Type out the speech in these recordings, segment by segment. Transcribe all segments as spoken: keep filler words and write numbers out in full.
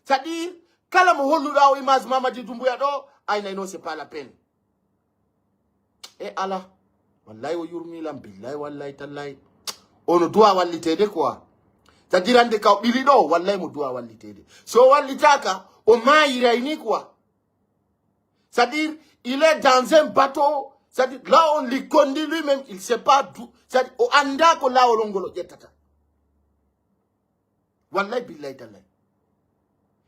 C'est-à-dire, kala mo holluɗaa o image Mamadi Doumbouya ɗo, ay nay non, c'est pas la peine. E ala, wallay o yurmi lan, billay, wallay, tallay. Ono duwa walliteede quoi. C'est-à-dire, hande ka o ɓili ɗo, wallay mo duwa walliteede. So o wallitaaka, o maayiray ni quoi. C'est-à-dire, il est dans un bateau. C'est-à-dire, là on lui conduit lui-même, il sait pas d'où. C'est-à-dire, o anndaa ko laawol ngol o ƴettata. Wallay, billay, tallay.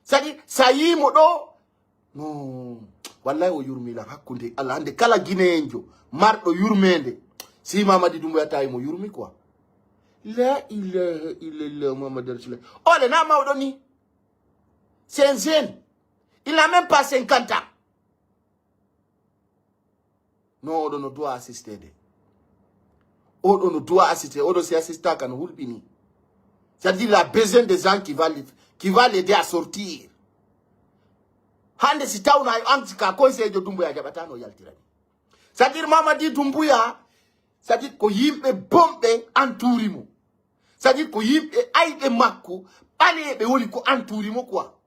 C'est-à-dire, sa yii mo ɗo, no, wallay o yurmi lan hakkunde Allah. Hande kala Gineenjo marɗo yurmeende, si Mamadi Doumbouya tawi mo yurmi quoi. La ilaha illallah Muhammad Rasulullah. Ole na mawɗo ni. C'est un jeune. Il n'a même pas cinquante ans. Non, oɗo no doit assister de. Oɗo no doit assister. Oɗo si assista ka no hulɓini. C'est-à-dire, il a besoin des gens qui va lui, qui va l'aider à sortir. Hande si tawna yo an ka conseil jo Doumbouya jaɓata no yaltirani. C'est-à-dire, Mamadi Doumbouya, c'est-à-dire, ko yimɓe bonɓe entouri mo. C'est-à-dire, ko yimɓe ayɓe makko, ɓaleeɓe woni ko entouri mo quoi.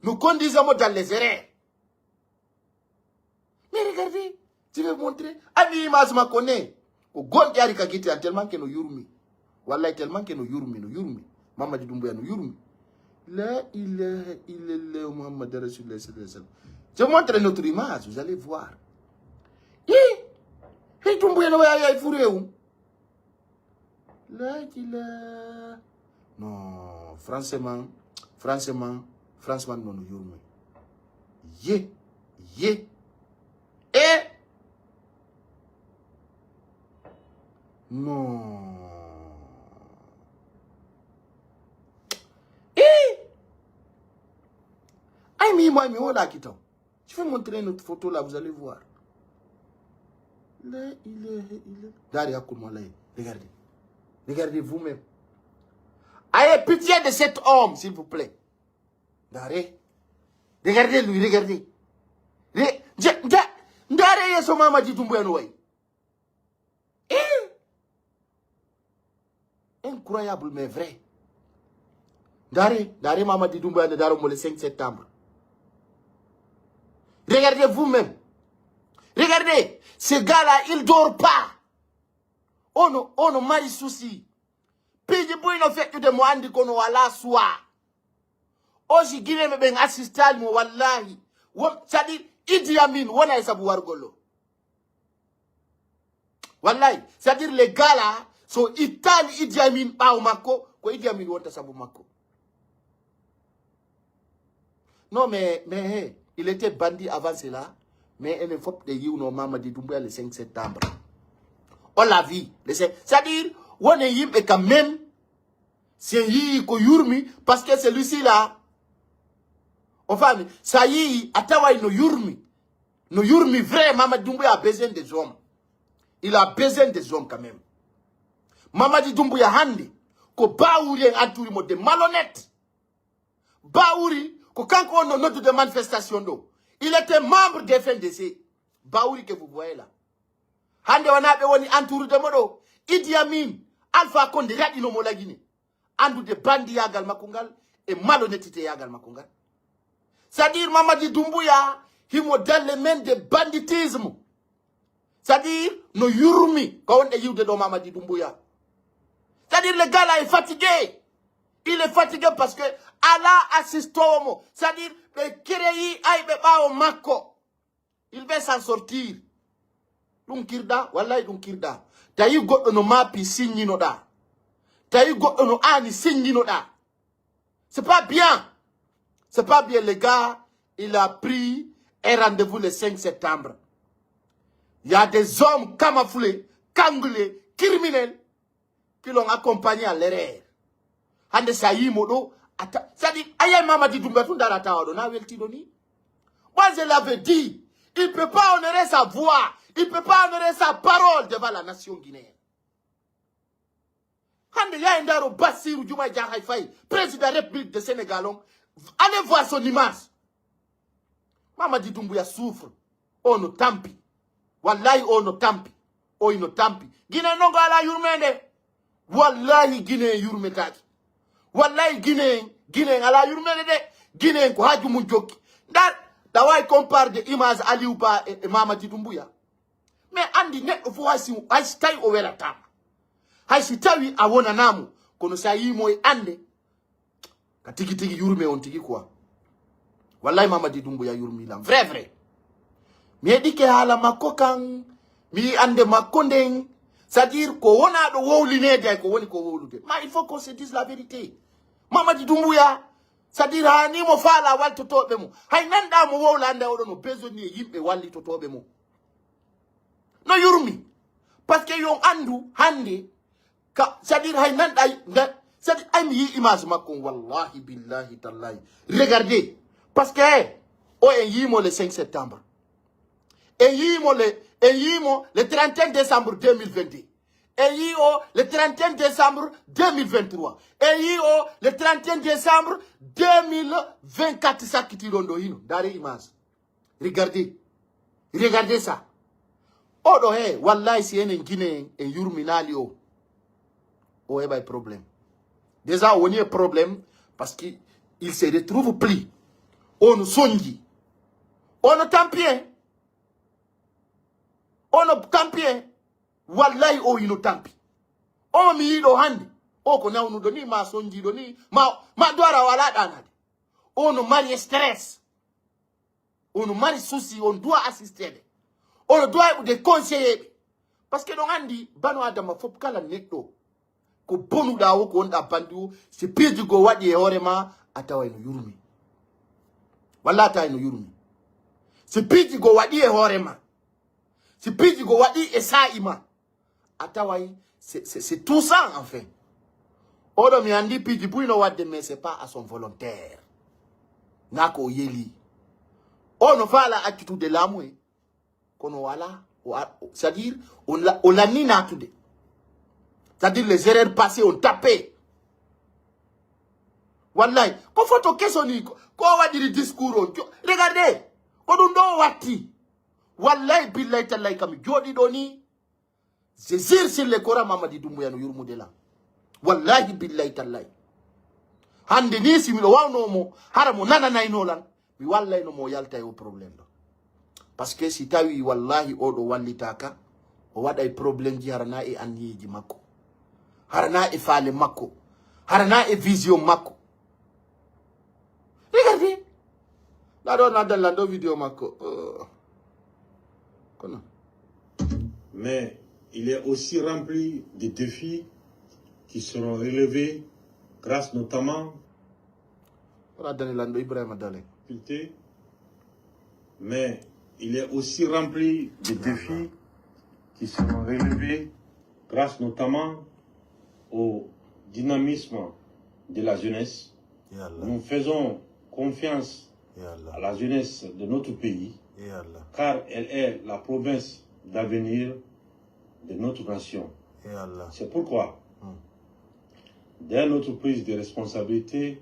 No conduisa mo dans les erreurs. Mais regardez, je vais montrer. Ami image makko ne. Ko gonɗi ari ka gite an tellement que no yurmi. Wallahi tellement que no yurmi, no yurmi. Mamadi Doumbouya no yurmi. La ilaha illallah Muhammad Rasulullah sallallahu alaihi wasallam. Je montre notre image, vous allez voir. Hi! Hey Doumbouya no waya ay fure um. La ilaha. Non, franchement, franchement, franchement, non, no yurmi. Ye, ye. E. Non. E. Ay, mi, mi, mi, wala kitan. Je vais montrer notre photo là, vous allez voir. La ilaha illa. Dari hakkunde mo lay. Regardez. Regardez vous-même. Ayez pitié de cet homme, s'il vous plaît. Regardez. Regardez lui, regardez. Re, je, nda, ndare yeso Mamadi Doumbouya no way. Eh! Incroyable, mais vrai. Ndare, ndare Mamadi Doumbouya nde daro mo le cinq septembre. Regardez vous-même. Regardez, ce gars-là, il dort pas. Ono, ono mari souci. Piiji buy no feƴƴude mo andi kono wala suwa. O si Guinéen ɓen assistaali mo wallahi. Won, c'est-à-dire, Idi Amin wona e sabu wargol o. Wallahi, c'est-à-dire les gars là, so ittaali Idi Amin ɓaawo makko, ko Idi Amin wonta sabu makko. Non, mais, mais hey, il était bandit avant cela, mais enen fof ɗe yiwno Mamadi Doumbouya le cinq septembre. On l'a vu, le cinq, c'est-à-dire, wonen yimɓe quand même, si en yii ko yurmi, parce que celui-ci là, on famille, ça y est, a taway no yurmi. No yurmi vrai, Mamadi Doumbouya a besoin des hommes. Il a besoin des hommes quand même. Mamadi Doumbouya hande, ko Bawuri en entouri mo de malhonnête. Bawuri, ko kanko on no noddude manifestation ɗo. Il était membre des F N D C. Bawuri que vous voyez là. Hande wona ɓe woni entourude mo ɗo. Idi Amin, Alpha Condé raɗino mo lagine. Andude bandiyaagal makko ngal e malhonnêtetéyaagal makko ngal. C'est-à-dire Mamadi Doumbouya, himo dans les mains de banditisme. C'est-à-dire no yurmi ko wonɗe yiwde ɗo Mamadi Doumbouya. C'est-à-dire le gars là est fatigué. Il est fatigué parce que ala assistowo mo. C'est-à-dire ɓe kereyi ayɓe ɓaawo makko. Il va s'en sortir. Ɗum kirɗa, wallahi ɗum kirɗa. Tawi goɗɗo no maapi signinoɗa. Tawi goɗɗo no aani signinoɗa. C'est pas bien. C'est pas bien, les gars. Il a pris un rendez-vous le cinq septembre. Il y a des hommes camouflés, cagoulés, criminels qui l'ont accompagné à l'erreur. Hande sa yii mo ɗo, ata, c'est-à-dire, ayay Mamadi Doumbouya tun dara tawa ɗo, na weltiɗo ni. Moi, je l'avais dit, il peut pas honorer sa voix, il peut pas honorer sa parole devant la nation guinéenne. Hande yaye ndaro Bassirou Diomaye Diakhar Faye, président République de Sénégal on, allez voir son image. Mamadi Doumbouya souffre. O no tampi. Wallahi o no tampi. O ino tampi. Guinée non ko ala yurmende. Wallahi Guinée yurmetaaki. Wallahi Guinée Guinéen alaa yurmeede de. Guinéen ko haaju mun jokki. Ndaa, ɗa waawi comparde image Aliou Ba e, e Mamadi Doumbouya. Mais anndi neɗɗo fof hay si, hay si tawi o welataama. Hay si tawi a wonanaa mo. Kono si a yii mo e annde, ka tigi tigi yurme on tigi quoi. Wallahi Mamadi Doumbouya yurmi lan. Vrai, vrai. Mi heɗike haala makko kan. Mi yii annde makko nden. C'est-à-dire ko wonaa ɗo wowlineede ay ko woni ko wowlude. Ma il faut qu'on se dise la vérité. Mamadi Doumbouya, c'est-à-dire haa ni mo faalaa wallitotooɓe mo. Hay nanɗaa mo wowla annde oɗo no besoin e yimɓe wallitotooɓe mo. No yurmi. Parce que yon anndu hannde, ka, c'est-à-dire hay nanɗaa, nga, c'est-à-dire ay mi yii image makko on, wallahi, billahi, tallahi. Regardez. Parce que, o en yii mo le cinq septembre. En yii mo le, en yii mo le trente et un décembre deux mille vingt-deux. En yii o le trente et un décembre deux mille vingt-trois. En yii o le trente et un décembre deux mille vingt-quatre sakkitiiɗo on ɗo hino. Ndaaree image. Regardez. Regardez ça. Oɗo he, wallahi si enen Guinéen en yurminaali o, o heɓay problème. Déjà, o woni e problème parce que il se retrouve plus. Ono sonji. Ono tampi en. Ono tampi en. Wallahi o hino tampi. O mi yiɗo hannde. O ko nawnuɗo ni, ma sonjiɗo ni, ma, ma dowara o alaa ɗaanaade. Ono mari stress. Ono mari souci, on doit assister ɓe. Ono doit heɓude conseiller ɓe. Parce que ɗon anndi bano Adama fof kala neɗɗo ko bonuɗaa o, ko wonɗaa banndi o, si piiji goo waɗi e hoore ma, a taway no yurmi. Walla a taway no yurmi. Si piiji goo waɗi e hoore ma, si piiji goo waɗi e saa'i ma, a taway c'est, c'est, c'est tout ça, enfin. Oɗo mi anndi piiji buy no waɗde, mais c'est pas à son volontaire. Naa ko o yeli. O no faala accutude laamu e. Kono wala, o a-, o, c'est-à-dire, o la-, o lanni naatude. C'est-à-dire, les erreurs passées on tappé. Wallahi, ko photo keso ni ko, ko waɗiri discours on. Jo-, regardez, ko ɗum ɗo o watti. Wallahi, billahi, tallahi, kam jooɗi ɗo ni. Je jure sur le Coran, Mamadi Doumbouya no yurmude lan. Wallahi, billahi, tallahi. Hannde ni si miɗo wawnoo mo, hara mo nananayno lan, mi wallayno mo o yalta e o problème ɗo. Parce que si tawi wallahi oɗo wallitaaka, o waɗay problème ji hara na e anniyeeji makko. Hara na e faale makko. Hara na e vision makko. Regardez. Là, on a dans la vidéo makko. Euh, kono. Mais il est aussi rempli de défis qui seront relevés grâce notamment Wala Daniel Lando Ibrahima Dale. Difficultés, mais il est aussi rempli de défis qui seront relevés grâce notamment au dynamisme de la jeunesse. Ya Allah. Nous faisons confiance Ya Allah. à la jeunesse de notre pays, Ya Allah. car elle est la promesse d'avenir de notre nation. Ya Allah. C'est pourquoi, Hmm. dès notre prise de responsabilité,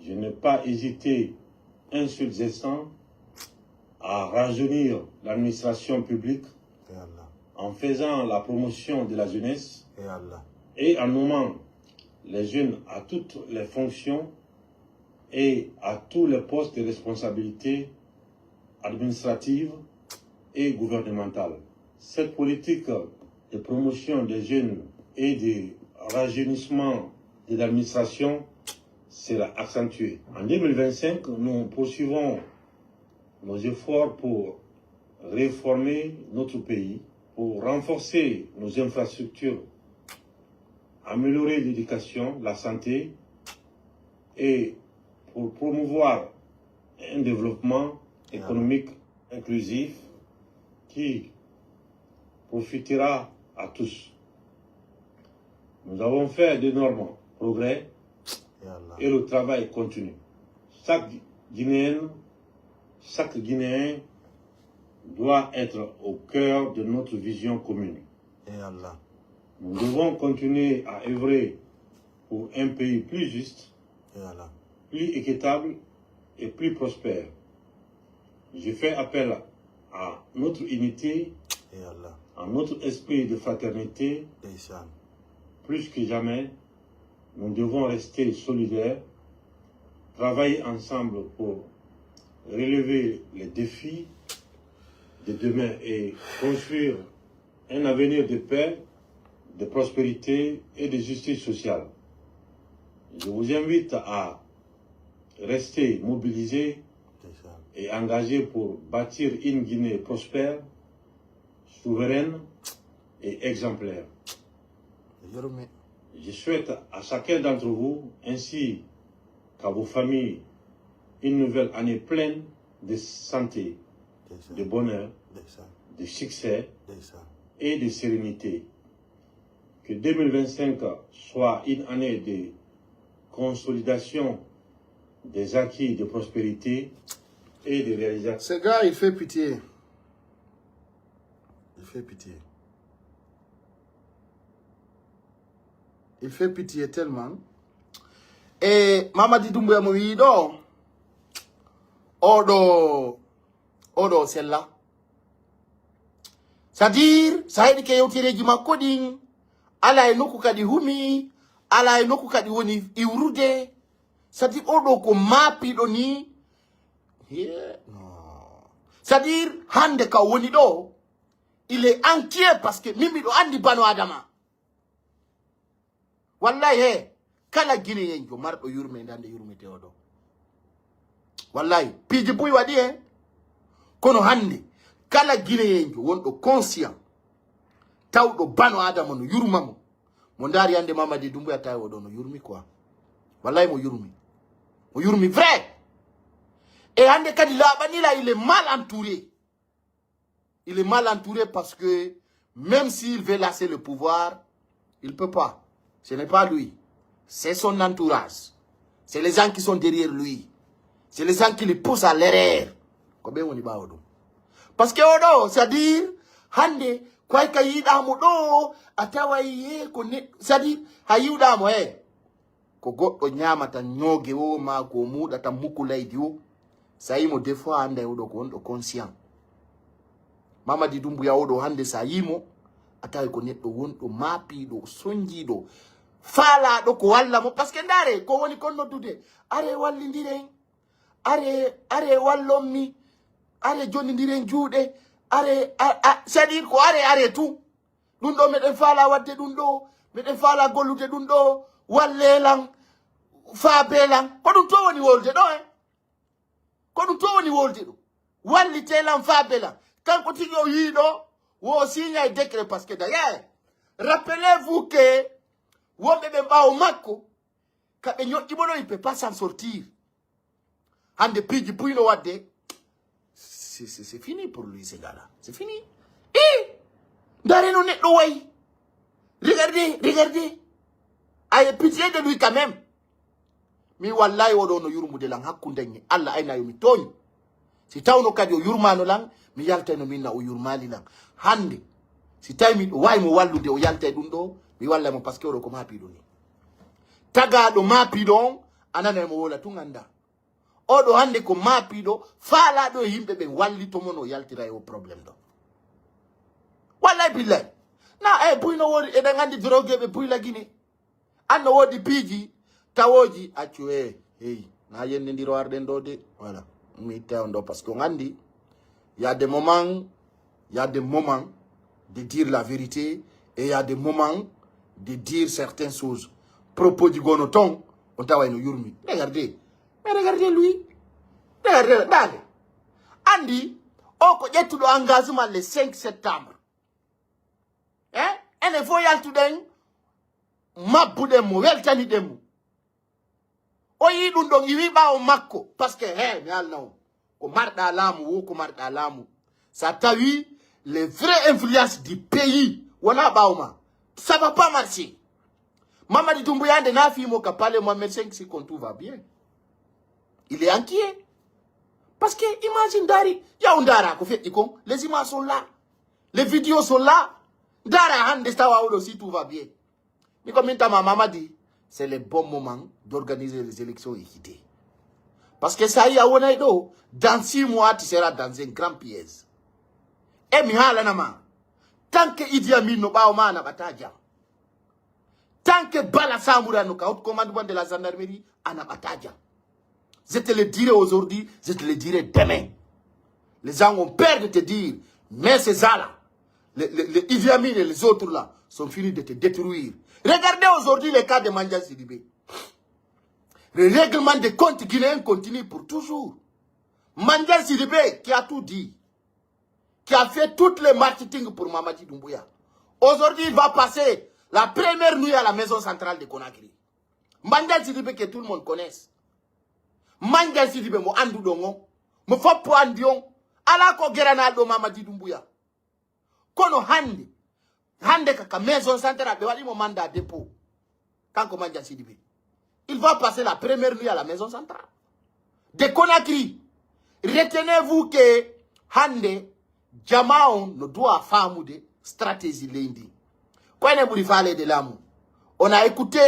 je n'ai pas hésité un seul instant à rajeunir l'administration publique Ya Allah. en faisant la promotion de la jeunesse Ya Allah. et en nommant les jeunes à toutes les fonctions et à tous les postes de responsabilité administrative et gouvernementale. Cette politique de promotion des jeunes et de rajeunissement de l'administration sera accentuée. En deux mille vingt-cinq, nous poursuivons nos efforts pour réformer notre pays, pour renforcer nos infrastructures, améliorer l'éducation, la santé et pour promouvoir un développement économique inclusif qui profitera à tous. Nous avons fait d'énormes progrès Ya Allah. et le travail continue. Chaque Guinéenne, chaque Guinéen doit être au cœur de notre vision commune. Ya Allah. Nous devons continuer à œuvrer pour un pays plus juste, Ya Allah. plus équitable et plus prospère. Je fais appel à notre unité, Ya Allah. à notre esprit de fraternité. Ndeysaan. Plus que jamais, nous devons rester solidaires travailler ensemble pour relever les défis de demain et construire un avenir de paix, de prospérité et de justice sociale. Je vous invite à rester mobilisés et engagés pour bâtir une Guinée prospère, souveraine et exemplaire. Je souhaite à chacun d'entre vous, ainsi qu'à vos familles, une nouvelle année pleine de santé, de bonheur, de succès et de sérénité. Que deux mille vingt-cinq soit une année de consolidation des acquis de prospérité et de réalisation. Ce gars, il fait pitié. Il fait pitié. Il fait pitié tellement. E Mamadi Doumbouya mo wi'i ɗo, oɗo, oɗo sella. C'est-à-dire, sa heɗike yewtereeji makko ɗin, ala e nokku kadi humi, ala e nokku kadi woni iwrude. C'est-à-dire, oɗo ko maapiɗo ni. Yeah, no. C'est-à-dire, hande ka woni ɗo, il est inquiet parce que min miɗo andi bano Adama. Wallahi, he, kala Guinéenjo marɗo yurmeende hande yurmetee oɗo. Wallahi, piiji buy waɗi he. Kono hande, kala Guinéenjo wonɗo conscient, tawɗo bano Adama no yurma mo, mo ndaari hande Mamadi Doumbouya tawi oɗo no yurmi quoi. Wallahi mo yurmi. Mo yurmi vrai. E hande kadi laaɓanila il est mal entouré. Il est mal entouré parce que même s'il veut lâcher le pouvoir, il peut pas. Ce n'est pas lui. C'est son entourage. C'est les gens qui sont derrière lui. C'est les gens qui le poussent à l'erreur. Ko ɓe woni ɓaawo ɗum. Parce que oɗo, c'est-à-dire, hande, ko hay ka yiɗamo ɗo, a taway he ko ne, c'est-à-dire, ha yiwɗamo he. Ko goɗɗo ñaamata ñooge wo, maa ko muuɗata mukulaydi wo. Sa yii mo, des fois, annday oɗo ko wonɗo conscient. Mamadi Doumbouya oɗo hande sa yii mo, a taway ko neɗɗo wonɗo maapiiɗo, sonjiiɗo, faalaaɗo ko walla mo. Parce que ndaare, ko woni kon noddude, "Are wallindiren, are, are wallon mi, are jonnindiren juuɗe, are, a, a," c'est-à-dire ko are, are tout. Ɗum ɗo meɗen faala waɗde ɗum ɗo, meɗen faala gollude ɗum ɗo, wallee lan, faabee lan. Ko ɗum to woni wolde ɗo, eh? Ko ɗum to woni wolde ɗo. Wallitee lan, faabee lan. Kanko tigi o yii ɗo, wo o signa e décret, parce que d'ailleurs, rappelez-vous que wonɓe ɓen ɓaawo makko, ka ɓe ñoƴƴi mo ɗo, il peut pas s'en sortir. Hande piiji buy no waɗde, c'est, c'est, c'est fini pour lui, ce gars-là. C'est fini. Eh! Ndaare no neɗɗo wayi. Regardez, regardez. Ayez pitié de lui quand même. Mi wallahi oɗo no yurmude lan hakkunde ñi. Allah ayna yo mi tooñ. Si tawno kadi o yurmano lan, mi yaltayno min na o yurmali lan. Hande, si tawi miɗo wawi mo wallude, o yaltay ɗum ɗo, mi wallay mo parce que oɗo ko maapiɗo ni. Tagaɗo maapiɗo on, a nanay mo wola tun anda. Oɗo hande ko maapiɗo, faalaɗo e yimɓe ɓen wallito mo no yaltira e o problème ɗo. Wallahi billahi. Na, eh, buy no woodi, eɗen andi drogueɓe buy la Guinée. An no woodi piiji tawooji, accu, eh, hey, na yennindiro arɗen ɗo de. Voilà. Mi itta on ɗo parce que on andi, il y a des moments, il y a des moments de dire la vérité et il y a des moments de dire certaines choses. Propos ji gono ton, on tawa eno yurmi. Regardez. Mais regardez lui. Regardez, ndaare. Andi, o ko ƴettuɗo engagement le cinq septembre. Eh? Enen fof yaltuɗen, mabbuɗen mo, weltaniɗen mo. O yii ɗum ɗon, iwi ɓaawo makko. Parce que, he, mi haalna on. Ko marɗa laamu, wo ko marɗa laamu. Sa tawi les vraies influences du pays, wona ɓaawo ma. Ça va pas marcher. Mamadi Doumbouya nde naafi mo ka palais Mohamed cinq, si kon tout va bien. Il est inquiet. Parce que imagine ndaari, yaw ndaara ko feƴƴi kon. Les images sont là. Les vidéos sont là. Ndaara hande tawa oɗo si tout va bien. Mi ko min tama Mamadi, c'est le bon moment d'organiser les élections équitées. Parce que sa yi a wonay ɗo, dans six mois, tu seras dans un grand piège. E mi haalana ma, tant que Idi Amin no ɓaawo ma, a naɓata jam. Tant que Bala Samura no ka haut commandement de la gendarmerie, a naɓata jam. Je te le dirai aujourd'hui, je te le dirai demain. Les gens ont peur de te dire, mais ces gens-là, les, les, les Idi Amin et les autres là, sont finis de te détruire. Regardez aujourd'hui le cas de Mandiaye Sidibé. Le règlement de compte guinéen continue pour toujours. Mandiaye Sidibé qui a tout dit, qui a fait tout le marketing pour Mamadi Doumbouya. Aujourd'hui, il va passer la première nuit à la maison centrale de Conakry. Mandiaye Sidibé que tout le monde connaisse. Mandiaye Sidibé mo annduɗon on, mo foppo anndi on, alaa ko geranaaɗo Mamadi Doumbouya. Kono hannde, hannde ka, ka maison centrale, ɓe waɗi mo mandat dépôt. Kanko Mandiaye Sidibé. Il va passer la première nuit à la maison centrale de Conakry. Retenez-vous que hannde, jamaa on no doit faamude stratégie leydi. Ko enen ɓuri faaleede laamu. On a écouté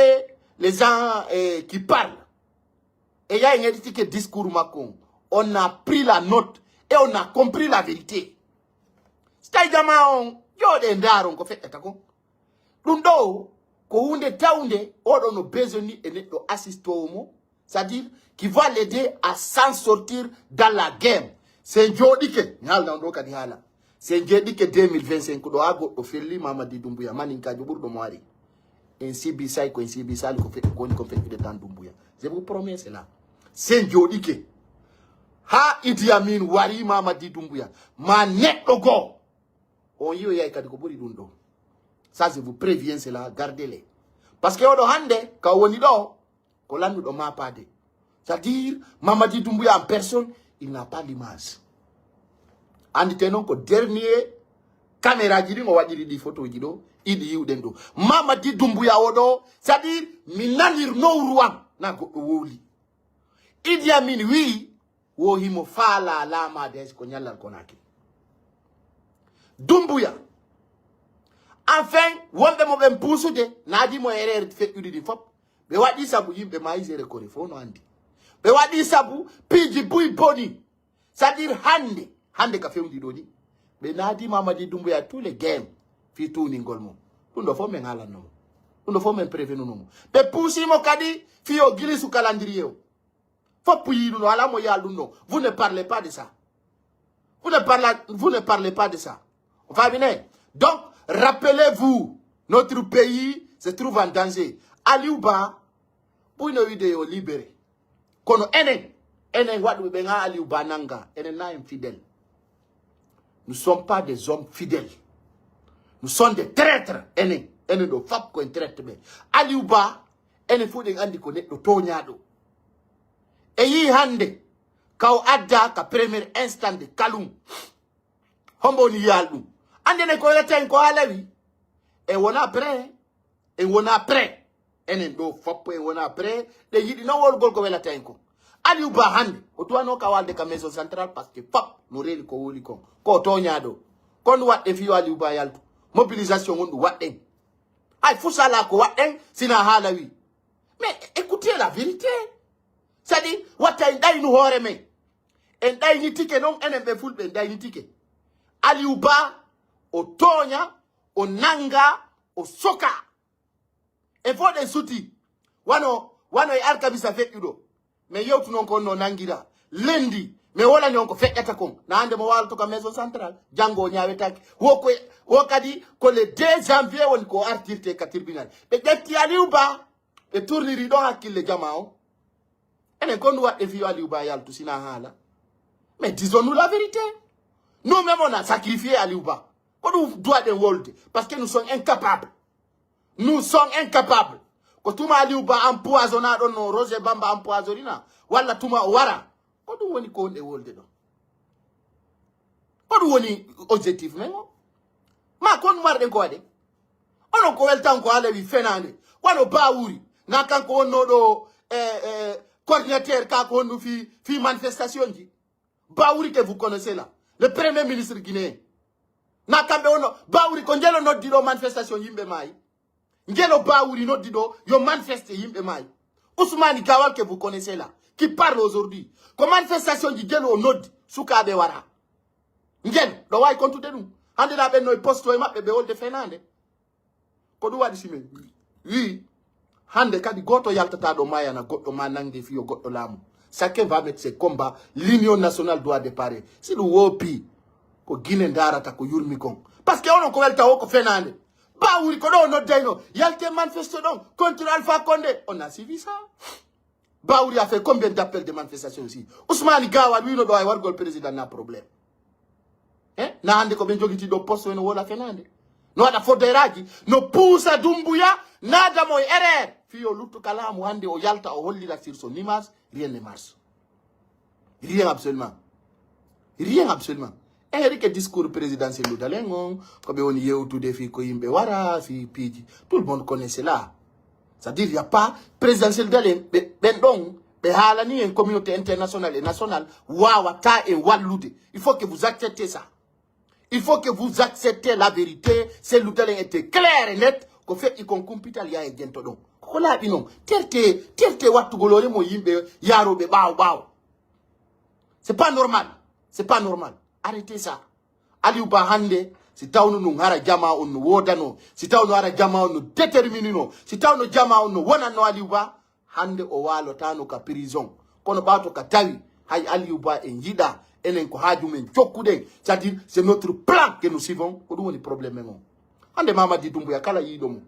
les gens, eh, qui parlent. Et il y a un éthique discours makko on. On a pris la note et on a compris la vérité. Si tawi jamaa on, jooɗe ndaaron ko feƴƴata kon. Ɗum ɗo, ko huunde tawnde, oɗo no besoin e neɗɗo assistoowo mo, c'est-à-dire qui va l'aider à s'en sortir dans la game. Si en jooɗike, mi haalna on ɗo kadi haala. Si en jooɗike deux mille vingt-cinq ɗo, haa goɗɗo felli Mamadi Doumbouya, maninkaajo ɓurɗo mo ari. En sibi say ko en sibi sali ko fe-, ko woni ko feƴƴude tan Doumbouya. Je vous promets cela. Si en jooɗike, haa Idi Amin wari Mamadi Doumbouya, ma neɗɗo goo, on yi'oyay kadi ko ɓuri ɗum ɗo. Ça, je vous préviens cela, gardez-les. Parce que oɗo hannde, ka o woni ɗo, ko lannuɗo maapaade. C'est-à-dire, Mamadi Doumbouya en personne, il n'a pas l'image. Anndite noon ko dernier caméra ji ɗin o waɗiri ɗi photo ji ɗo, iɗi yiwɗen ɗo. Mamadi Doumbouya o ɗo, c'est-à-dire, mi nanir nowru am, na goɗɗo wowli. Idi Amin wi'i, wo himo faalaa laamaade hay si ko ñallal Konaakiri. Doumbouya. Enfin, wonɓe mo ɓen puusude, naadi mo e erreur feƴƴuɗi ɗin fof. Ɓe waɗi sabu yimɓe maayi, Géré Corée fof no anndi. Ɓe waɗi sabu piiji buy boni. C'est-à-dire hannde, hannde ka fewndi ɗo ni, ɓe naadi Mamadi Doumbouya tous les games fii tuuningol mo. Ɗum ɗo fof men haalanno mo. Ɗum ɗo fof men prévenuno mo. Ɓe puusi mo kadi fii o gilisu calendrier o. Fof yii ɗum ɗo, alaa mo yaal ɗum ɗo. Vous ne parlez pas de ça. Vous ne parlez, vous ne parlez pas de ça. On va venir. Donc, rappelez-vous, notre pays se trouve en danger. Aliou Ba, ɓuyno wiide yo libéré. Kono enen, enen waɗuɓe ɓen haa Aliou Ba nannga, enen na en fidèle. Nous sommes pas des hommes fidèles. Nous sommes des traîtres, enen. Enen ɗo fof ko en traître ɓe. Aliou Ba, enen fof ɗen anndi ko neɗɗo tooñaaɗo. E yii hannde, ka o adda ka première instance de Kalum. Hombo woni yaal ɗum? Anndi enen ko welata en ko haalawi. En wona prêt. En wona prêt. Enen ɗo foppo en wona prêt. Ɗen yiɗi non wolgol ko welata en ko. Aliou Ba hannde, o duwanoo ka walde ka maison centrale parce que fop no reeli ko woli kon. Ko o tooñaaɗo. Kon waɗɗen fii yo Aliou Ba yaltu. Mobilisation on ɗum waɗɗen. Hay fusala ko waɗɗen sina haalawi. Mais écoutez la vérité. C'est-à-dire, watta en ɗaynu hoore men. En ɗaynitike non, enen ɓe fulɓe en ɗaynitike. Aliou Ba, o tooña, o nannga, o soka. En fof ɗen suti. Wano, wano e alkamisa feƴƴuɗo. Men yewtu non ko on no nanngira. Lendi, men wolani on ko feƴƴata kon. Na hannde mo waalto ka maison centrale. Janngo o ñaawetaake. Wo ko, wo kadi ko le deux janvier woni ko o artirte ka tribunal. Ɓe ƴetti Aliou Ba. Ɓe tourniri ɗon hakkille jamaa on. Enen ko ndu waɗɗen fii yo Aliou Ba yaltu sina haala. Mais disons-nous la vérité. Nous-mêmes, on a sacrifié Aliou Ba. Ko ɗum duwaɗen wolde. Parce que nous sommes incapables. Nous sommes incapables. Ko tuma Aliou Ba empoisonna ɗon no Roger Bamba empoisonnina. Walla tuma o wara. Ko ɗum woni ko wonɗen wolde ɗon. Ko ɗum woni objectif men o. Ma kon marɗen ko waɗe. Onon ko weltan ko haala wi fenaande. Wano Bawuri. Na kanko wonno ɗo, eh, eh, coordinateur ka ko honɗum fi, fi manifestation ji. Bawuri que vous connaissez là. Le premier ministre guinéen. Na kamɓe wonno, Bawuri ko njelo noddi ɗo manifestation yimɓe maayi. Ngelo Bawuri noddi ɗo yo manifeste yimɓe maayi. Ousmane Gawal que vous connaissez là, qui parle aujourd'hui. Ko manifestation ji ngelo o noddi, sukaaɓe wara. Ngelo, ɗo waawi kontude ɗum. Hannde na ɓen no e posto e maɓɓe ɓe wolde fenaande. Ko ɗum waɗi si men wii, hannde kadi gooto yaltataa ɗo maayana goɗɗo ma nannge fiyo goɗɗo laamu. Chacun va mettre ses combats. L'union nationale doit déparer. Si ɗum woopii, ko Gine ndaarata ko yurmi kon. Parce que onon ko welta o ko fenaande. Bawuri ko ɗo noddayno. Yalte manifesto ɗon contre Alpha Condé. On a suivi ça. Bawuri a fait combien d'appels de manifestation ici? Ousmane Gawal wino ɗo ay wargol président na problème. Eh? Na hande ko ɓen jogiti ɗo poste no wola fenaande. No waɗa fodderaaji, no puusa Dumbuya, naada mo e erreur. Fii o luttu ka laamu hande o yalta o hollira sur son image, rien ne marche. Rien absolument. Rien absolument. E rike discours présidentiel ɗalen on, ko ɓe woni yewtude fii ko yimɓe wara, fii piiji. Tout le monde connaît cela. C'est-à-dire, y a pas présidentiel ɗalen, ɓe, ɓen ɗon, ɓe haalani en communauté internationale et nationale, waawata en wallude. Il faut que vous acceptez ça. Il faut que vous acceptez la vérité. Cellou Dalein était clair et net. Ko feƴƴi kon kumpital yaa e jento ɗon. Ko laaɓi non. Terte, terte wattugol hoore mo yimɓe yaarooɓe ɓaawo ɓaawo. C'est pas normal. C'est pas normal. Arrêtez ça. Aliou Ba hande, si tawno ɗum hara jama on no woodano, si tawno hara jama on no déterminino, si tawno jama on no wonanno Aliou Ba, hande o waalotano ka prison. Kono ɓaato ka tawi, hay Aliou Ba en yiɗa, enen ko haaju men jokkuɗen, c'est-à-dire c'est notre plan que nous suivons, ko ɗum woni problème men on. Hande Mamadi Doumbouya, kala yiiɗo mo,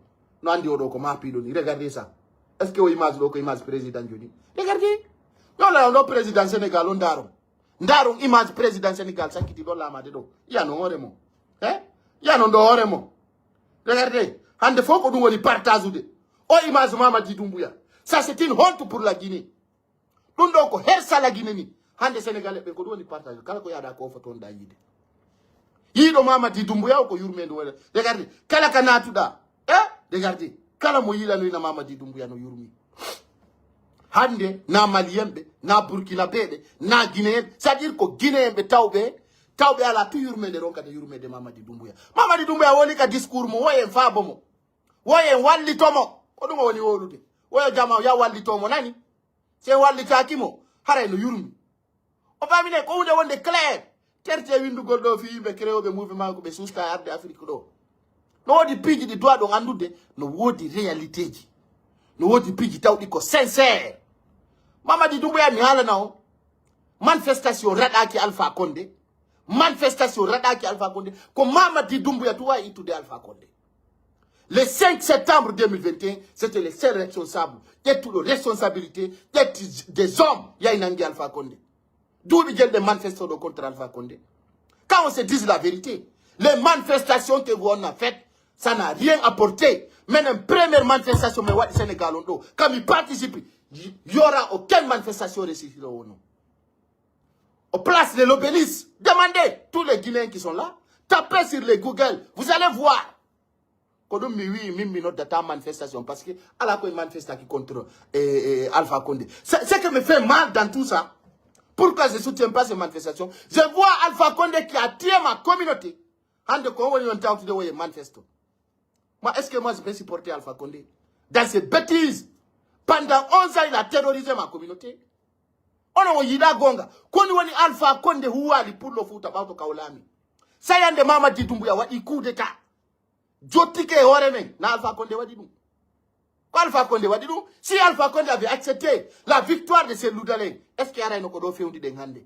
no andi oɗo ko maapiiɗo ni. Regardez ça. Est-ce que o image ɗo ko image président joni? Regardez. Yo la no président Sénégal on ndaaro. Ndaaron image président Sénégal sakkiti ɗo laamaade ɗo. Yi'ano hoore mo. Eh? Yi'ano ɗo hoore mo. Regardez. Hande fof ko ɗum woni partage ude. O image Mamadi Doumbouya. Ça, c'est une honte pour la Guinée. Ɗum ɗo ko hersa la Guinée ni. Hande Sénégalais ɓe ko ɗum woni partage. Kala ko yaada ko foto on da yiide. Yiiɗo Mamadi Doumbouya o ko yurmeendu wala. Regardez. Kala ka naatuɗa. Eh? Regardez. Kala mo yiilanoyna Mamadi Doumbouya no yurmi. Hande, na Maliyenɓe, na Burkinabeeɓe, na Guinéen, c'est-à-dire ko Guinéenɓe tawɓe, tawɓe ala tu yurmeende ron kadi yurmeende Mamadi Doumbouya. Mamadi Doumbouya woni ka discours mo, woyen faabo mo. Woyen wallito mo. Ko ɗum o woni wowlude. Woyo jama ya wallito mo nani. Si en wallitaaki mo, haray no yurmi. O faamine ko huunde wonde clair. Terte winndugol ɗo fii yimɓe créewɓe mouvement ko ɓe suusta e arde Afrik ɗo. No woodi piiji ɗi duwa ɗon anndude, no woodi réalité ji. No woodi piiji tawɗi ko sincère. Mamadi Doumbouya mi haalana on. Manifestation raɗaaki Alpha Condé. Manifestation raɗaaki Alpha Condé. Ko Mamadi Doumbouya tu wawi ittude Alpha Condé. Le cinq septembre deux mille vingt et un, c'était le seul responsable. Ƴettuɗo responsabilité, ƴetti des hommes, yahi nangi Alpha Condé. Duuɓi jeɗɗi manifesto ɗo contre Alpha Condé. Quand on se dise la vérité, les manifestations que vous on a faites, ça n'a rien apporté. Maintenant, première manifestation, mais waɗi Sénégal on ɗo. Quand il participe, il y aura aucune manifestation réussite au nom. Au place de l'obélisque, demandez tous les Guinéens qui sont là, tapez sur les Google, vous allez voir. Ko ɗum mi wi'i, min mi noddata manifestation, parce que ala ko e manifestaki contre, eh, eh, Alpha Condé. C'est, ce qui me fait mal dans tout ça, pourquoi je soutiens pas ces manifestations? Je vois Alpha Condé qui a tué ma communauté. Hande ko woni on tawtude woye manifesto. Moi, est-ce que moi je peux supporter Alpha Condé dans ses bêtises? Pendant onze ans, il a terrorisé ma communauté. Onon on yiɗa gonga. Koni woni Alpha Condé huwali pullo Fuuta ɓawto ka o laami? Sayande Mamadi Doumbouya waɗi coup d'état. Jottike e hoore men, na Alpha Condé waɗi ɗum. Ko Alpha Condé waɗi ɗum. Si Alpha Condé avait accepté la victoire de ces Loudalais, est-ce que arayno ko ɗo fewndi ɗen hande?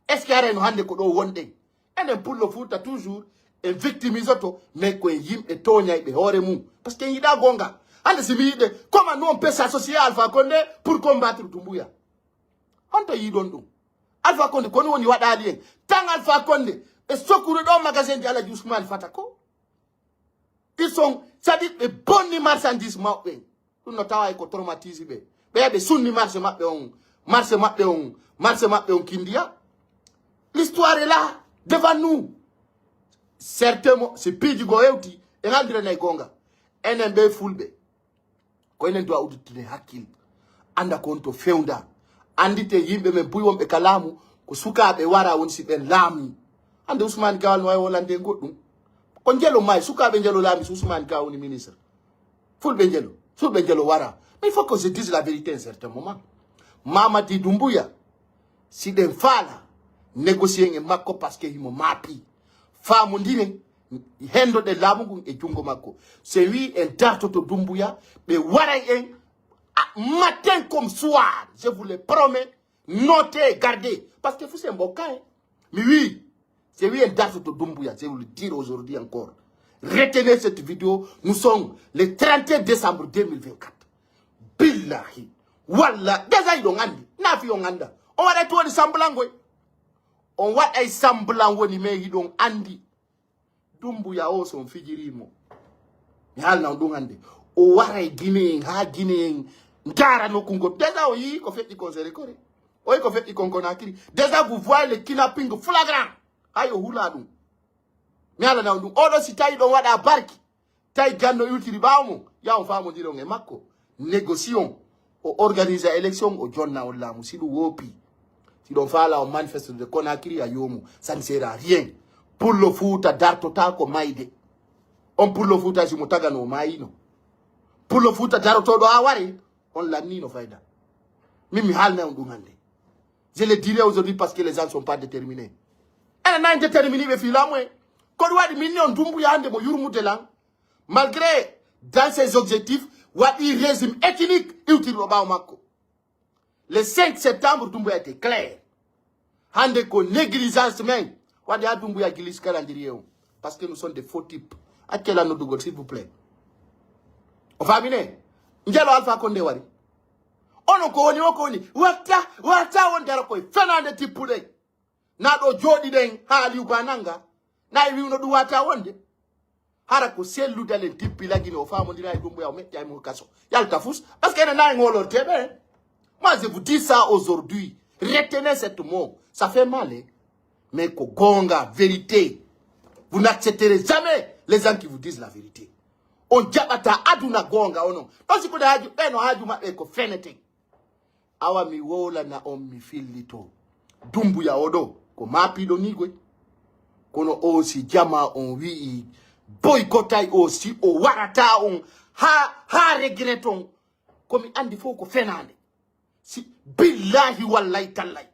Est-ce que arayno hande ko ɗo wonɗen? Enen pullo Fuuta toujours en victimisoto, mais ko en yimɓe tooñayɓe hoore mum. Parce que en yiɗa gonga. Hande si mi yiɗe, comment nous on peut s'associer à Alpha Condé pour combattre Doumbouya? Honto yiɗon ɗum? Alpha Condé, kono woni waɗali en. Tan Alpha Condé, ɓe sokkude ɗo magasin ji Alaji Ousmane Fata ko. Ils sont, c'est-à-dire ɓe bonni marchandise maɓɓe. Ɗum no tawa ko traumatise ɓe. Ɓe ɓe sunni marché maɓɓe on, marché maɓɓe on, marché maɓɓe on Kindiya. L'histoire est là, devant nous. Certains mo, si piiji go hewti, en andiranay gonga. Enen ɓe fulɓe. Ko enen duwa uddittude hakkil. Anda ko on to fewnda. Andite yimɓe men buy wonɓe ka laamu, ko sukaaɓe wara woni si ɓen laami. Hande Ousmane Gawal no wawi wolande e goɗɗum. Ko njelo maayi, sukaaɓe njelo laami si Ousmane Gawal woni ministre. Fulɓe njelo, fulɓe njelo wara. Mais il faut que je dise la vérité à un certain moment. Mamadi Doumbouya, si ɗen faala, négocier e makko parce que himo maapi. Faamondire, hendo ɗe laamu ngun e jungo makko. Si wi en dartoto Doumbouya, ɓe waray en, a, matin comme soir, je vous le promets, Notez, gardez. Parce que faut c'est un bon cas, hein. Mais oui, c'est oui un date de Doumbouya, je vous le dire aujourd'hui encore. Retenez cette vidéo. Nous sommes le trente et un décembre deux mille vingt-quatre. Billahi. Wallah. Déjà, hiɗon anndi. Naa fii on anndaa. On waɗay tun woni semblant ngoy. On waɗay semblant woni, mais hiɗon anndi. Dumbuya o, so on fijirii mo, mi haalna on ɗun hannde. O waray Gine en, haa Gine en ndaara nokku ngon. Déjà o yi'i ko feƴƴi kon Serekore. O yi'i ko feƴƴi kon Conakry. Déjà vous voyez le kidnapping flagrant. Hay o hulaa ɗun. Mi haalana on ɗun. Oɗo si tawi ɗon waɗa barki, tawi Janno iwtiri ɓaawo mo, ya on faamondire on e makko. Négocier on. O organiser élection, o jonna on laamu. Si ɗun woopii, si ɗon faala on manifeste de Conakry, a yoomu. Ça ne sert à rien. Pullo Fuuta dartotaako mayde. On Pullo Fuuta si mo tagano o maayino. Pullo Fuuta darotooɗo haa ware, on lanniino fayda. Min mi haalna on ɗun hannde. Je le dirai aujourd'hui parce que les gens ne sont pas déterminés. Enen naa en déterminé ɓe fii laamu en. Ko ɗun waɗi min ni on Dumbuya hannde mo yurmude lan. Malgré dans ses objectifs, waɗi régime ethnique iwtirɗo ɓaawo makko. Le cinq septembre, Dumbuya était clair. Hannde ko négligence men waɗi haa Dumbuya glisse calendrier on. Parce que nous sommes des faux types. Accee lan noddugol, s'il vous plaît. O faamine? Njelo Alpha Condé wari. Onon ko woni, o ko woni. Watta, watta wonde hara koye fenaande tippuɗen. Naa ɗoo jooɗiɗen haa Aliou Ba nanga. Naa e wi'uno ɗun waata wonde. Hara ko sellude alen tippi lagine, o faamondira e Dumbuya, o meƴƴa e mo kaso. Yalta fus. Parce que enen naa en hoolortee ɓe. Moi, je vous dis ça aujourd'hui. Retenez cette mot. Ça fait mal, hein. Mais ko goonga, vérité. Vous n'accepterez jamais les gens qui vous disent la vérité. On jaɓataa aduna goonga onon. Ɗon si ko haaju, ɓe no haaju maɓɓe ko feneten. Awa mi wowlana on, mi fillito. Dumbuya o ɗoo, ko maapiiɗo nii goy. Kono o si jamaa on wi'i boykottay o, si o warataa on, haa, haa regret on. Ko mi anndi fow ko fenaande. Si, billahi wallahi tallahi.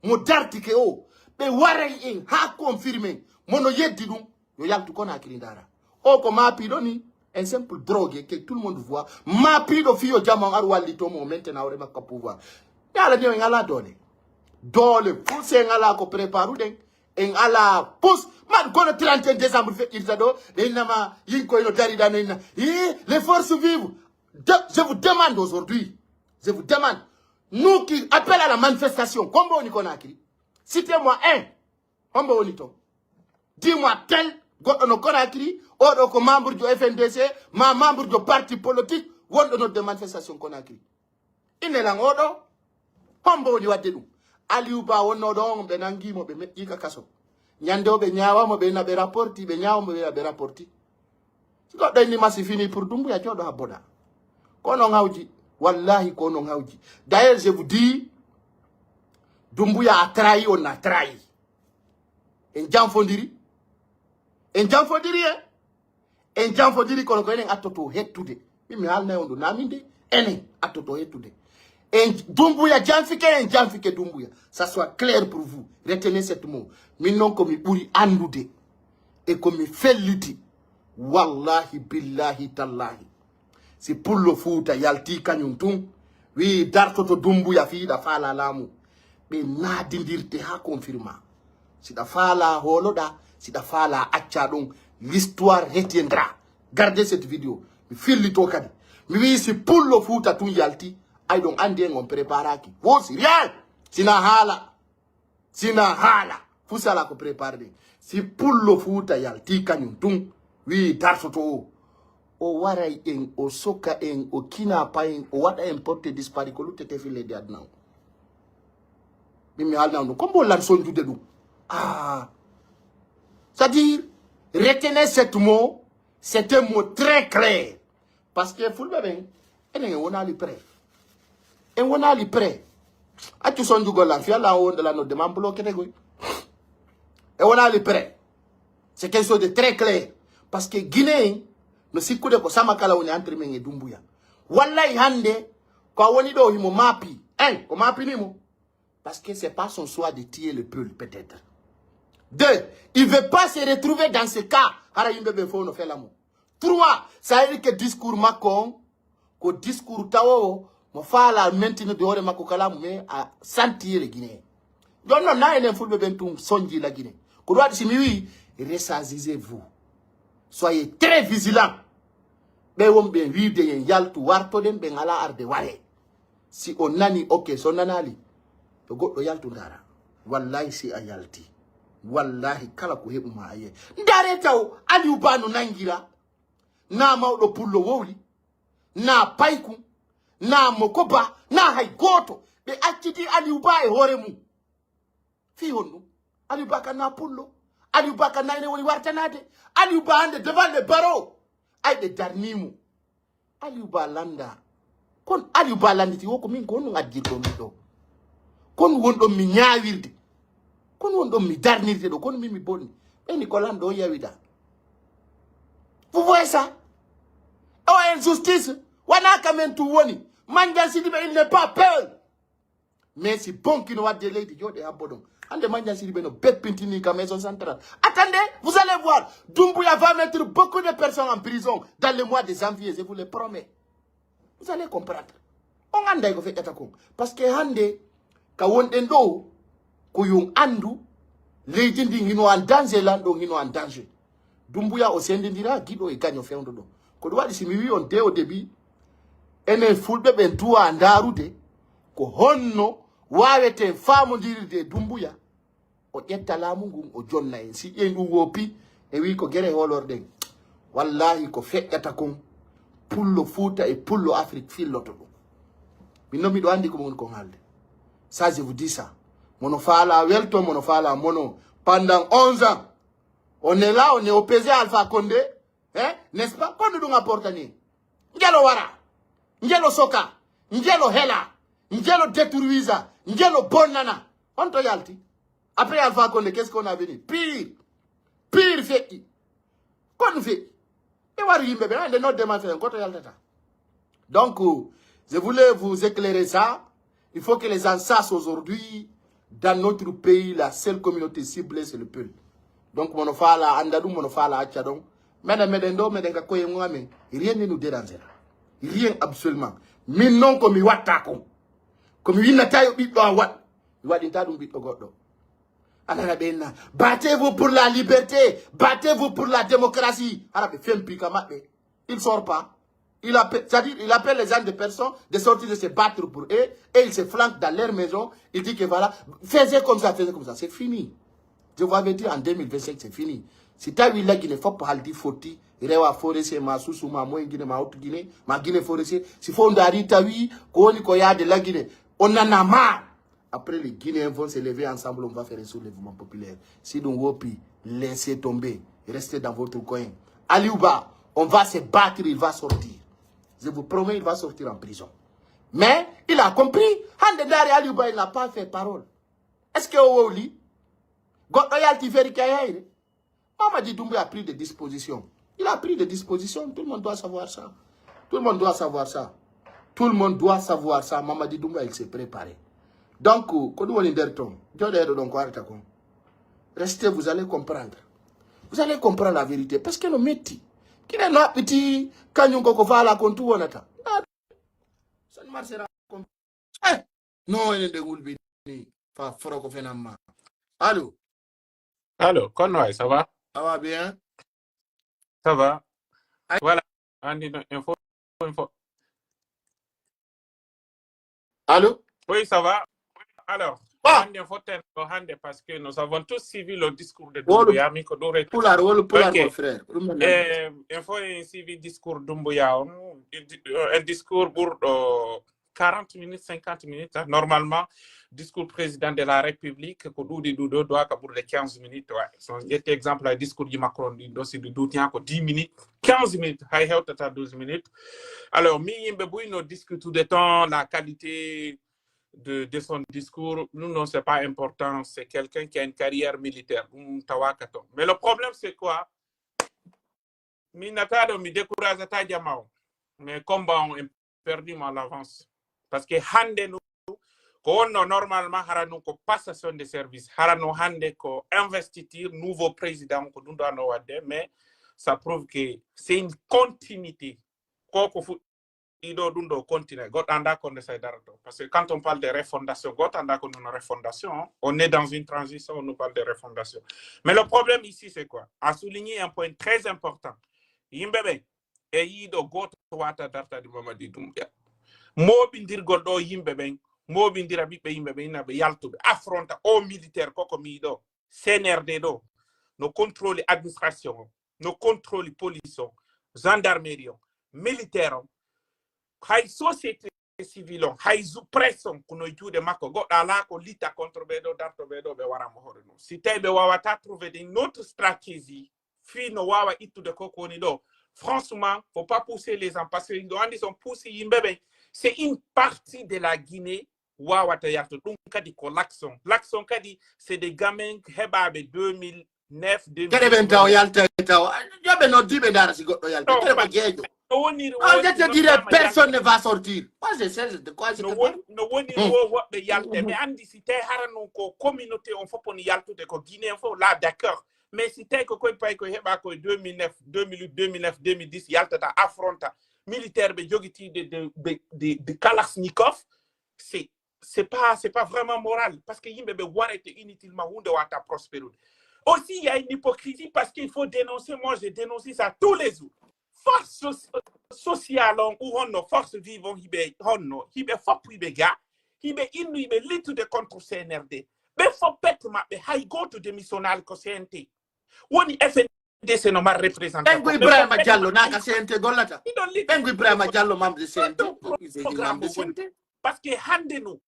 Mo dartike o, ɓe waray en haa confirmé en. Mo no yeddi ɗun, yo yaltu Conakry ndaara. O ko maapiiɗo nii, un simple drogué que tout le monde voit. Maapiiɗo fii yo jamaa on aru wallitoo mo, o maintena hoore makko pouvoir. Yaala ni en alaa doole. Doole fuu si en alaa ko préparuɗen. En alaa fus. Man kono trente et un décembre feƴƴirta ɗoo, ɓe innama yinkoy no dari ɗaa no inna. Ii, les forces vives. De-, je vous demande aujourd'hui, je vous demande, nous qui appelons à la manifestation, ko hombo woni Conakry? Citez-moi un. Hombo woni ton? Dis-moi tel, goɗɗo no Conakry, oɗo ko membre jo F N D C, ma membre jo parti politique, wonɗo nodde manifestation Conakry. Inne lan oɗo, hombo woni wadde ɗun? Aliou Ba wonnoo ɗoo on, ɓe nangii mo, ɓe meƴƴii ka kaso. Ñande o ɓe ñaawa mo, ɓe na ɓe rapporti, ɓe ñaawa mo, ɓe na ɓe rapporti. Si goɗɗo inni ma si fini pour Dumbuya, jooɗo habboɗaa. Ko non hawji, wallahi ko non hawji. D'ailleurs, je vous dis, Dumbuya a trahi, on a trahi. En janfondiri. En janfondiri, eh? En janfondiri, kono ko enen attoto hettude. Min mi haalnay on ɗun, naa min de. Enen attoto hettude. En Dumbuya janfike, en janfike Dumbuya. Ça soit clair pour vous. Retenez cette mot. Min non ko mi ɓuri anndude. E ko mi felliti. Wallahi, billahi, tallahi. Si Pullo Fuuta yaltii kañun tun, wi'i dartoto Dumbuya fii hiɗa faalaa laamu, ɓe naadindirte haa confirma. Si ɗa faalaa hooloɗaa, si ɗa faalaa accaa ɗun, l'histoire retiendra. Gardez cette vidéo. Mi fillitoo kadi. Mi wi'i si Pullo Fuuta tun yaltii, ay ɗon anndi en on préparaaki. Wosi rien. Sina haala. Sina haala. Fuu si alaa ko préparé ɗen. Si Pullo Fuuta yaltii kañun tun, wi'i dartoto o, o waray en, o soka en, o kinapa en, o waɗa en porté disparu, ko luttete fii leydi aduna on. Min mi haalna on ɗun. Ko mbo lan sonjude ɗun? Ah. C'est-à-dire, retenez cette mot, c'est un mot très clair. Parce que fulɓe ɓen, enen en wonaali prêt. En wonaali prêt. Accu sonjugol lan, fii Alla on wonde lan nodde man bloqué de goy. En wonaali prêt. C'est quelque chose de très clair. Parce que Guinéen no sikkude ko sama kala woni entre men e Dumbuya. Wallahi hannde, ko a woni ɗoo himo maapi. Un, ko maapini mo. Parce que c'est pas son choix de tuer le peuple, peut-être. Deux, il veut pas se retrouver dans ce cas. Hara yimɓe ɓen fow no fela mo. Trois, ça veut dire que discours makko on, ko discours tawowo, Mo faalaa mentinude hoore makko kalaamu, mais a santi yele Guinée. Jooni non, na enen fulɓe ɓen tun sonji la Guinée. Ko ɗum waɗi si mi wi'i, ressaisissez-vous. Soyez très vigilants. Ɓe wonɓe wiide yen yaltu wartoɗen, ɓen alaa arde waree. Si o nani, ok. Si o nanaali, to goɗɗo yaltu ndaara. Wallahi, si a yalti, wallahi, kala ko heɓu ma a yiyay. Ndaaree taw Aliou Ba no nangira, naa mawɗo pullo wowli, naa payku, naa moko ba, naa hay gooto. Ɓe acciti Aliou Ba e hoore mum. Fii honɗum? Aliou Ba kan na pullo. Aliou Ba kan na ene woni wartanaade. Aliou Ba hannde devant les barreaux. Ay, ɓe darnii mo. Aliou Ba lannda. Kon Aliou Ba lannditi wo ko min ko honɗum addirɗo min ɗo? Kon wonɗon mi ñaawirde. Kon wonɗon mi darnirde ɗo. Kon min mi bonni. Ɓeni ko lanɗo on yawida. Vous voyez ça? O injustice. Wona ka men tun woni. Mandiang Sidibé, il n'est pas peur. Mais si bonki no wadde leydi, jooɗe habbo ɗon. Hannde Mandiang Sidibé no beppintini ka maison centrale. Attendez, vous allez voir. Doumbouya va mettre beaucoup de personnes en prison dans le mois de janvier, je vous le promets. Vous allez comprendre. On annday ko feƴƴata kon. Parce que hannde, ka wonɗen ɗo, ko yo on anndu, leydi ndin hino en danger, lanɗo on hino en danger. Doumbouya o sendindira giɗo e gaño fewndo ɗo. Ko ɗum waɗi si mi wi'i on dès au début, enen fulɓe ɓen tuwa ndaarude ko honno waaweten faamondirirde e Doumbouya, o ƴetta laamu ngun, o jonna en. Si ƴeewi ɗum woppi, e wi'i ko gere hoolorɗen. Wallahi, ko feƴƴata kon, pullo Fuuta e pullo Afrik filloto ɗum. Min non miɗo anndi ko woni kon haalde. Ça, je vous dis ça. Mono faalaa welto, mono faalaa mono. Pendant onze ans, on est là, on est opposé à Alpha Condé. Hein? N'est-ce pas? Kono ɗum apportani. Ngelo wara. Ngelo soka. Ngelo hela. Ngelo détruisa. Ngelo bonnana. On to yalti. Après Alpha Condé, qu'est-ce qu'on a venu? Pire. Pire feƴƴi. Kono feƴƴi. Ɓe wari yimɓe ɓe, hannde nodde ma feen, goto yaltata. Donc, je voulais vous éclairer ça. Il faut que les gens sachent aujourd'hui, dans notre pays, la seule communauté ciblée, c'est le Peul. Donc, mono faala annda ɗum, mono faala acca ɗon. Menen, meɗen ɗo, meɗen ka koye mum amen. Rien ne nous dérangera. Rien absolument. Min non ko mi watta kon. Ko mi winnata yo ɓiɗɗo an waɗ. Mi waɗinta ɗum ɓiɗɗo goɗɗo. Anana ɓe inna, battez-vous pour la liberté, battez-vous pour la démocratie. Hara ɓe fempi ka maɓɓe. Il sort pas. Il appelle, c'est-à-dire, il appelle les gens de personnes de sortir de se battre pour eux et il se flanque dans leur maison. Il dit que voilà, faisez comme ça, faisez comme ça. C'est fini. Je vous avais dit en deux mille vingt-cinq, c'est fini. Si tawi la Guinée fof haldi fotti, rewa forestier ma susu ma moyen Guinée ma haute Guinée, ma Guinée forestier, si fof ndaari tawi ko woni ko yaade la Guinée, on en a marre. Après, les Guinéens vont se lever ensemble, on va faire un soulèvement populaire. Si ɗum woppi, laissez tomber, restez dans votre coin. Aliou Ba, on va se battre, il va sortir. Je vous promets, il va sortir en prison. Mais il a compris. Hande ndaari Aliou Ba, il n'a pas fait parole. Est-ce que o wowli? Goɗɗo yalti feri kay hayre. Mamadi Doumbouya a pris des dispositions. Il a pris des dispositions. Tout le monde doit savoir ça. Tout le monde doit savoir ça. Tout le monde doit savoir ça. Mamadi Doumbouya, il s'est préparé. Donc, ko ɗum woni nder ton. Jooɗeeɗo ɗon ko arata kon. Restez, vous allez comprendre. Vous allez comprendre la vérité. Parce que no metti. Kine no haɓɓiti, kañum koko faala kon tu wonata. Ça ne marchera Eh, non, enen ɗen wulbini. Fa foro ko fenan ma. Allô? Allô, kono waay, ça va? Ça va bien? Ça va. Ay- Voilà. Andi no info, info. Allô? Oui, ça va. Alors, Ah! Hande foten ko hande parce que nous avons tous suivi le discours de Wolu- Doumbouya, mi ko ɗum rek. Pulaar, wolu pulaar, Ok. Mon frère. Ɗum non. Eh, info en suivi discours Doumbouya on, un discours ɓurɗo quarante minutes, cinquante minutes, hein. Normalement, discours président de la République, ko ɗuuɗi ɗuuɗo, doit ka ɓurde quinze minutes. Ouais. So on ƴetti exemple, ay discours ji Macron ɗin ɗo, si ɗi duuti han ko dix minutes, quinze minutes, hay hewtata douze minutes. Alors, mi yimɓe buy no discutude ton la qualité de, de son discours, nous, non, c'est pas important. C'est quelqu'un qui a une carrière militaire. Ɗum tawaka ton. Mais le problème, c'est quoi? Mi nata ɗo, mi décourage ata jama o. Mais combat on est perdu, ma l'avance. Parce que hande nu, ko wonno normalement, hara nu ko passation de service. Hara nu hande ko investiture nouveau président, ko ɗum ɗo ano wadde. Mais ça prouve que c'est une continuité. Ko ko fu- ɗiɗo ɗum ɗo continue. Goɗɗo anndaa ko nde say darato. Parce que quand on parle de refondation, goɗɗo anndaa ko non refondation. On est dans une transition, on nous parle de refondation. Mais le problème ici, c'est quoi? A souligné un point très important. Yimɓe ɓen, e yiɗo goto wata dartade Mamadi Doumbouya. Mooɓindirgol ɗo yimɓe ɓen, mooɓindira ɓiɓɓe yimɓe ɓen, ina ɓe yaltuɓe, affronta o militaire koko miɗo, C N R D ɗo, no contrôle administration on, no contrôle police on, gendarmerie on, militaire on, hay société civile on, hay zu-, presse on, ko no e juuɗe makko. Goɗɗo alaa ko lita contre ɓe ɗo, darto ɓe ɗo, ɓe wara mo hoore non. Si tawi ɓe wawata trouver une autre stratégie, fii no waawa ittude ko ko woni ɗo. Franchement, faut pas pousser les gens, parce que ɗo anndi son puusi yimɓe ɓen, c'est une partie de la Guinée wawata yalto. Ɗum kadi ko l'action. L'action kadi, c'est des gamins heɓaaɓe deux mille neuf, Kede ɓen taw deux mille dix. Yalta taw. Yoɓe noddiɓe ndara si goɗɗo yalta. Non, kede ko jeejo. No woni, no woni, je te dirais, personne ne va sortir. Moi, je sais de quoi je te parle. No woni, no woni wo woɓɓe yalte. Mi anndi si tawi hara non ko communauté on fof on yaltude ko Guinée fof, là, d'accord. Mais si tawi ko koye pay ko heɓa koye deux mille neuf, deux mille huit, deux mille neuf, deux mille dix, yaltata, affronta militaire ɓe jogiti de, de, de, de, de Kalachnikov, c'est, c'est pas, c'est pas vraiment moral. Parce que yimɓe ɓe warete inutilement, hunde wata prospérude. Aussi, il y a une hypocrisie parce qu'il faut dénoncer. Moi, je dénonce ça tous les jours. Force so-, sociale on, ou honno, force vive on, hiɓe honno, hiɓe fof hiɓe ga, hiɓe innu, hiɓe littude contre C N R D. Ɓe fof pet maɓɓe, hay gooto démissionnaali ko C N T. Woni F N D C no mari représentant. Ɓen ko Ibrahima Diallo, naka C N T gollata? Ɓen ko Ibrahima Diallo, membre de C N T. Programme membre de C N T. Parce que hannde no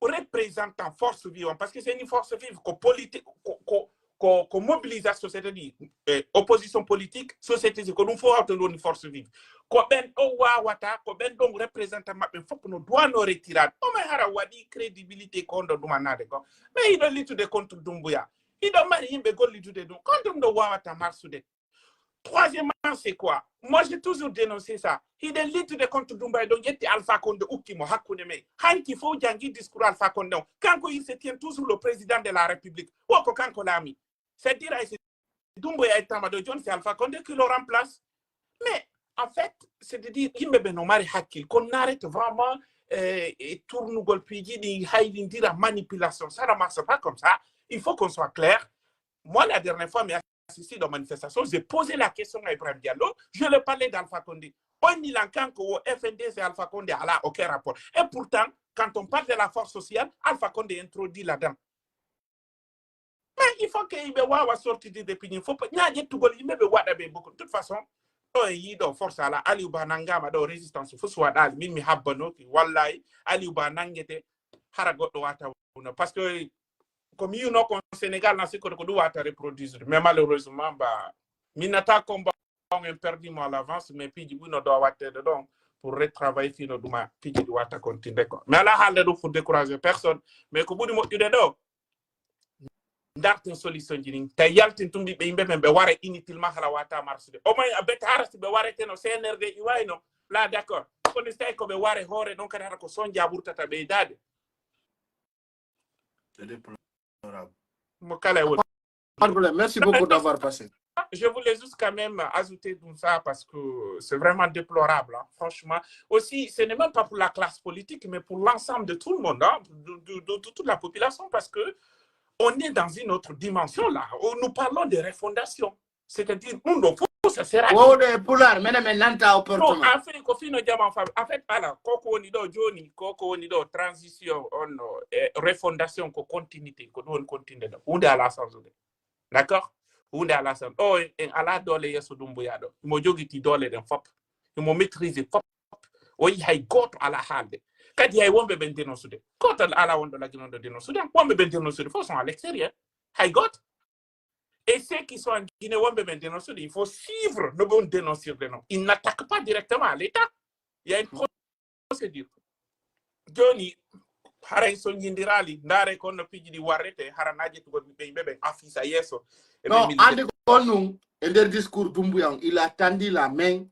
représentant force vive on, parce que c'est une force vive, ko politique, ko, ko, ko, ko mobilisation, c'est-à-dire, eh, opposition politique, société civile, ko ɗum fof hawta ɗum woni force vive. Ko ɓen ɗo wawata, ko ɓen ɗon représentant maɓɓe fof no duwano retirade. O may hara waɗi crédibilité ko honɗo ɗum annade ko. Mais hiɗo littude contre Doumbouya. Hiɗo mari yimɓe gollidude ɗum. Ko ɗum ɗo wawata marsude. Troisièmement, c'est quoi? Moi, j'ai toujours dénoncé ça. Hiɗen littude contre Doumbouya ɗon ƴetti Alpha Condé ukki mo hakkunde men. Hanki fof jangi discours Alpha Condé on. Kanko, il se tient toujours le président de la République. Wo ko kanko laami. C'est-à-dire, ay si Doumbouya ettama ɗo, jooni c'est Alpha Condé qui le remplace. Mais, en fait, c'est-à-dire, yimɓe ɓe no mari hakkil. Qu'on arrête vraiment, euh, e tournugol piiji ɗi haydindira manipulation. Ça ne marche pas comme ça. Il faut qu'on soit clair. Moi, la dernière fois, mi assisté dans manifestation, j'ai posé la question à Ibrahim Diallo, je lui ai parlé d'Alpha Condé. On dit là, quand au F N D C Alpha Condé a là aucun rapport. Et pourtant, quand on parle de la force sociale, Alpha Condé est introduit là-dedans. Mais il faut que il y ait sorti de l'opinion. Faut pas, il y a tout le monde, il y a beaucoup. De toute façon, on y est, force à la, Aliou Ba nangama, de résistance, faut soit là, min mi habano, ki, wallahi, Aliou Ba nangete, hara goɗɗo wata wuno. Parce que, comme you know, au Sénégal, dans ce que nous wata reproduire. Mais malheureusement, bah, minata combat, on a perdu moi à l'avance, mais puis, du coup, on doit avoir de donc, pour retravailler, fino duma, puis, du wata continuer, quoi. Mais là, halde do pour décourager personne. Mais ko ɓuri moƴƴude ɗo, darten solution ji ɗin. Tawi yaltin tun ɓiɓɓe yimɓe ɓen ɓe wara inutilement hala wata marsude. Au moins, a bet hara si ɓe warete no C N R D iwayno. Là, d'accord. Kono si tawi ko ɓe ware hoore ɗon kadi hara ko sonja ɓurtata ɓeydade. C'est déplorable. Mo kala e woni. Pas de problème. Merci beaucoup d'avoir passé. Je voulais juste quand même ajouter tout ça parce que c'est vraiment déplorable, hein, franchement. Aussi, ce n'est même pas pour la classe politique, mais pour l'ensemble de tout le monde, hein, de, de, de, de toute la population, parce que on est dans une autre dimension là. On- Nous parlons de refondation. C'est-à-dire, nous, nos forces, ça sera Wowde e pulaar, menen men nanta o non, portoma. Affaire ko fino jama fa. En fait, ala, koko woni ɗo joni, koko woni ɗo transition, on, eh, refondation ko continuité, ko ɗum woni continuité ɗo. Hunde ala sansude. D'accord? Hunde ala sansude. O, en, en ala doole yeeso Dumbuya ɗo. Mo jogiti doole ɗen fop. Mo maîtriser fop. O yi hay gooto ala haalde. Kadi hay wonɓe ɓen dénoncude. Gooto ala wonɗo laggi non ɗo dénoncude. Wonɓe ɓen dénoncude fof sont à l'extérieur. Hay gooto. Et ceux qui sont en Guinée, wonɓe ɓen dénoncude, il faut suivre no ɓe on dénoncude non. Ils n'attaquent pas directement l'État. Il y a une procédure. Joni, haray so njindiraali, ndaare ko no piiji ɗi warrete, hara na ƴettugol ɓiɓɓe yimɓe ɓen afisa yeeso. E ɓe No, militeri. Andi ko on nun, e nder discours Dumbuya on, il a tendu la main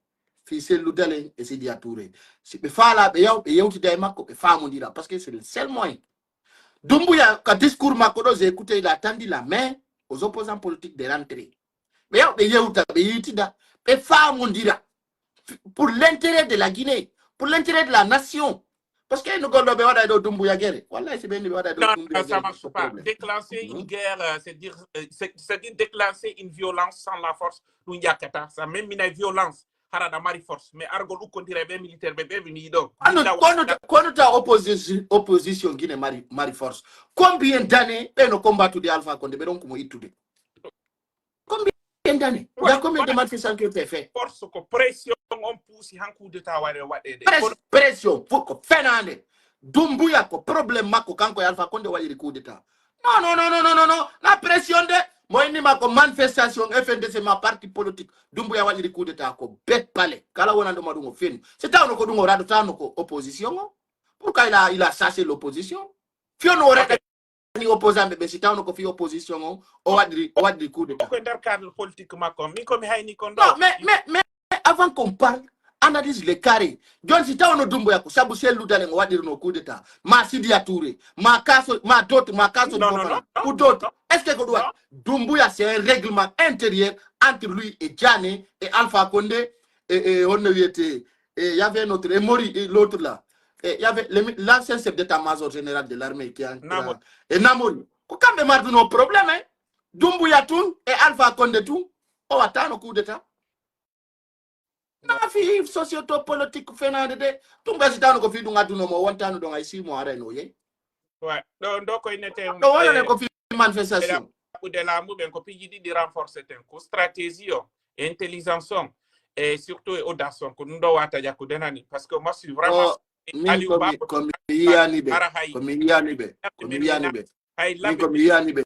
fii Cellou Dalein e Sidya Touré. Si ɓe faalaa ɓe yaw, ɓe yewtida e makko, ɓe faamondira, parce que c'est le seul moyen. Dumbuya, ka discours makko ɗo, j'ai écouté, il a tendu la main aux opposants politiques de rentrer. Ɓe yaw, ɓe yewta, ɓe yewtida, ɓe faamondira. Pour l'intérêt de la Guinée, pour l'intérêt de la nation. Parce que no goɗɗo ɓe waɗa ɗo Dumbuya gere. Wallahi, si ɓe ni ɓe waɗa ɗo Dumbuya gere, ça marche pas. Déclencher une guerre, euh, c'est dire, euh, c'est, c'est dire déclencher une violence sans la force. Ɗum ƴakkata. Ça, même mina violence, hara na mari force. Mais argol ukkondira ɓe militaire ɓe, ɓe mi yiɗo. Kono, kono ta opposition, opposition gine mari, mari force. Combien d'années ɓe no combattude Alpha Condé, ɓe ɗon ko mo ittude? Combien d'années? Il y a combien de manifestations qui ont été faites? Force ko pression on puusi han coup d'état waɗe waɗede. Pression, pour ko fenande. Dumbuya ko problème makko kanko e Alpha Condé waɗiri coup d'état. Non, non, non, non, non, non, non. Na pression de. Mo inni makko manifestation F N D C ma parti politique. Dumbuya waɗiri coup d'état ko bet palais. Kala wonanɗo ma ɗum o fenu. Si tawno ko ɗum o raɗo tawno ko opposition o. Pourquoi il a, il a chassé l'opposition? Fio no raɗa ni opposant ɓe, si tawno ko fi opposition o, o waɗiri, o waɗiri coup d'état. Ko e nder cadre politique makko. Min ko mi hayni kon ɗo. Non, mais, mais, mais avant qu'on parle, analyse le carré. Jon si tawno Dumbuya ko sabu Cellou Dalein o waɗirno coup d'état. Ma Sidia Touré, ma Kaso, ma d'autres, ma Kaso non, non, non, non, ou d'autres. Est-ce que ko ɗum waɗi? Dumbuya, c'est un règlement intérieur entre lui et Diané et Alpha Condé et, et on a été, et il y avait un autre, et Mori, et l'autre là. Et il y avait le mi-, l'ancien chef d'état-major général de l'armée qui a, qui a- Namori. Et Namori. Ko kamɓe marduno problème, hein. Dumbuya tun e Alpha Condé tun, o wattano coup d'état. Na fi socio-politique fenande de. Dumbuya si tawno ko fi ɗum adduno mo, wontano ɗon ay six mois arayno yeyi. Ouais. Ɗo, ɗo ko innete ɗo wonane ko fi manifestation. Ɓe laamu ɓen ko piiji ɗiɗi renforcer ten, ko stratégie o, e intelligence on, e surtout e audace on, ko ɗum ɗo wata ƴakkude nani, parce que moi, je suis vraiment Min Aliou ko mi, Ba ko ko mi yiyani ɓe, ara hay. Ko mi yiyani ɓe, ko mi yiyani ɓe. Hay Min ko mi yiyani ɓe.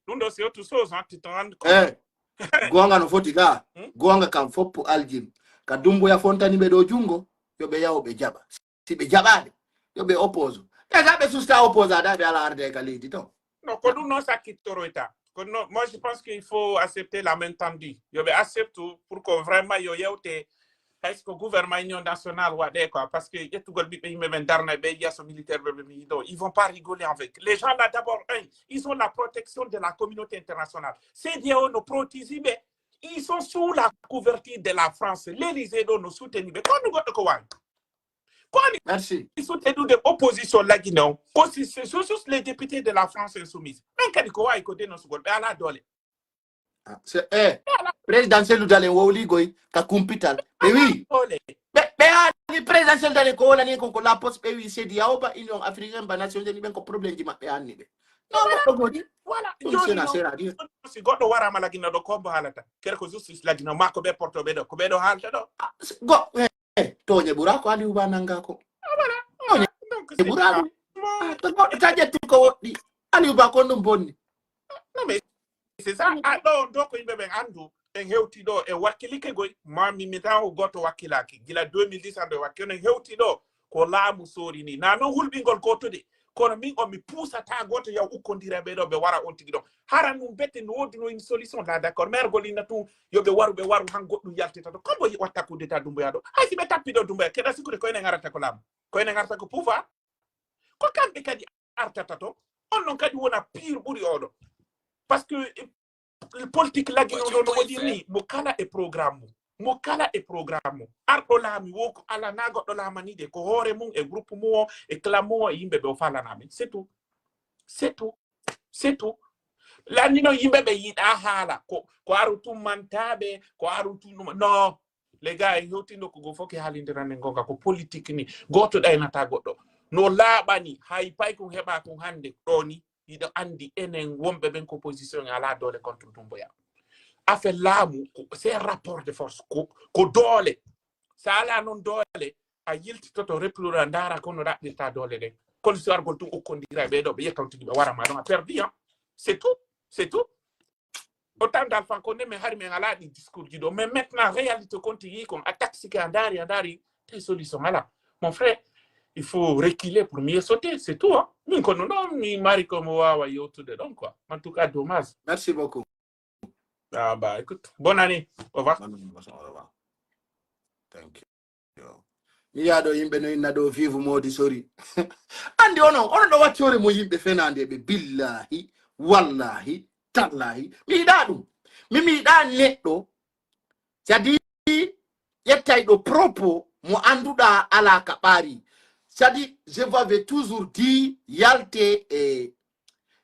Ɗum ɗo c'est autre chose, hein, tu te rends compte. Eh, goonga no foti ka, Hmm? Goonga kam foppu aljin. Ka Dumbuya fontani ɓe ɗo jungo, yo ɓe yawo ɓe jaɓa. Si ɓe jaɓaade, yo ɓe oppose. Déjà ɓe susta oppose ada ɓe ala arde ka leydi to. Non, ko ɗum non sakkitoroyta. Ko non, moi, je pense qu'il faut accepter la main tendue. Yo ɓe accepte pour que vraiment yo yewte, est-ce que gouvernement union nationale waɗe quoi, parce que ƴettugol ɓiɓɓe yimɓe ɓen darna ɓe yeeso militaire ɓe ɓe mi ɗo, ils vont pas rigoler avec. Les gens là d'abord, un, ils ont la protection de la communauté internationale. C D A O no protégé ɓe, ils sont sous la couverture de la France. L'Élysée ɗo no soutenir ɓe. Kono goɗɗo ko wawi. Ko woni Merci. Soutenu de opposition lagino. Ko si, si, si, si les députés de la France insoumise. Ɓen kadi ko wawi ko dénoncegol, ɓe ala doole. Ah, c'est, eh, Président Cellou Dalein wowligoy ka kumpital. Ɓe wi, doole. Ɓe, ɓe haali Président Cellou Dalein ko wolani kon ko la poste, ɓe wi C D A O ba Union Africaine ba Nations Unies ɓen ko problème ji maɓɓe anni ɓe. Non, goɗɗo godi. Voilà. Ɗum sena sera di. Si goɗɗo warama lagino ɗo ko mbo haalata. Kere ko justice lagino ma ko ɓe porto ɓe ɗo, ko ɓe ɗo haalta ɗo. Ah, s-, go, eh, eh, tooñe ɓura ko Aliou Ba nanga ko. Ah, voilà. Tooñe Donc, c'est ɓura ça. Ɗum. Ah, to goɗɗo ta ƴetti ko woɗɗi. Aliou Ba kon ɗum bonni. Non, mais c'est ça. Ah, ɗo, ɗo ko yimɓe ɓen andu, en hewti ɗo, e wakkilike goy, ma mi, mi taw goto wakkilaki. Gila deux mille dix ando e wakkil, en hewti ɗo, ko laamu sori ni. Na non hulɓingol goto de. Kono min on mi puusata goto yaw ukkondira ɓe ɗo, ɓe wara on tigi ɗo. Hara ɗum bete no woodi no une solution la, d'accord. Maire gol inna tun, yo ɓe waru, ɓe waru, han goɗɗum yaltita to. Kombo watta coup d'état Dumbuya ɗo. Hay si ɓe tappi ɗo Dumbuya, keɗa sikkude ko enen arata ko laamu. Ko enen arata ko pouvoir. Ko kamɓe kadi artata to. On non kadi wona pire ɓuri oɗo. Parce que, eh, politique lagino no, no waɗiri ni, mo kala e programme mum. Mo kala e programme mum. Arɗo laami wo ko ala na goɗɗo laamani de, ko hoore mum e groupe mum o, e clan mum o, e yimɓe ɓe o falana min. C'est tout. C'est tout. C'est tout. Lanni non yimɓe ɓe yiɗa haala. Ko, ko aru tun mantaaɓe, ko aru tun ɗum. Non. Les gars, en hewtindo ko go fof ke haalindiranen gonga ko politique ni. Gooto ɗaynata goɗɗo. No laaɓani, hay pay kun heɓa kun hannde ɗo ni, hiɗo anndi enen wonɓe ɓen ko opposition e alaa doole contre Dumbuya. Affaire laamu, ko, c'est un rapport de force, ko, ko doole. Sa alaa non doole, a yiltitoto, replura, ndaara kono raɓɓirta doole ɗen. Kono si wargol tun ukkondira e ɓee ɗo, ɓe yetta on tigi ɓe wara ma ɗon, a perdi, hein. C'est tout, c'est tout. Autant d'Alpha Condé, mais hari men alaa ɗi discours ji ɗo. Mais maintenant, réalité kon tigi kon, a taxi ke a ndaari, a ndaari, te solution alaa. Mon frère, il faut reculer pour mieux sauter, c'est tout, hein. Min kono non, mi mari ko mo waawa yewtude ɗon, quoi. En tout cas, dommage. Merci beaucoup. Ah bah, écoute, bonne année. Au revoir. Bonne année, au revoir. Thank you. Yo. Mi yi'a ɗo yimɓe no inna ɗo vive Modi sori. Anndi onon, onon ɗo watti hoore mo yimɓe fenaande ɓe. Billahi, wallahi, tallahi. Mi yiɗa ɗum. Mi, mi yiɗa neɗɗo. C'est-à-dire, ƴettay ɗo propos, mo annduɗaa alaa ka ɓaari. C'est-à-dire, je vous avais toujours dit, yalte e,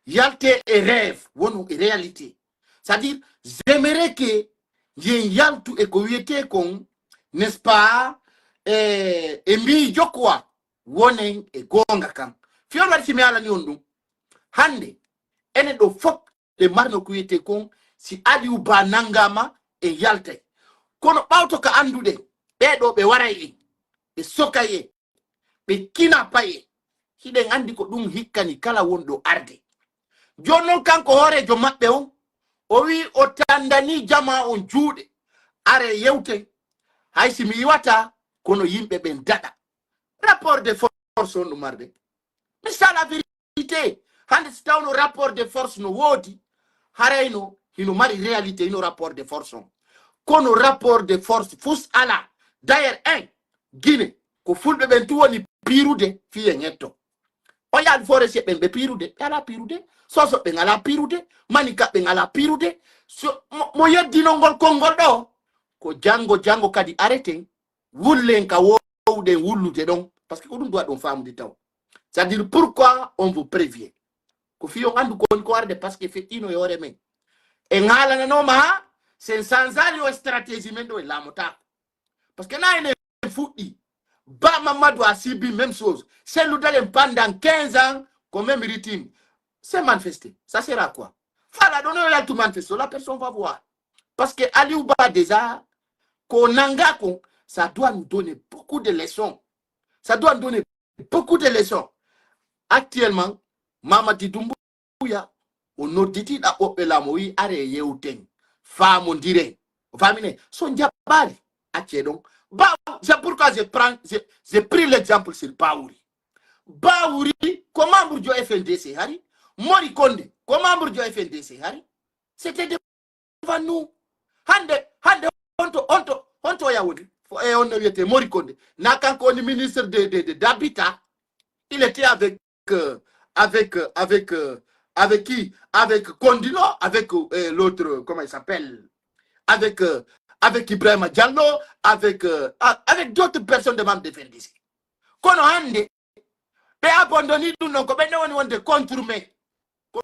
yalte e rêve, wonu e réalité. C'est-à-dire, j'aimerais que yen yaltu e ko wiyetee kon, n'est-ce pas, e, e miijo quoi, wonen e goonga kan. Fii on waɗi si mi haalani on ɗum. Hannde, enen ɗo fof ɗe marno ko wiyetee kon, si Aliou Ba nanngaama, en yaltay. Kono ɓawto ka annduɗen, ɓee ɗoo ɓe waray en, ɓe sokay en, ɓe kina pay en. Hiɗen anndi ko ɗum hikkani kala wonɗo arde. Jooni non kanko hooreejo maɓɓe on, o wi'i o tandanii jamaa on juuɗe. Are yewten, hay si mi yiwataa, kono yimɓe ɓen daɗa. Rapport de force on ɗum arde. Mi sala vérité. Hannde si tawno rapport de force no woodi, harayno hino mari réalité, hino rapport de force on. Kono rapport de force fus ala. D'ailleurs, en Guinée, ko fulɓe ɓen tu woni piirude fii en hetto. O yaali forestier ɓen ɓe piirude, ɓe alaa piirude. Soso ɓen alaa piirude. Maninka ɓen alaa piirude. So, mo, mo yeddino ngol konngol ɗo, ko janngo, janngo kadi areten, wullen ka wowɗen wullude ɗon. Parce que ko ɗum duwa ɗon faamude taw. C'est-à-dire, pourquoi on vous prévient? Ko fii on anndu ko woni ko arde, parce que feƴƴiino e hoore men. En haalananooma haa, si en sanzaali o stratégie men ɗo, en laamotaako. Parce que na enen fuɗɗi. Ba Mamadou a subi même chose. Sellu Dalein pendant quinze ans, ko même rythme. C'est manifester. Ça sert à quoi? Fala ɗon o yaltu manifester. La personne va voir. Parce que Aliou Ba déjà, ko nanga kon, ça doit nous donner beaucoup de leçons. Ça doit nous donner beaucoup de leçons. Actuellement, Mamadi Doumbouya, o nodditi ɗaɓɓoɓe laamu, o wi'i, "Aree yewten, faamondiren." O faamine? So jaɓaali, accee ɗon. Ba, c'est pourquoi je prends, je, j'ai pris l'exemple sur Bawouri. Bawouri, ko membre jo F N D C hari. Mori Kondé, ko membre jo F N D C hari. C'était devant nous. Hannde, hannde, honto, honto, honto ya woni? Fo, e on no wiyetee Mori Kondé. Na kanko woni ministre de, de, de, d'habitat. Il était avec, euh, avec, euh, avec, euh, avec qui? Avec Kondilo, avec, euh, l'autre, comment il s'appelle? Avec, euh, avec Ibrahima Diallo, avec, euh, a-, avec d'autres personnes de membre de F N D C. Kono hannde, ɓe abandoni ɗum ɗon, ko ɓen ɗon woni wonde contre men. Ko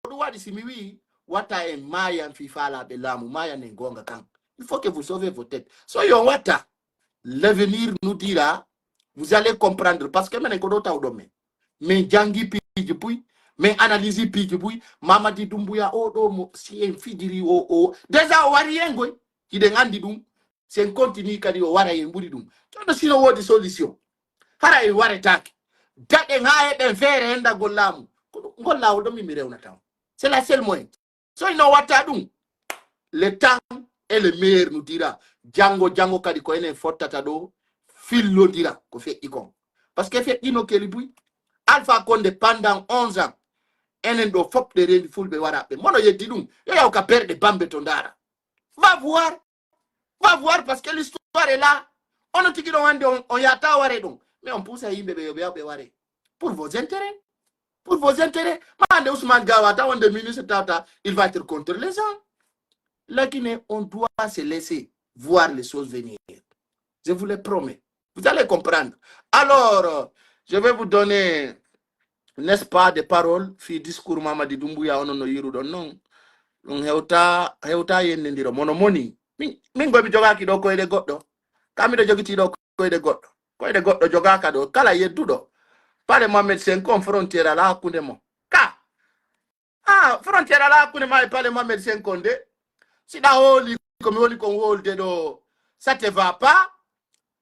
ɗum waɗi si mi wi'i, wata en maayan fii faalaaɓe laamu, maayan en goonga kan. Il faut que vous sauvez vos têtes. So yo wata, l'avenir nous dira, vous allez comprendre. Parce que menen ko ɗo tawɗon men. Men janngi piiji buy, men analyse piiji buy. Mamadi Doumbouya o ɗo mo, si en fijiri o, o, déjà o wari en goy. Hiɗen anndi ɗum. Si en continue kadi o wara en ɓuri ɗum. Jooni sino woodi solution. Hara en waretaake. Daɗen haa heɓen feere enɗagol laamu. Ko ɗum, ngol laawol ɗon min mi rewnata on. C'est la seule moyen. So ino watta ɗum, le temps est le meilleur nous dira. Janngo, janngo kadi ko enen fottata ɗo, fillondira ko feƴƴi kon. Parce que feƴƴino keli buy. Alpha Condé pendant onze ans, enen ɗo fof ɗe rendi fulɓe waraɓe. Mono yeddi ɗum, yo yaw ka berɗe Bambe to ndaara. Va voir. Va voir parce que l'histoire est là. Onon tigi ɗon hannde on, on yahata ware ɗon. Mais on pousse yimɓe ɓe yo ɓe yaw ɓe ware. Pour vos intérêts. Pour vos intérêts. Ma hannde Ousmane Gawa taw on de ministre tawta, il va être contre les gens. La Guinée, on doit se laisser voir les choses venir. Je vous le promets. Vous allez comprendre. Alors, euh, je vais vous donner, n'est-ce pas, des paroles fii discours Mamadi Doumbouya, onon no yiruɗon non. Ɗum hewta, hewta yennindiro. Mono moni. Min, min goy mi jogaaki ɗo koyɗe goɗɗo. Ka miɗo jogitii ɗo koyɗe goɗɗo. Koyɗe goɗɗo jogaaka ɗo. Kala yedduɗo. Pale Mohamed cinq on, frontière alaa hakkunde mo. Ka. Ah, frontière alaa hakkunde ma e Pale Mohamed cinq on de. Si ɗa hooli ko mi woni kon wolde ɗo, ça te va pas.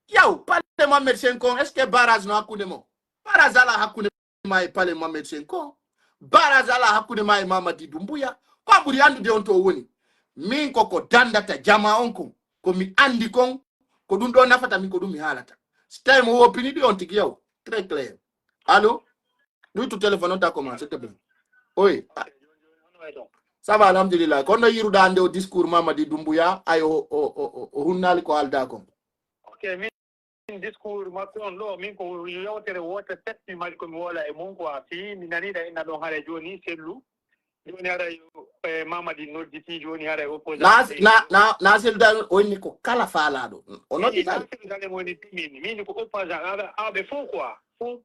Yaw, Pale Mohamed cinq on, est-ce que barrage no hakkunde mo? Barrage alaa hakkunde ma e Pale Mohamed cinq on. Barrage alaa hakkunde ma e Mamadi Doumbouya. Ko a ɓuri anndude on to o woni. Min ko ko dandata jama on kon, ko mi anndi kon, ko ɗum ɗo nafata min, ko ɗum mi haalata. Si tawi mo woppini ɗi on tigi yaw. Très clair. Allô? Lui, tout téléphone, on t'a commencé, s'il te plaît. Oui. Ça va, alhamdulillah. Kono yiruɗa hannde o discours Mamadi Doumbouya, ay o, o, o, o, o hunnaali ko haalda kon. Ok, min discours makko on ɗo, min ko yewtere wootere set mi mari ko mi woola e mum quoi. Si mi nani ɗa inna ɗon hare jooni sellu. Jooni haray, eh, Mamadi nodditi, jooni haray opposant Nas-, na, na, Nasir Dal o inni ko kala faalaaɗo. O nodditali. Nasir Dal mo ni min, min ko opposant, aɓe, aɓe fof quoi, fof.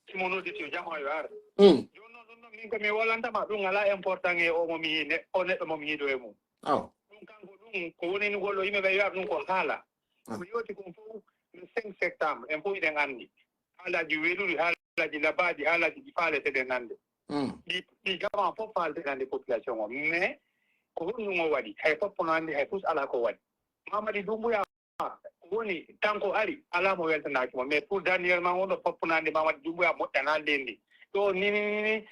Si mo nodditi yo jama yo ar. Mm. Jooni noon ɗum ɗon min ko mi wolantama ɗum alaa important e o mo mi ne-, o neɗɗo mo mi yiɗo e mum. Aw. Ɗum kanko ɗum ko woni ni gollo yimɓe ɓe wi'a ɗum ko haala. Ah. Ko yewti kon fof le cinq septembre, en fof hiɗen anndi. Haalaaji weluɗi, haalaaji labaaɗi, haalaaji ɗi faaleten nande. Mm. Ɗi, ɗi gawan fof faaleten nande population o. Mais ko honɗum o waɗi? Hay fof no anndi, hay fof alaa ko waɗi. Mamadi Doumbouya, ko woni, tan ko ari, alaa mo weltanaaki mo. Mais pour dernièrement, on ɗo fof no anndi Mamadi Doumbouya moƴƴanaali leydi ndi. Ɗo ni, ni, ni, ni,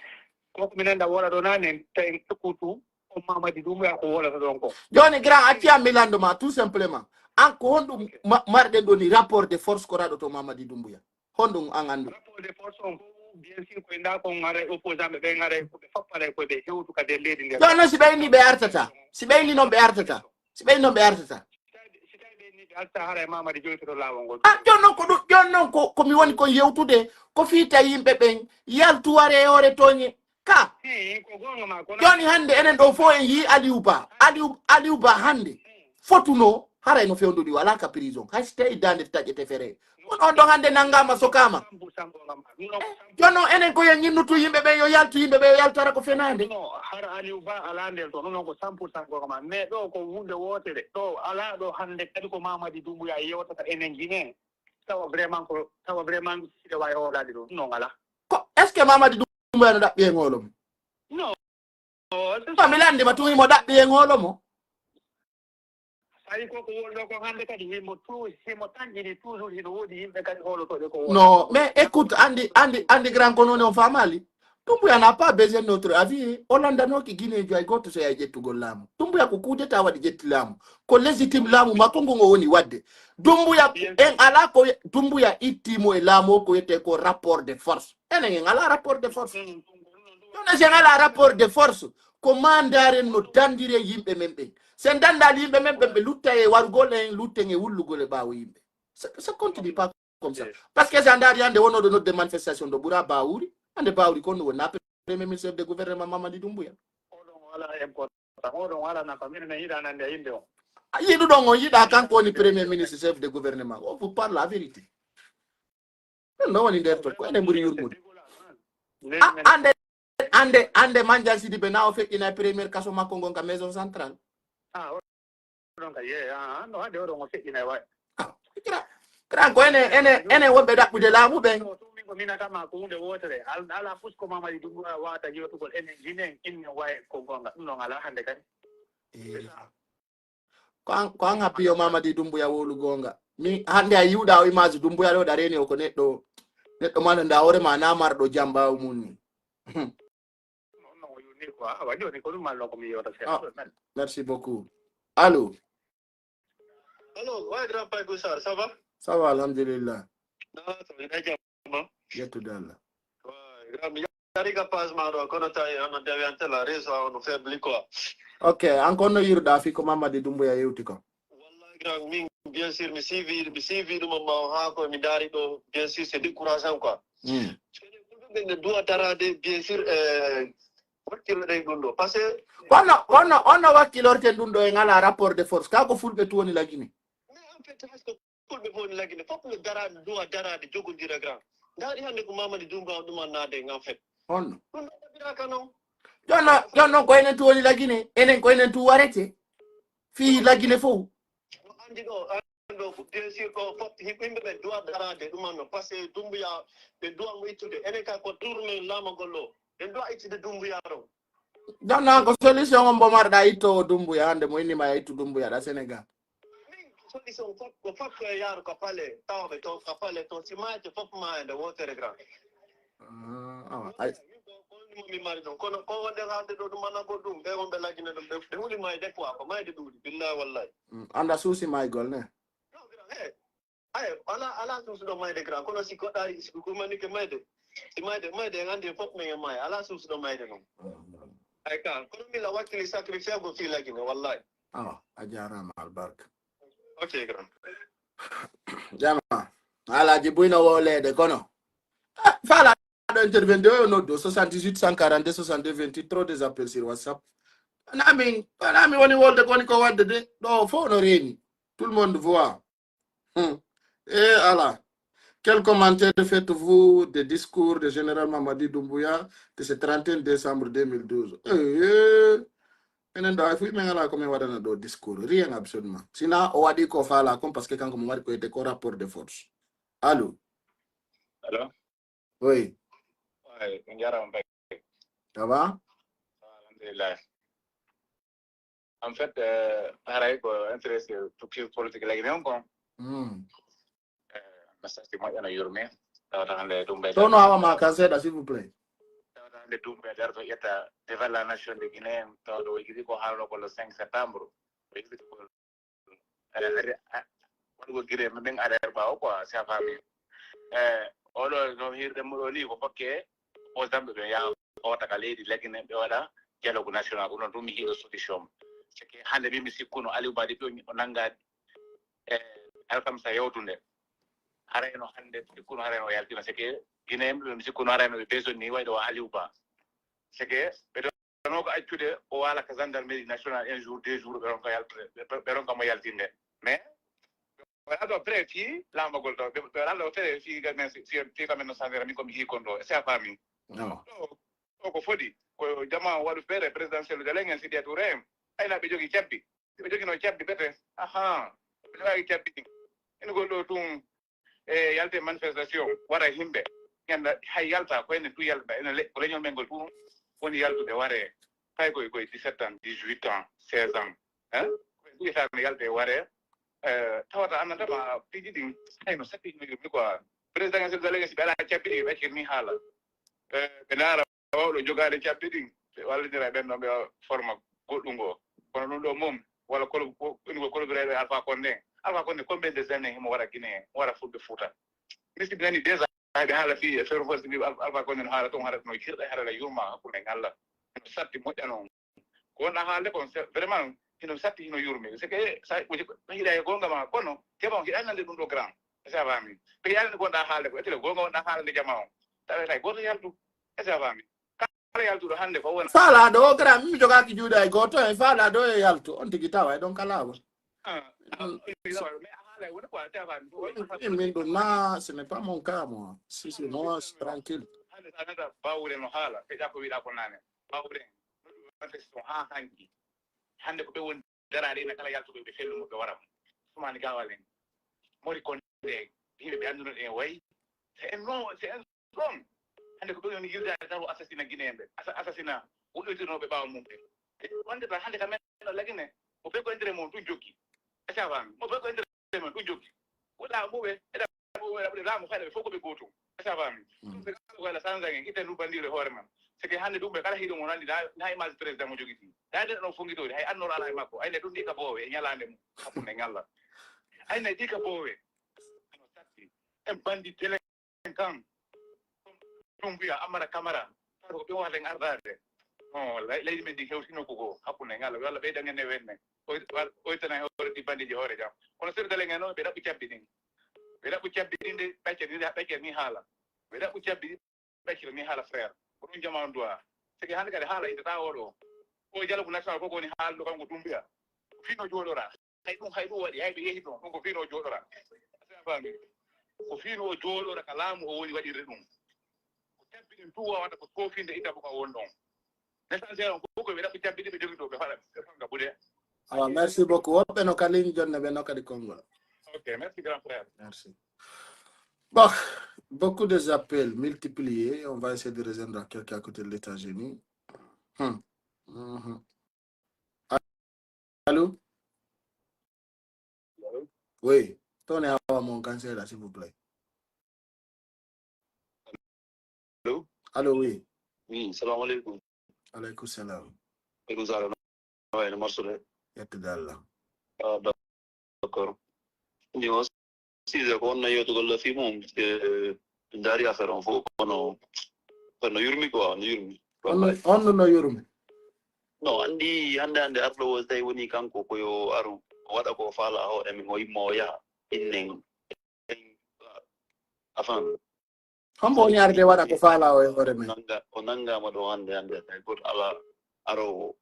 ko ko minen ɗa wola ɗo nane, tawi kutu, on Mamadi Doumbouya ko wolata ɗon ko. Jooni, grand, acci an mi lanndo ma, tout simplement. An ko honɗum ma-, marɗen ɗo ni rapport de force ko raɗoto Mamadi Doumbouya? Honɗum an anndu? Rapport de force on fof, bien sûr, ko e nda kon haray opposant ɓe ɓen haray ko ɓe fof haray ko ɓe hewtu ka nder leydi nder. Jooni noon si ɓe inni ɓe artata, si ɓe inni noon ɓe artata, si ɓe inni noon ɓe artata. Si tawi, si tawi ɓe inni ɓe artata haray Mamadi joytoto laawol ngol. Ah, jooni noon ko ɗum, jooni noon ko, ko mi woni kon yewtude, ko fii tawi yimɓe ɓen yaltu ware e hoore tooñe. Ka. Hii, ko goonga ma, kono jooni hannde enen ɗo fof en yii Aliou Ba. Aliou, Aliou Ba hannde fotuno, haray no fewndo ɗi walaa ka prison. Hay si tawi daande taƴete fere. On, on ɗon hannde nanngaama, sokaama. Jooni noon enen ko yen ñinnutu yimɓe ɓe yo yaltu, yimɓe ɓe yo yaltu, hara ko fenaande. No, hara Aliou Ba alaa nder toon, non ko cent pour cent goonga ma. Mais ɗo ko huunde wootere. Ɗo alaa ɗo hannde kadi ko Mamadi Doumbouya yewtata enen Guinée. Tawa vraiment ko, tawa vraiment siɗa waawi hoolaade ɗo. Non alaa. Ko, est-ce que Mamadi Doumbouya no ɗaɓɓi e hoolo mo? Non. Ko mi lanndi ma tun himo ɗaɓɓi e hoolo mo. Tawi ko ko wonɗo ko hannde kadi himo tu-, himo tanƴini toujours hino woodi yimɓe kadi hoolotooɓe ko wonɗo. Non, mais écoute, anndi, anndi, anndi grand ko non on faamaali. Doumbouya n'a pas besoin de notre avis. O lanndanooki Guinéejo hay gooto so yahi ƴettugol laamu. Doumbouya ko coup d'État waɗi ƴetti laamu. Ko légitime laamu makko ngon o woni waɗde. Doumbouya en alaa ko ye-, Doumbouya itti mo e laamu o ko wiyetee ko rapport de force. Enen en alaa rapport de force. Jooni si en alaa rapport de force, ko maa ndaaren no danndire yimɓe men ɓen. Si en danndaali yimɓe men ɓen, ɓe lutta e warugol, en lutten e wullugol e ɓaawo yimɓe. Ça, ça continue pas comme ça. Parce que si a ndaari hannde wonooɗo nodde manifestation ɗo ɓura Bawuri, hannde Bawuri kon no woni na premier ministre chef de gouvernement Mamadi Doumbouya. Oɗon alaa importance, oɗon alaa nafa, minen en yiɗaa nande e innde on. A yiɗuɗon on yiɗaa kanko woni premier ministre chef de gouvernement. On vous parle la vérité. Ɗum no woni nder ton, ko enen ɓuri yurmude. Ah, hannde, hannde, hannde Mandiang Sidibé na o feƴƴina e première kaso makko ngon ka maison centrale. Ah, o ɗon ka yee, ah, no hannde o ɗon o feƴƴina e waɗ. Ah, kira, kira ko enen, enen, enen wonɓe ɗaɓɓude laamu ɓen. Ɗo, ɗum min ko minatama ko huunde wootere. Al-, alaa fus ko Mamadi Doumbouya waawata yewtugol enen Guinée, enen waye ko goonga. Ɗum ɗon alaa hannde kadi. Eh. C'est ça. Ko an, ko an happi yo Mamadi Doumbouya wowlu goonga. Mi, hannde a yi'uɗaa o image Doumbouya ɗo, ɗa reeni o ko neɗɗo, neɗɗo malɗo nda hoore ma na marɗo jam ɓaawo mum ni. Non, non, o yoni quoi. Awa, jooni ko ɗum malɗo ko mi yewta seeɗa. Ah, merci beaucoup. Allô? Allô, ouais, grand Pay Goussard, ça va? Ça va, alhamdulillah. Ah, ça va, ina jam. Bon. Yettude Allah. Ouais, grand, mi yari ka page ma ɗo, kono tawi on no dewi ante la réseau, on no faibli quoi. Ok, an ko no yiruɗa fi ko Mamadi Doumbouya yewti ko? Wallahi grand, min, bien sûr, mi suivi, mi suivi ɗum on ɓawo haa ko mi daari ɗo, bien sûr, c'est décourageant quoi. Hmm. Parce que ɗen fulɓe ɓen ne duwa daraade, bien sûr, eh, wakkilo ɗen ɗum ɗo. Parce que kono, kono, on no wakkilorten ɗum ɗo e ngala rapport de force, ka ko fulɓe tuwoni lagine. Mais en fait, hay so Fulɓe fof ne lagine, fof ne daraade, duwa daraade, jogondira grand. Ndaari hannde ko Mamadi Doumbouya on ɗum annaade en, en fait. Honno? Ɗum ɗo ɗaɓɓiraaka non. Jooni non, jooni non ko enen tun woni lagine, enen ko enen tun warete. Fii lagine fof. No anndi ɗo, anndi ɗo, bien sûr, ɗo fof yimɓe, yimɓe ɓe duwa daraade, ɗum anno, parce que Doumbouya, ɓe duwa mo ittude. Enen kay ko tourne laamagol ɗo. Ɓe duwa ittude Doumbouya ɗo. Jooni non ko solution on mbo marɗa itto o Doumbouya, hannde mo inni ma ittu Doumbouya ɗa Sénégal. Min solution fof, ko fof ko e yaaro ka palais, tawa ɓe toon ka palais toon, si maayte fof maaya nde wootere grand. Ah, awa, ay. Min ko, ko ɗum mi mari ɗon. Kono ko wonde haalde ɗo ɗum managol ɗum, ɓe wonɓe lagine ɗum, ɓe, ɓe huli mayde quoi, ko mayde ɗuuɗi, billahi wallahi. Mm, anda suusi maygol ne? Non, grand, eh. Ay, ala, ala suusuɗo mayde grand, kono si goɗɗo ari, si ko manike mayde, si mayde, mayde, en anndi fof men e maaya, ala suusuɗo mayde non. Mm. Ay ka, kono min la wakkili sacrifice ko fii lagine, wallahi. Awa, a jaaraama albarka. Ok, grand. Jama, alaaji buyno wo leede kono. Ah, fala ɗo intervenir, o noddu soixante-dix-huit cent quarante-deux soixante-deux vingt-huit, trop des appels sur WhatsApp. Wona min, wona min woni wolde ko woni ko waɗde de, ɗo fof no reeni. Tout le monde voit. Hmm. Eh, ala. Quel commentaire faites-vous des discours de général Mamadi Doumbouya de ce trente et un décembre deux mille douze? Eh, enen ɗo hay fuy men ala ko men waɗana ɗo discours. Rien absolument. Sina o waɗi ko faala kon parce que kanko mo waɗi ko ete ko rapport de force. Allô? Allô? Oui. Ouais, on dirait on va. Ça va? Alhamdulillah. En fait, euh, haray ko intéressé to crise politique lagi non kon. Hmm. Message ti moƴƴa no yurmi. Tawata hande ɗum ɓe Tono hawa ma kan seeɗa, s'il vous plaît. Tawata hande ɗum ɓe darto ƴetta devant la nation de Guinée. Tawata o yiɗi ko haalno ko le cinq septembre. O yiɗi ko waɗugo gire men ɓen arer ɓaawo quoi, si a faami. E oɗo no hirde muɗo ni ko fokke opposant ɓe ɓe yaha hoota ka leydi lagine ɓe waɗa dialogue national. Ɗum ɗon ɗum mi hiɗo solution. C'est que hande min mi sikkuno Aliou Badi ɓe o nanga e alkamsa yawtunde. Harayno hande mi sikkuno harayno o yaltina. C'est que Guinée ɓe mi sikkuno harayno ɓe besoin ni wayɗo wa Aliou Ba. C'est que ɓe ɗono ko accude o waala ka gendarmerie nationale un jour deux jours ɓe ronka yaltude ɓe ronka mo yaltinde. Mais ɓe waɗa ɗo prêt fii laamagol ɗo ɓe waɗa ɗo prêt fii gamen fii kamen no sandere min komi hii kon ɗo est ce que a faami? Non. Ɗo ɗo ko fodi ko jama waɗu feere présidentiel de lengen si ɗiya tour en ayna ɓe jogi cabbi si ɓe jogino cabbi bete. Aha. Ɓe jogaaki cabbi ɗin inugol ɗo tun e yalte manifestation wara himɓe ñanda hay yalta ko enen tu yalta enen le ko leñol men ngol tu woni yaltude ware hay koye koye dix sept ans dix huit ans seize ans hein ko en ɗuyata no yalde ware tawata annantama piiji ɗin hayno sappi no yurmi quoi président en sel délégué si ɓe ala cabbi ɗi ɓe accir ni haala ɓe ndaara wawɗo jogaade cabbi ɗin ɓe wallidira e ɓen ɗon ɓe forma goɗɗum goo kono ɗum ɗo mum walla kolo ɗum ko kolo ɓe rewɓe alpha konde alpha konde combien des années himo waɗa guinée waɗa fulɓe fuuta misi mi nani déjà hayɓe haala fii e ferveur si mbiɓe alpha konde no haala toon haɗata no jirɗa haɗata yurma hakkunde ngalla no satti moƴƴa noon ko wonɗa haalde kon vraiment hino satti hino yurmi c'est que sa hiɗa e gonga ma kono jama on hiɗa nande ɗum ɗo grand est ce que a faami ko yalani gonɗa haalde ko ettele gonga wonɗa haalande jama on tawa kay goto yaltu est ce que a faami kala yaltuɗo hande ko wona Faalaɗo o gara mi jogaaki juuɗe hay gooto e faalaɗo e yaltu on tigi tawa e ɗon ka laawol. Min ɗum na ce n'est pas mon cas moi si c'est moi tranquille. Hande sa nata bawre no haala feƴa ko wiɗa ko nane bawre manifestation ha hanki hande ko ɓe woni daraade ina kala yaltuɓe ɓe fellumo ɓe wara mo sumani gawal en mori konde yimɓe ɓe annduno ɗen wayi c'est un non c'est un non hande ko ɓe woni yirdaade taw assassina guinéen ɓe assassina woɗɗoytirnoɓe ɓaawo mum ɓe wonde tan hande ka men no lagine mo ɓe ko intérêt mon ɗum joggi est ce que a faami mo ɓe ko intérêt mon ɗum joggi woɗɗa muɓe eɗa muɓe eɗa ɓuuri laamu fayda ɓe fof ko ɓe gootum est ce que a faami ɗum ɓe kala ko ala sanzange itte ɗum banndire hoore man c'est que hannde ɗum ɓe kala hiɗo mo nanndi na image président mo jogiti na nde ɗo fongitoɗi hay annoro ala e makko ayne ɗum ɗi ka boowe e ñalaande mum hakkunde ñalla ayne ɗi ka boowe no satti en banndi délinquant ɗum mbiya amara camara tato ko ɓe wata en ardaade non leydi men ndi hewtino ko goo hakkunde ngala yo allah ɓeydan en e wennen oytana e hoore ɗi bandiji hoore jam kono sere dale ngen noon ɓe ɗaɓɓu cabbi ɗin ɓe ɗaɓɓu cabbi ɗin de ɓacce ni ɓacce ni haala ɓe ɗaɓɓu cabbi ɗi ɓaccita ni haala frère ko ɗum jama on duwa seke hannde kadi haala idata oɗo o jalabu national koko woni haalɗo kanko dumbiya fino jooɗora hay ɗum hay ɗum waɗi hay ɓe yehi ɗon ɗum ko fino o jooɗora a faami ko fino o jooɗora ka laamu o woni waɗirde ɗum ko cabbi ɗin tout wawata ko tofinde ita ko won ɗon l'essentiel on fof ko ɓe ɗaɓɓi cabbi ɗi ɓe jogi ɗo ɓe faɗa ɓe fanga bude awa merci beaucoup woɓɓe no kalin jonne ɓe no kadi konngol ok merci grand frère merci bon beaucoup des appels multipliés on va essayer de rejoindre quelqu'un à côté de l'États-Unis hmm. mm -hmm. Allô? Oui. Tourne à mon cancer là, s'il vous plaît. Allô? Allô, oui. Oui, salam alaikum. Alaikum salam. Alaikum salam. Ouais, le morceau là. Yatidalla. Ah, d'accord. Ni o sise ko wonno yewtugol ɗo fii mum, ndaari affaire on fof kono kono yurmi quoi no yurmi. On no yurmi. No anndi hannde hannde arɗo o tawi woni kanko ko yo aru o waɗa ko faala hoore men o yimma o yaha innen a faami. Hombo woni arde waɗa ko faalaa o e hoore men? Nanga-, o nangaama ɗo hannde, hannde, hay gooto alaa aroowo.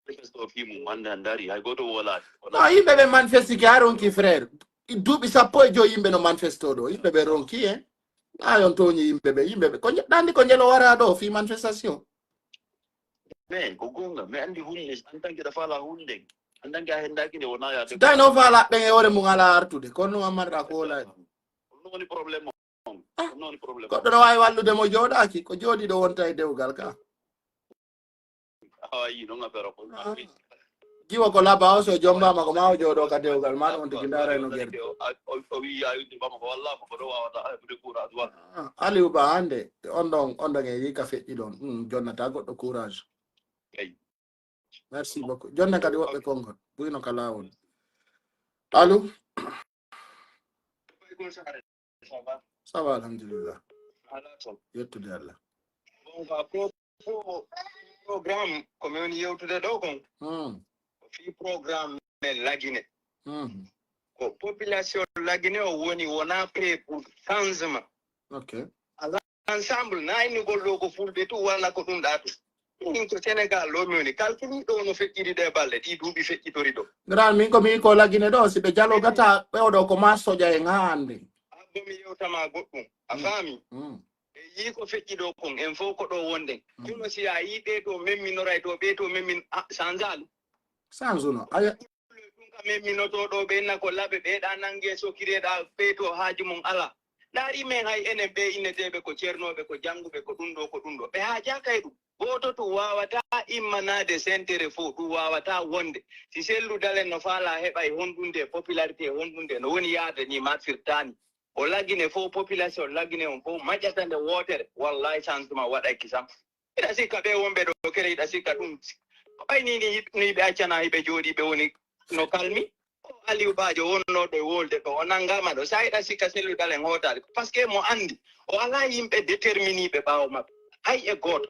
Manifesto fii mum, hannde, hannde ari, hay gooto wolaaki. No, yimɓe ɓe manifesti ki, a ronki, frère. Duuɓi sappo e joyi yimɓe no manifesto ɗo. Yimɓe ɓe ronki, eh. A on tooñi yimɓe ɓe, yimɓe ɓe. Ko nje-, ɗandi ko njelo wara ɗo fii manifestation. Mais ko goonga, mi anndi huunde, en tant que ɗa faalaa huunde, en tant que a henndaaki nde wonaa yaade. Si tawi no faalaa ɓen e hoore mum alaa artude, kono no ammarɗa ko wolaani. Ɗum woni problème on. Ah, ɗum woni problème on. Goɗɗo no waawi wallude mo jooɗaaki, ko jooɗiiɗo wonta e dewgal ka. Awa, yi, non affaire o. Ah. Jiwo ko laba o, so jombaama ko ma o jooɗo ka dewgal ma, ɗon tigi ndaara no gerde. O, o, o wi'i, "Yaa yidde bama ko walla ko, ko ɗo wawata, ay, bude courage wa." Ah, Aliou Ba, hannde, on ɗon, on ɗon e yi ka feƴƴi ɗon. Hmm, jonnata goɗɗo courage. Eyi. Merci beaucoup. Jonna kadi woɓɓe konngol. Buyno ka laawol. Allo? Ça va, alhamdulillah. Yettude Allah. Bon, ka pro-, pro-, programme ko mi woni yewtude ɗo kon. Hmm. Ko fii programme men Lagine. Hmm. Ko population Lagine o woni wona prêt pour changement. Ok. Ala ensemble, na innugol ɗo ko fulɓe tu walla ko ɗum ɗa tu. Min ko Sénégal ɗo mi woni. Kalkili ɗo no feƴƴiri ɗe balɗe, ɗi duuɓi feƴƴitori ɗo. Grand, min ko mi ko Lagine ɗo, si ɓe jalo gata, ɓe o ɗo ko ma soja en haa hannde. Abbo mi yewtama goɗɗum. A Mm. faami? Mm. E yii ko feƴƴi ɗo kon, en fof ko ɗo wonɗen. Mm. Kono si a yii ɓe to memminoray to, ɓe to memmin-, a, sanzaali. Sanzuno. Aya. Ɗum ka memminoto ɗo, ɓe na ko laɓe, ɓe ɗa nange sokireɗa, ɓe to haaju mum ala. Ndaari men hay enen ɓe inneteeɓe ko ceernooɓe, ko jannguɓe, ko ɗum ɗo, ko ɗum ɗo. Ɓe haajaaka e ɗum. Gooto tun waawataa immanaade sentere fof, ɗum waawataa wonde. Si Cellou Dalein no faalaa heɓa e honɗunde, popularité e honɗunde, no woni yaade ni ma firtaani. O Lagine fof, population Lagine on fof maƴata nde wootere. Wallahi, changement waɗayki sam. Hiɗa sikka ɓe wonɓe ɗo kere, hiɗa sikka ɗum. Ko ɓay ni, ni, ni ɓe accana, hiɓe jooɗi, ɓe woni no kalmi. O Aliou Badio wonnooɗo e wolde ɗo, o nanngaama ɗo. Sa hiɗa sikka Cellou Dalein hootaali. Parce que mo anndi, o alaa yimɓe déterminiiɓe ɓaawo maɓɓe. Hay e gooto.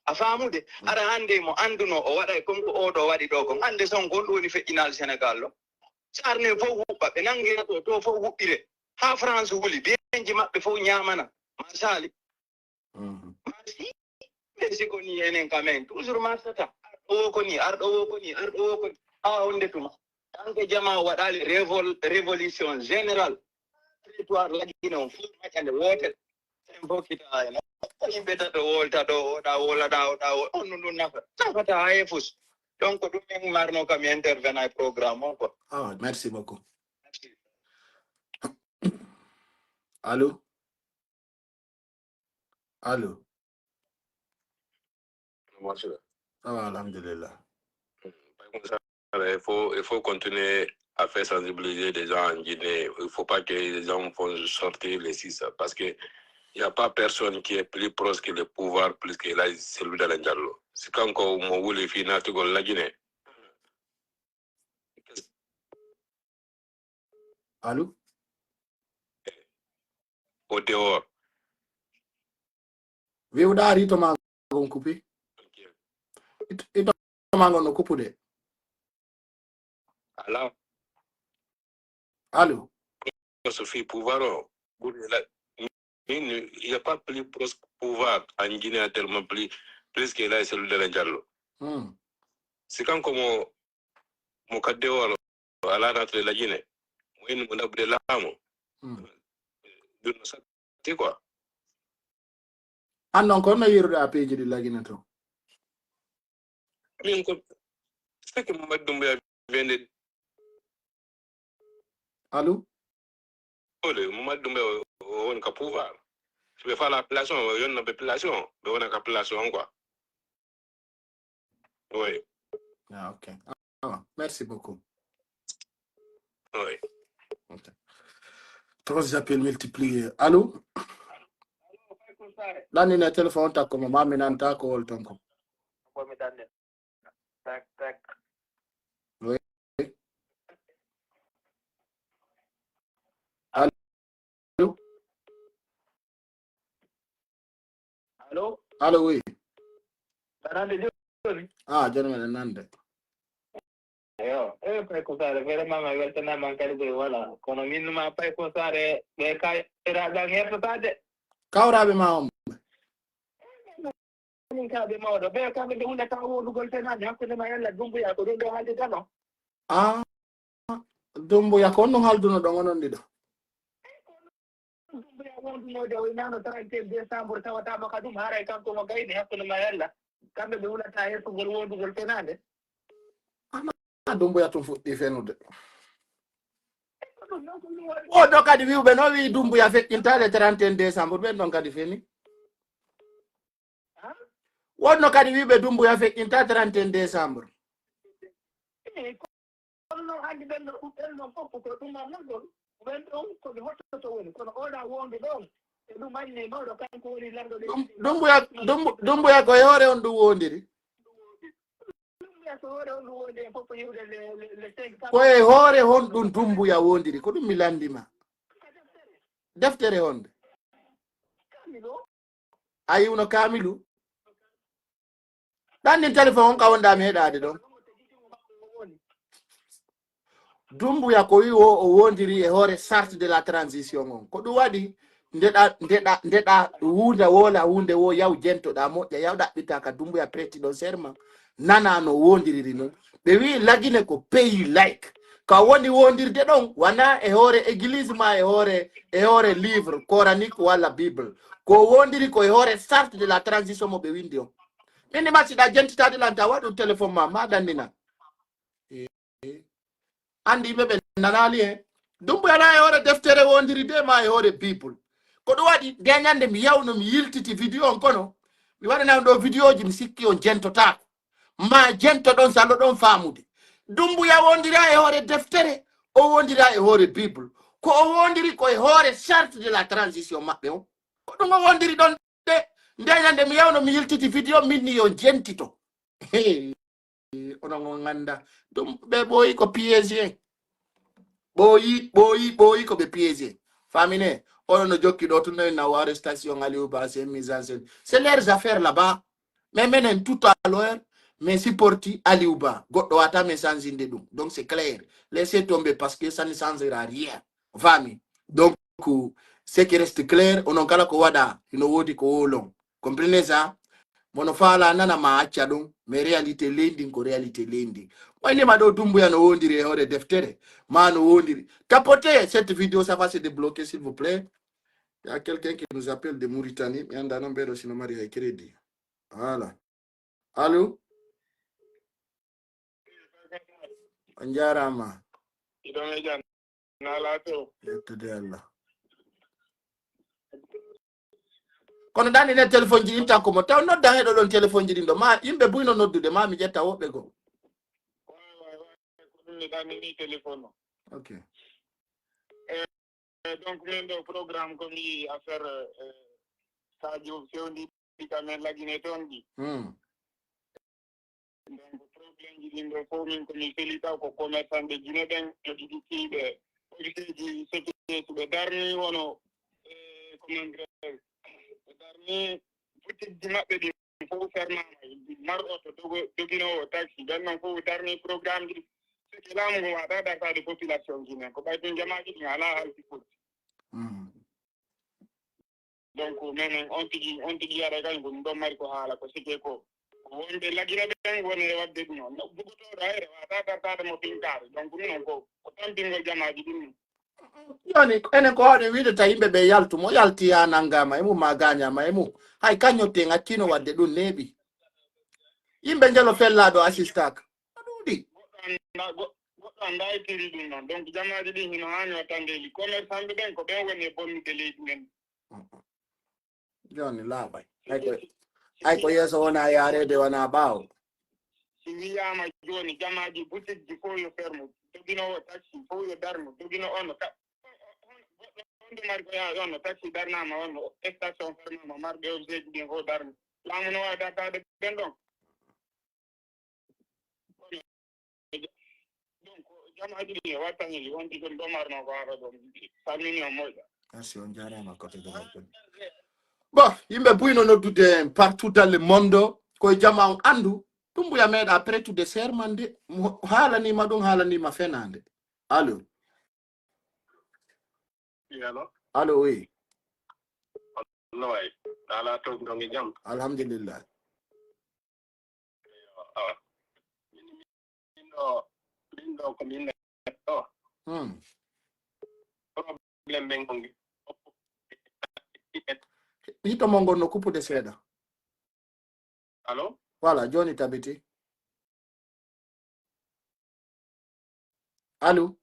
A faamude? Mm. Ara hannde mo annduno, o waɗay comme ko oo ɗo waɗi ɗo kon. Hannde son gonɗo woni feƴƴinaali Sénégal ɗo. Sarne fof huɓɓa, ɓe nanngira to, to fof huɓɓire. Haa France huli, biyenji maɓɓe fof ñaamana. Marsali. Mhm. Marsi. Mais si ko ni enen ka men, toujours marsata. Arɗo wo ko ni, arɗo wo ko ni, arɗo wo ko ni. Haa honde tuma. Tant que jama waɗaali révol-, révolution générale, territoire Lagine on fof maƴande wootere. En fof kita en. Yimɓe tato wolta ɗo, oɗa wola ɗa, oɗa wo-, on no ɗum nafa. Nafata haa e fus. Donc, ɗum en marno kam intervenant e programme on quoi. Ah, merci beaucoup. Merci. Allô? Allô? Marche. Ça va, alhamdulillah. Mm, par contre, ça, il faut, il faut continuer à faire sensibiliser les gens en Guinée. Il faut pas que les gens vont sortir les six, parce que il n'y a pas personne qui est plus proche que le pouvoir, plus que la Cellou Dalein Diallo. C'est quand on m'a voulu finir la Guinée. Allô? Au dehors. Wi'uɗaa ari to maa ngon kupi? Ok. It-, ito maa ngon no kupude. Alaa. Allô? Parce que fii pouvoir o, ɓuri la, min, il n'y a pas plus proche pouvoir en Guinée actuellement, plus, plus que la Cellou Dalein Diallo. Hmm. Si kanko mo, mo kadde o, o alaa naatude la Guinée, mo inni mo ɗaɓɓude laamu. Hmm. Ɗum no satti quoi. An non, ko honno yiiruɗaa piiji ɗi la Guinée to? Min ko, c'est que Mamadou Doumbouya vient de Allô? Ole, Mamadou Doumbouya o, o woni ka pouvoir. Si ɓe faalaa population, o yonna ɓe population, ɓe wona ka population on quoi. Oui. Ah, ok. Ah, merci beaucoup. Oui. Ok. Trois appels multipliés. Allô? Ɗannine téléphone takko mo, ma mi nanta ko wol ton ko. Tak, tak. Oui. Allô? Allô? Allô, oui. Mbaɗa nande jooni? Ah, jooni meɗen nande. Eyo, eh, Pay Ko Saare, vraiment, mi weltanaama kadi koy, voilà. Kono min ma Pay Ko Saare, ɓe ka, era ɗan hertata de. Kawraaɓe ma on. Min ka ɓe mawɗo. Ɓe kamɓe ɓe hulata wondugol fenaande hakkunde ma yalla Dumbuya ko ɗum ɗo haaldi tan o. Ah, Dumbuya ko on ɗum halduno ɗon onon ɗiɗo? Dumbuya wondunoojo o inaano trente et un décembre tawataama ka ɗum haray kanko mo gayni hakkunde ma yalla. Kamɓe ɓe hulata hertugol wondugol fenaande. Ana Dumbuya tun fuɗɗi fenude. Ɗum non ko ɗum waɗi. O ɗo kadi wi'uɓe no wi'i Dumbuya feƴƴinta le trente et un décembre, ɓen ɗon kadi feni. Wonno kadi wi'uɓe Dumbuya feƴƴinta trente et un décembre. Eh, kono non anndi ɓen ɗo, ɓen ɗon fof ko ɗum ma non ɗon. Ɓen ɗon ko ɓe hottoto woni. Kono oɗa wondu ɗon, e ɗum anni mawɗo kanko woni lanɗo leydi. Ɗum, Dumbuya, Dumbu-, Dumbuya ko e hoore on ɗum wondiri. Ɗum wiya ko hoore on ɗum wondiri en fof ko yi'ude le, le, le cinq. Ko e hoore on ɗum Dumbuya wondiri. Ko ɗum mi lanndi ma. Deftere honde? Kaamil o. A yi'uno kaamilu? Ɗannin téléphone on ka wonɗaa mi heɗaade ɗon. Dumbuya ko wi'i o, o wondiri e hoore charte de la transition on. Ko ɗum waɗi ndeɗa, ndeɗa, ndeɗa huunde woola, huunde wo yaw jentoɗaa moƴƴa, yaw ɗaɓɓitaa ka Dumbuya preti ɗon serment. Nanaa no wondiriri non. Ɓe wi'i Lagine ko pays laïque. Ka woni wondirde ɗon, wanaa e hoore église ma e hoore, e hoore livre coranique walla Bible. Ko wondiri ko e hoore charte de la transition mo ɓe windi on. Min ni ma si ɗa jentitaade lan ta waɗu téléphone ma, ma ɗannina. Eh, anndi yimɓe ɓe nanaali en. Dumbuya na e hoore deftere wondiri de ma e hoore Bible. Ko ɗum waɗi nde ñande mi yawno mi yiltiti vidéo on kono mi waɗana on ɗo vidéoji mi sikki on jentotaako. Ma jentoɗon salo ɗon faamude. Dumbuya wondira e hoore deftere, o wondira e hoore Bible. Ko o wondiri ko e hoore charte de la transition maɓɓe on. Ko ɗum o wondiri ɗon de, nde ñande mi yawno mi yiltiti vidéo min ni yo jentito. Hey, onon on annda. Ɗum ɓe ɓooyi ko piégé. Ɓooyi, ɓooyi, ɓooyi ko ɓe piégé. Famine, onon no jokki ɗo tun no na arrestation Aliou Ba, c'est mise en scène. C'est leurs affaires là-bas. Mais menen tout à l'heure, mais supporti Aliou Ba. Goɗɗo wata men changinde ɗum. Donc c'est clair. Laissez tomber parce que ça ne changera rien. Fami. Donc, ce qui reste clair, onon kala ko waɗa, hino woodi ko wowlon. Comprenez ça? Mono faala nana ma acca ɗum, mais réalité leydi ndin ko réalité leydi ndin. Waynima ɗo Dumbuya no wondiri e hoore deftere, ma no wondiri. Tapotez cette vidéo, ça va se débloquer, s'il vous plaît. Il y a quelqu'un qui nous appelle de Mauritanie, mi annda non ɓeɗo sino mari hay crédit. Voilà. Allo? On jaaraama. Iɗon e jam. Naalaa to. Yettude Allah. Kono ɗan ine téléphone ji ɗin tan ko mo taw noddan heɗo ɗon téléphone ji ɗin ɗo. Ma yimɓe buy no noddude, ma mi ƴetta woɓɓe goo. Waay, waay, waay. Ko ɗum mi ɗannini téléphone o. Ok. Eh, donc, min ɗo programme ko mi yii affaire, eh, Sadio fewndi ka men Lagine toon ɗi. Hmm. Donc, problème ji ɗin ɗo fof min ko min feli taw ko commerçant ɓe Guinée ɓen, jogiiɓe officeeji sécurité ɓe darni wono, eh, comment dirais-je, ɓe darni boutique ji maɓɓe ɗin fof fermaama, marɗo oto, dogo-, doginoowo taxi, ɓen ɗon fof darni programme ji. Sike laamu ngu waɗa dartaade population Guinée, ko ɓay ɗum jamaaji ɗin alaa halti foti. Mm. Donc, menen on tigi, on tigi yaɗa kañ ko ɗum ɗon mari ko haala, ko sike ko, ko wonɓe Lagine ɓen woni e waɗde ɗum. No bugotooɗo hayre waɗa dartaade mo pinkaare. Donc, minen ko, ko tampingol jamaaji ɗin. Jooni, enen ko haɗen wiide tawi yimɓe ɓe yaltu, mo yalti haa nanngaama e mum, maa gaañaama e mum. Hay kañum ten acciino waɗde ɗum neeɓi. Yimɓe njelo fellaaɗo asistaaka. Ɗuuɗi. Goɗɗo anndaa, go-, goɗɗo anndaa e tiri ɗum noon. Donc, jamaaji ɗin hino haani wattande li commerçant ɓe ɓen, ko ɓen woni e bonnude leydi men. Jooni laaɓay. Hay ko, hay ko yeeso wona yaareede wona ɓaawo. Si wiyaama jooni jamaaji boutique ji fof yo ferme, doginoowo taxi fof yo darnu, doginoo on no ka-, goɗɗo on de mari ko yaa on no taxi darnaama, on no station fermaama, marɓe objet ji ɗin fof darnu. Laamu no waawi dartaade ɓen ɗon. Donc, jamaaji ɗi e wattani ɗi, on tigi ɗo marno ko haɗa ɗon. Salmini on moƴƴa. Merci, on jaaraama, kote de Morton. Bon, yimɓe buy no noddude en partout dans le monde. Ko e jama on anndu, Tumbuya meeɗa prêtude serment de. Mo haalaniima ɗum, haalaniima fenaande. Allo? Allo? Allo, oui. No wayi? Ala to ɗon e jam. Alhamdulillah. Awa. Min, min ɗo, min ɗo ko min ɗo. Hmm. Problème men on. Hito mon ngon no kuppude seeɗa. Allo? Voilà, jooni tabiti. Allo?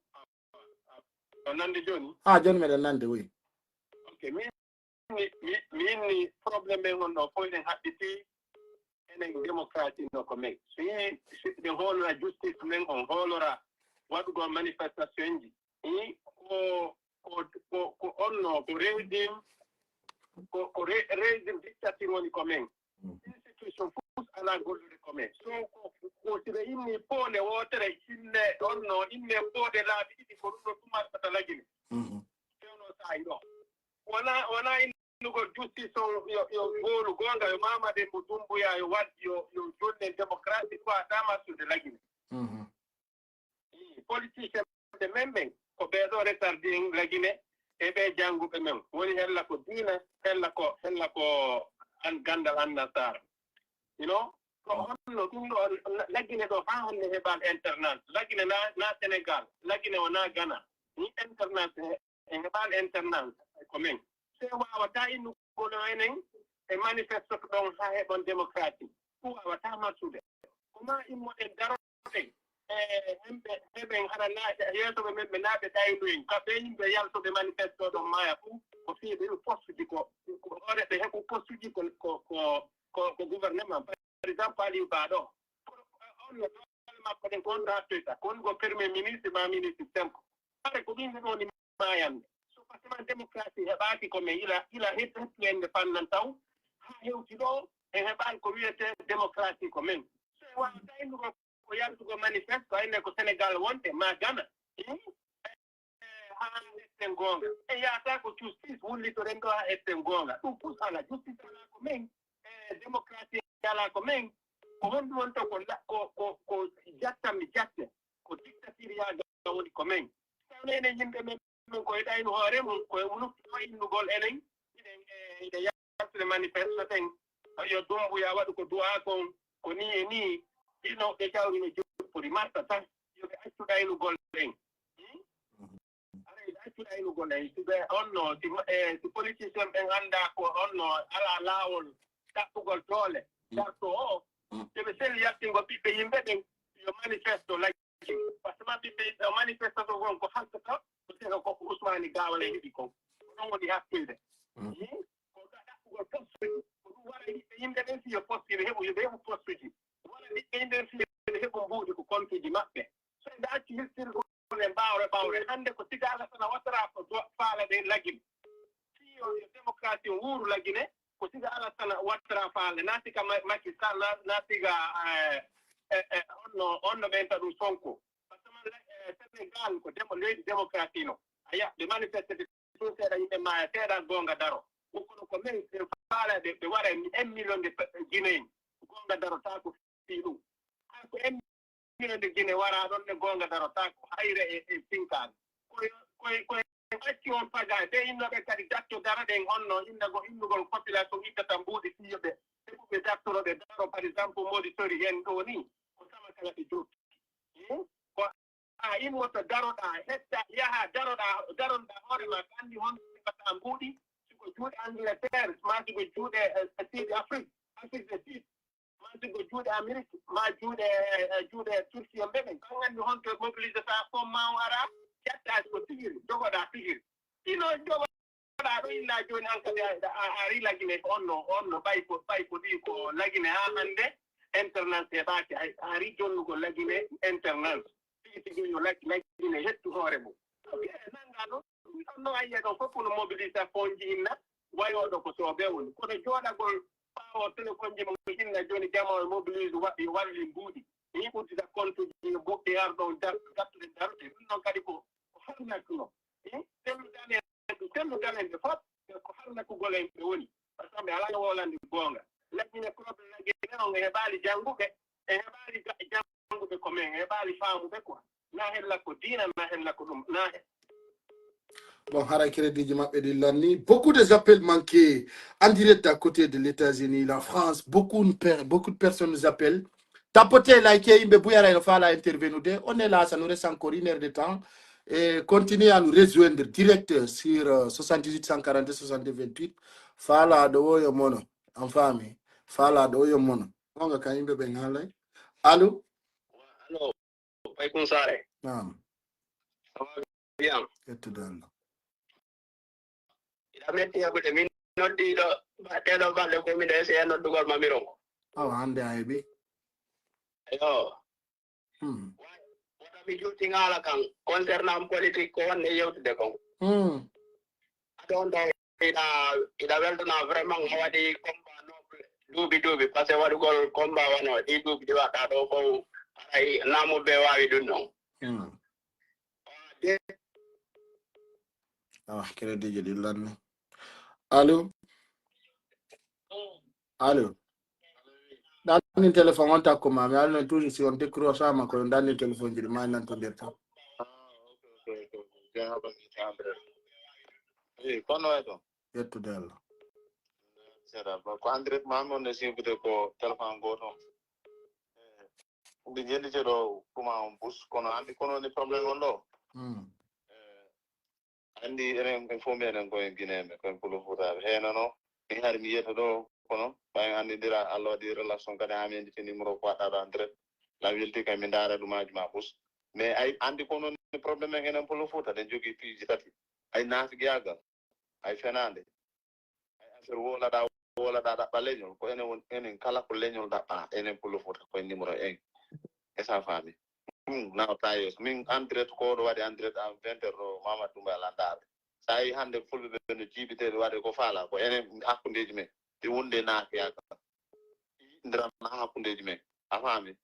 On nande jooni? Ah, jooni meɗen nande, oui. Ok, min, mi, mi, min ni problème men on ɗo fof eɗen haɓɓiti enen démocratie no ko men. Si, si ɓe hoolora justice men on, hoolora waɗugol manifestation ji, i ko, ko, ko, ko onno, ko régime, ko, ko re-, régime dictature woni ko men. Institution fof ala gollude ko men. So ko, ko si ɓe inni poole wootere, inne onno, inne poole laabi ɗiɗi, ko ɗum ɗo tumartata Lagine. Fewno saa'i ɗo. Wona, wona innugol justice on yo, yo goolu goonga, yo Mamadi Mbo Dumbuya, yo waɗ, yo, yo jonnen démocratie, ko a tamartude Lagine. Politicien ɓe men ɓen, ko ɓee ɗoo retardé en Lagine e ɓee jannguɓe men. Woni hella ko diina, hella ko, hella ko an-, ganndal annasaara. You know? Ko honno ɗum ɗoo, Lagine ɗoo faa hannde heɓaali alternance. Lagine na, na Senegal, Lagine o na Ghana. Ni alternance he-, en heɓaali alternance ko men. Se waawataa innugol enen e manifesto ɗon haa heɓon démocratie. Ɗum waawataa marsude. Ko maa immoɗen daroɗen. E, hemɓe, heɓen hara na-, yeesoɓe men ɓe naaɓe ɗaylu en. Ka ɓe yimɓe yaltoɓe manifesto ɗon maaya fuu, ko fii ɓe heɓi postuji ko, ko hoore ɓe heɓu postuji ko, ko, ko, ko, ko gouvernement. Par exemple, Aliou Ba ɗo. Kono, eh, on no doole makko ɗen ko on ɗaattoyta. Ko on ko premier ministre maa ministre simple. Hare ko ɗin ɗon ni maayande. So parce que démocratie heɓaaki ko men ila, ila het-, hettu en nde fannan taw. Haa hewti ɗo, en heɓaali ko wiyetee démocratie ko men. So en waawataa innugol ko yaltugol manifeste, ko enen ko Senegal wonde, maa Ghana. Hmm? Eh, haa etten goonga. En yahataa ko justice wullitoren ɗo haa etten goonga. Ɗum fof alaa. Justice alaa ko men. Eh, démocratie alaa ko men. Ko honɗum woni to ko la-, ko, ko, ko jattan mi jatte. Ko dictature yaaga woni ko men. Tawno enen yimɓe men, men koye ɗaynu hoore mum, koye mum ɗo innugol enen. Hiɗen, eh, hiɗen yaltude manifeste ɗen. Yo Dumbuya waɗu ko du'a kon, ko nii e nii. Hino ɓe jawri no joppori marta tan. Yo ɓe accu ɗaynugol en. Hmm? Aray, ɓe accu ɗaynugol en. Si ɓe onno, si, eh, si politicien ɓen anndaa ko onno alaa laawol ɗaɓɓugol doole, darto o, si ɓe selli yaltingol ɓiɓɓe yimɓe ɓen, yo manifesto laggi. Parce que ma ɓiɓɓe yimɓe, manifestation kon ko halkata, ko seka ko Ousmane Gawale heɓi kon. Ko ɗon woni hakkilde. Hmm? Ko ɗaɓɓugol postuji. Ko ɗum waɗa ɓiɓɓe yimɓe ɓen si yo postuji, ɓe heɓu, yo ɓe heɓu postuji. Wala ɓiɓɓe yimɓe fii ɓe heɓu mbuuɗi ko kontuuji maɓɓe. So ɓe acci hirtirgol e ɓawre ɓawre, hannde ko siga Alassane Ouattara ko do-, faala ɗen Lagine. Fii yo, yo démocratie on wuuru Lagine, ko siga Alassane Ouattara faala, naa siga Ma-, Macky Sall, naa, naa siga, eh, eh, eh, honno, honno ɓeynta ɗum Sonko. Par ce que, eh, Sénégal ko demo-, leydi démocratie no. A yi'a, ɓe manifeste ɗum seeɗa yimɓe maaya, seeɗa goonga daro. Kono ko men, ɓe faala ɓe, ɓe waɗa un million de pe-, Guinéen. Goonga darotaako fii ɗum. Haa ko un million de Guinée waraa ɗon ne goonga darotaako. Hayre e, e sinkaaɓe. Koye, koye, koye acci on pagaay. Ɓe innooɓe kadi datto dara ɗen honno innago innugol population ittata mbuuɗi fii yo ɓe heɓu ɓe dattoro ɓe daro, par exemple, Mauritanie heen ɗoo nii. Ko sama kala ɓe jooɗi. Hmm? Ko a immoto, daroɗaa, hedda, yaha, daroɗaa, daronɗaa hoore maa, ko anndi honto heɓataa mbuuɗi, si ko juuɗe Angleterre, maa si ko juuɗe, eh, Sud Afrique, Afrique du Sud, maa si ko juuɗe Amérique, maa juuɗe, eh, juuɗe Turquie, mbeɗen, ko an anndi honto mobilisata, ko maa o ara, ƴetta ko tigiri, jogoɗaa tigiri. Ino jogo- Aɗa ɗo illa jooni an kadi a, a, a ari Lagine ko on no, on no ɓay ko, ɓay ko ɗi ko Lagine haa hannde internanse heɓaaki hay. A ari jonnugol Lagine internanse. Tigi tigi yo Lag-, Lagine hettu hoore mum. Ok, nanngaa ɗo, ɗum ɗon no ayya ɗon fof kono mobilisation nji inna wayooɗo ko soobee woni. Kono jooɗagol ɓaawo téléphone ji mum inna jooni jamaa o mobilise wa-, yo walli mbuuɗi. Ni uddita compte ji yo goɗɗi ar ɗon dar-, dartude darude. Ɗum ɗon kadi ko, ko harnakkuno. Hmm? Sellude amen, sellude amen ɓe fof, ko harnakugol en ɓe woni. Par ce que ɓe alaa wowlande goonga. Lagine problème Lagine on e heɓaali jannguɓe. En heɓaali ga-, jannguɓe ko men, en heɓaali faamuɓe quoi. Na hella ko diina, na hella ko ɗum, na he- Bon, haray crédit ji maɓɓe ɗin lanni. Beaucoup des appels manqués en direct à côté de l'États-Unis, la France. Beaucoup, per-, beaucoup de personnes nous appellent. Tapotez, likez, yimɓe Bouya Ray no faala intervenir. On est là, ça nous reste encore une heure de temps. Et continuez à nous rejoindre direct sur, euh, soixante-dix-huit cent quarante-deux soixante-deux vingt-huit. Faalaaɗo o yo mono. En famille. Faalaaɗo o yo mono. Gonga ka yimɓe ɓen haalay. Allo? Allo, Baykun Saare. Naam. Ça va bien? Yettude Allah. Ina metti heɓude. Min noddiiɗo ba-, ɗee ɗoo balɗe ko miɗo essayé noddugol ma miro ngo. Awa, hannde a heɓi? Eyo. Hmm. Wa-, wata mi juuti haala kan concernant politique ko wonde yewtude kon. Hmm. Aɗa on taw ina, ina weltana vraiment a waɗi combat noble duuɓi duuɓi, parce que waɗugol combat wano ɗi duuɓi ɗi waɗɗa ɗo fof, haray naamuɓe waawi ɗum ɗon. Hmm. De- Ah, crédit ji ɗin lanni. Allo? Allo? Ɗannin téléphone on takko ma, mi alno toujours si on décrochama ko ɗannin téléphone ji ɗi ma nantondirta. Eh, kono e ɗon. Yettude Allah. Seeɗa, ba ko André Mami on e suivre ko téléphone gooto. Eh, mbi jellite ɗo kuma on bus, kono anndi kono woni problème on ɗo. Hmm. Eh, anndi enen en fof mbiɗen ko en Guinéen ɓe, ko en Pullo Fuutaaɓe. Heenano, min hari mi yiyata ɗo, kono ɓay en anndindira, Allah waɗi relation kadi haa mi annditi numéro ko waɗɗa ɗo André. La welti kay mi ndaara ɗumaaji ma bus. Mais ay anndi kono woni problème en enen Pullo Fuuta, ɗen jogii piiji tati. Ay naafigiyaagal. Ay fenaande. Ay affaire wowlaɗaa, wowlaɗaa ɗaɓɓa leñol. Ko enen woni, enen kala ko leñol ɗaɓɓa, enen Pullo Fuuta, ko en numéro un. E sa faami? Ɗum nawata yeeso. Min en direct ko ɗo waɗi en direct en vingt heures ɗo Mamadou Dumba Landaaɓe. Sa yi hannde fulɓe ɓe no jiibiteeɓe waɗe ko faala, ko enen hakkundeeji men. Ɗi wonde naafiyaagal. Yiɗindiran hakkundeeji men. A faami?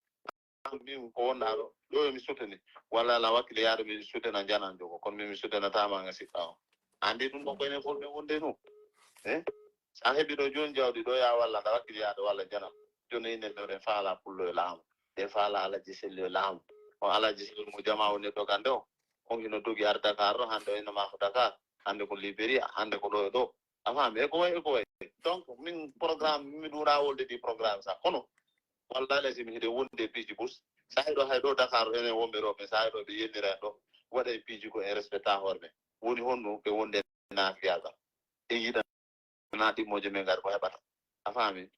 Min ko wonɗaa ɗo, ɗo yo mi sutani. Walla ala wakkile yaade mi sutana janan jogo, kono min mi sutanataama nga siɗɗa o. Anndi ɗum ɗo ko enen fof ɓe wonde ɗum. Eh? Sa heɓi ɗo jooni jawdi ɗo ya walla nda wakkile yaade walla janan. Jooni enen ɗo ɗen faala pullo e laamu. Ɗen faala Alaji Selli e laamu. On Alaji Selli mo jamaa woni e dogande o. On hino dogi ar Dakar ɗo, hannde o ina maako Dakar. Hannde ko Liberia, hannde ko ɗo e ɗo. A faami? E ko wayi, e ko wayi. Donc, min programme, mi ɗuuraa wolde ɗi programme sa. Kono, wallahi lazim, hiɗen wondi e piiji bus. Sa heɗo hay ɗo Dakar, enen wonɓe ɗo, mais sa heɗo ɓe yennira en ɗo, waɗa e piiji ko en respecta hoore men. Woni honno ɓe wondi e naafiyaagal. E yiɗa na ɗimmooje men ngari ko heɓata. A faami?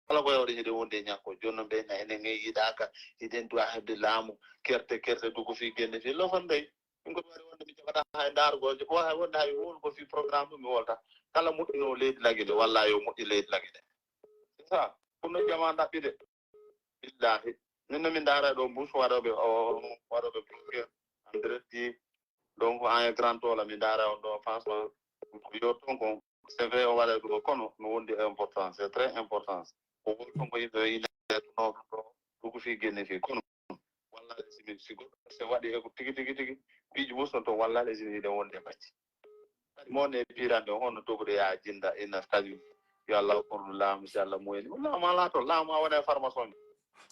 Kala ko yawde hiɗen wondi e ñakko. Jooni non ɓe na enen en yiɗaaka, hiɗen duwa heɓde laamu, kerte, kerte, dugu fii genne fii lofan dey. Min ko ɗum waɗi wonde mi jaɓata hay ndaarugol, ko hay wonde hay wowlugol fii programme ɗum mi wolta. Kala moƴƴinoowo leydi Lagine, walla yo moƴƴi leydi Lagine. C'est ça. Ɗum no jamaa ɗaɓɓi de. Billahi. Min no min ndaara ɗo bus waɗooɓe, o, waɗooɓe bloqué, en direct, donc en grand tola, min ndaara on ɗo, franchement, yo ton kon, c'est vrai, o waɗa ɗum, kono no wondi importance, c'est très important. Ko wol ton ko yimɓe ɓe ina tunoo ɗum ɗo, ɗum ko fii genne fii, kono wallahi si min, si goɗɗo se waɗi e ko tigi, tigi, tigi, piiji bus no ton, wallahi si min hiɗen wondi e majji. Kadi mo ne pirande on, honno togude ya jinda, ina kadi, yo Allah hokku ɗum laamu, si Allah muuyani. Laamu alaa ton, laamu a wona e farmason.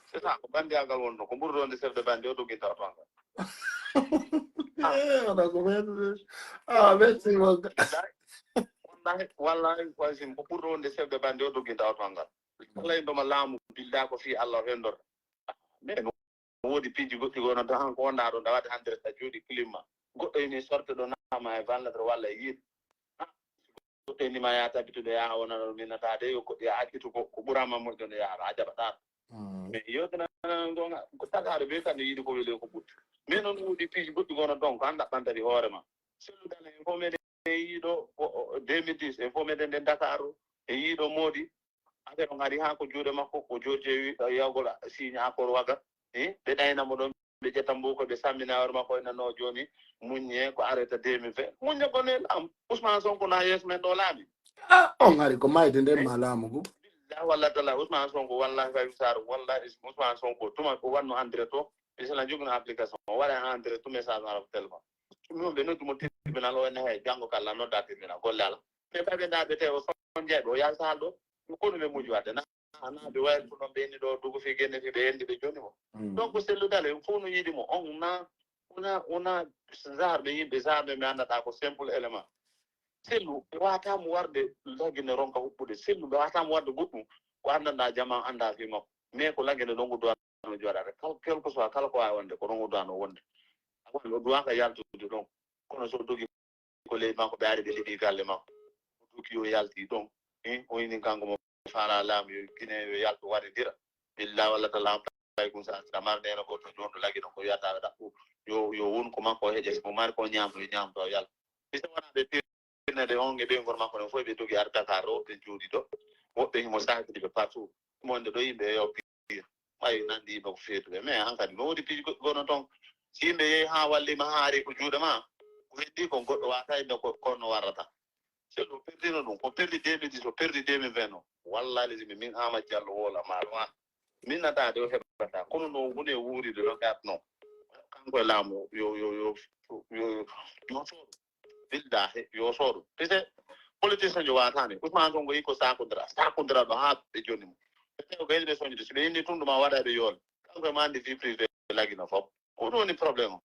C'est ça, ko bandiyagal wonno, ko ɓurɗo wonde chef de bande o doginta oto an. Eh, wona ko men. Ah, merci mon gars. Wallahi, wallahi, wallahi, ko ɓurɗo wonde chef de bande o doginta oto an ngal. Kala en ɗoma laamu, billa ko fii Allah o hendorta. Mais no woodi piiji goɗɗi goo no tan ko wonɗaa ɗo, nda waɗi hannde a jooɗi kilimma. Goɗɗo ene sorte ɗo naama e vanlatre walla e yiide. Ah, goɗɗo ene ma yaa tabitude yaa wona ɗo minata de yo goɗɗi a accitu ko, ko ɓuraama moƴƴo no yaa a jaɓataa ɗo. Mm. Mais yewtana gonga, ko tagaaɗo be kam no yiɗi ko weli ko ɓuri. Mais noon woodi piiji goɗɗi goo no donc an ɗaɓɓantati hoore ma. Sellu dana en fof meɗen yiiɗo ko, o, deux mille dix, en fof meɗen ɗen Dakar, en yiiɗo moodi. Affaire on ari haa ko juuɗe makko, ko George wi, yawgol signe accord waga. Eh, ɓe ɗayna mo ɗon, ɓe ƴetta mbo ko ɓe sammina hoore makko, ina no jooni, muññe ko arrêté deux mille vingt. Muññe ko ne laam. Ousmane Sonko na yeeso men ɗo laami. Ah, on ari ko mayde nden ma laamu ngu. Billahi wallahi taala Ousmane Sonko, wallahi Faye Sarr, wallahi Ousmane Sonko, tuma ko wanno André to, bisala jogino application, o waɗa André to message ara ko téléphone. Ɗum noon ɓe noddu mo tribunal, o ene hay janngo kala nodda tribunal, golle ala. Ɓe ɓay ɓe ndaar ɓe tawi o son jeyɓe, o yaha sahal ɗo, ko ɗum ɓe muji wadde na. Ana ɓe wayri ko ɗon ɓe inni ɗo dugu fi genne fi ɓe yendi ɓe joni mo. Donc sellu dale, en fof no yiɗi mo. On na, una, una genre ɓe yimɓe, genre ɓe mi anndataa ko simple élément. Sellu, ɓe waata mo warde lagine ronka huɓɓude. Sellu, ɓe waata mo warde goɗɗum ko anndanɗaa jamaa anndaa fii makko. Mais ko lagine ɗon ko duwano jooɗaade. Kal-, quel que soit, kala ko waawi wonde, ko ɗon o duwano wonde. Awa, o duwaaka yaltude ɗon. Kono so dogi ko ley makko, ɓe ari ɓe liɓi galle makko. O dogi o yalti ɗon. Hein, o ini kanko mo faala laamu, yo Gine yo yaltu waɗidira. Billa walla ta laamu tawi kun sa, sa mar nena ko to jondo lagi ɗon ko wiyata ɓe ɗaɓɓu. Yo, yo won ko makko heƴa, si mo mari ko ñaamto, yo ñaamto, o yalta. Si tawii wonaa ɓe tirnede on e ɓeynguure makko ɗon fof, ɓe dogi ar Dakar ɗo, ɓe jooɗi ɗo. Woɓɓe himo saakiti ɓe partout. Mo wonde ɗo yimɓe e yo pir. Ɓay nanndi yimɓe ko feetuɓe. Mais hankadi no woodi piiji goɗɗi gono ton. Si yimɓe yehi haa walliima haa ari ko juuɗe ma, ko heddi kon goɗɗo waata yimɓe ko, ko no warrata. Si o perdino ɗum, o perdi deux mille dix, o perdi deux mille vingt o. Wallahi lezi min Amadou Diallo woola ma ɗum an. Min nata de o heɓata. Kono no huunde wuuride no gatno. Kanko e laamu yo, yo, yo, yo, yo, yo sooru. Billahi, yo sooru. Pise, politicien jo waata ni. Ousmane Sonko iko sakondira, sakondira ɗo haa ɓe jonni mo. Pise ko gayni ɓe soñde, si ɓe inni tundu ma waɗa ɓe yool. Kanko e ma andi vie privée lagino fof. Ko ɗum woni problème o.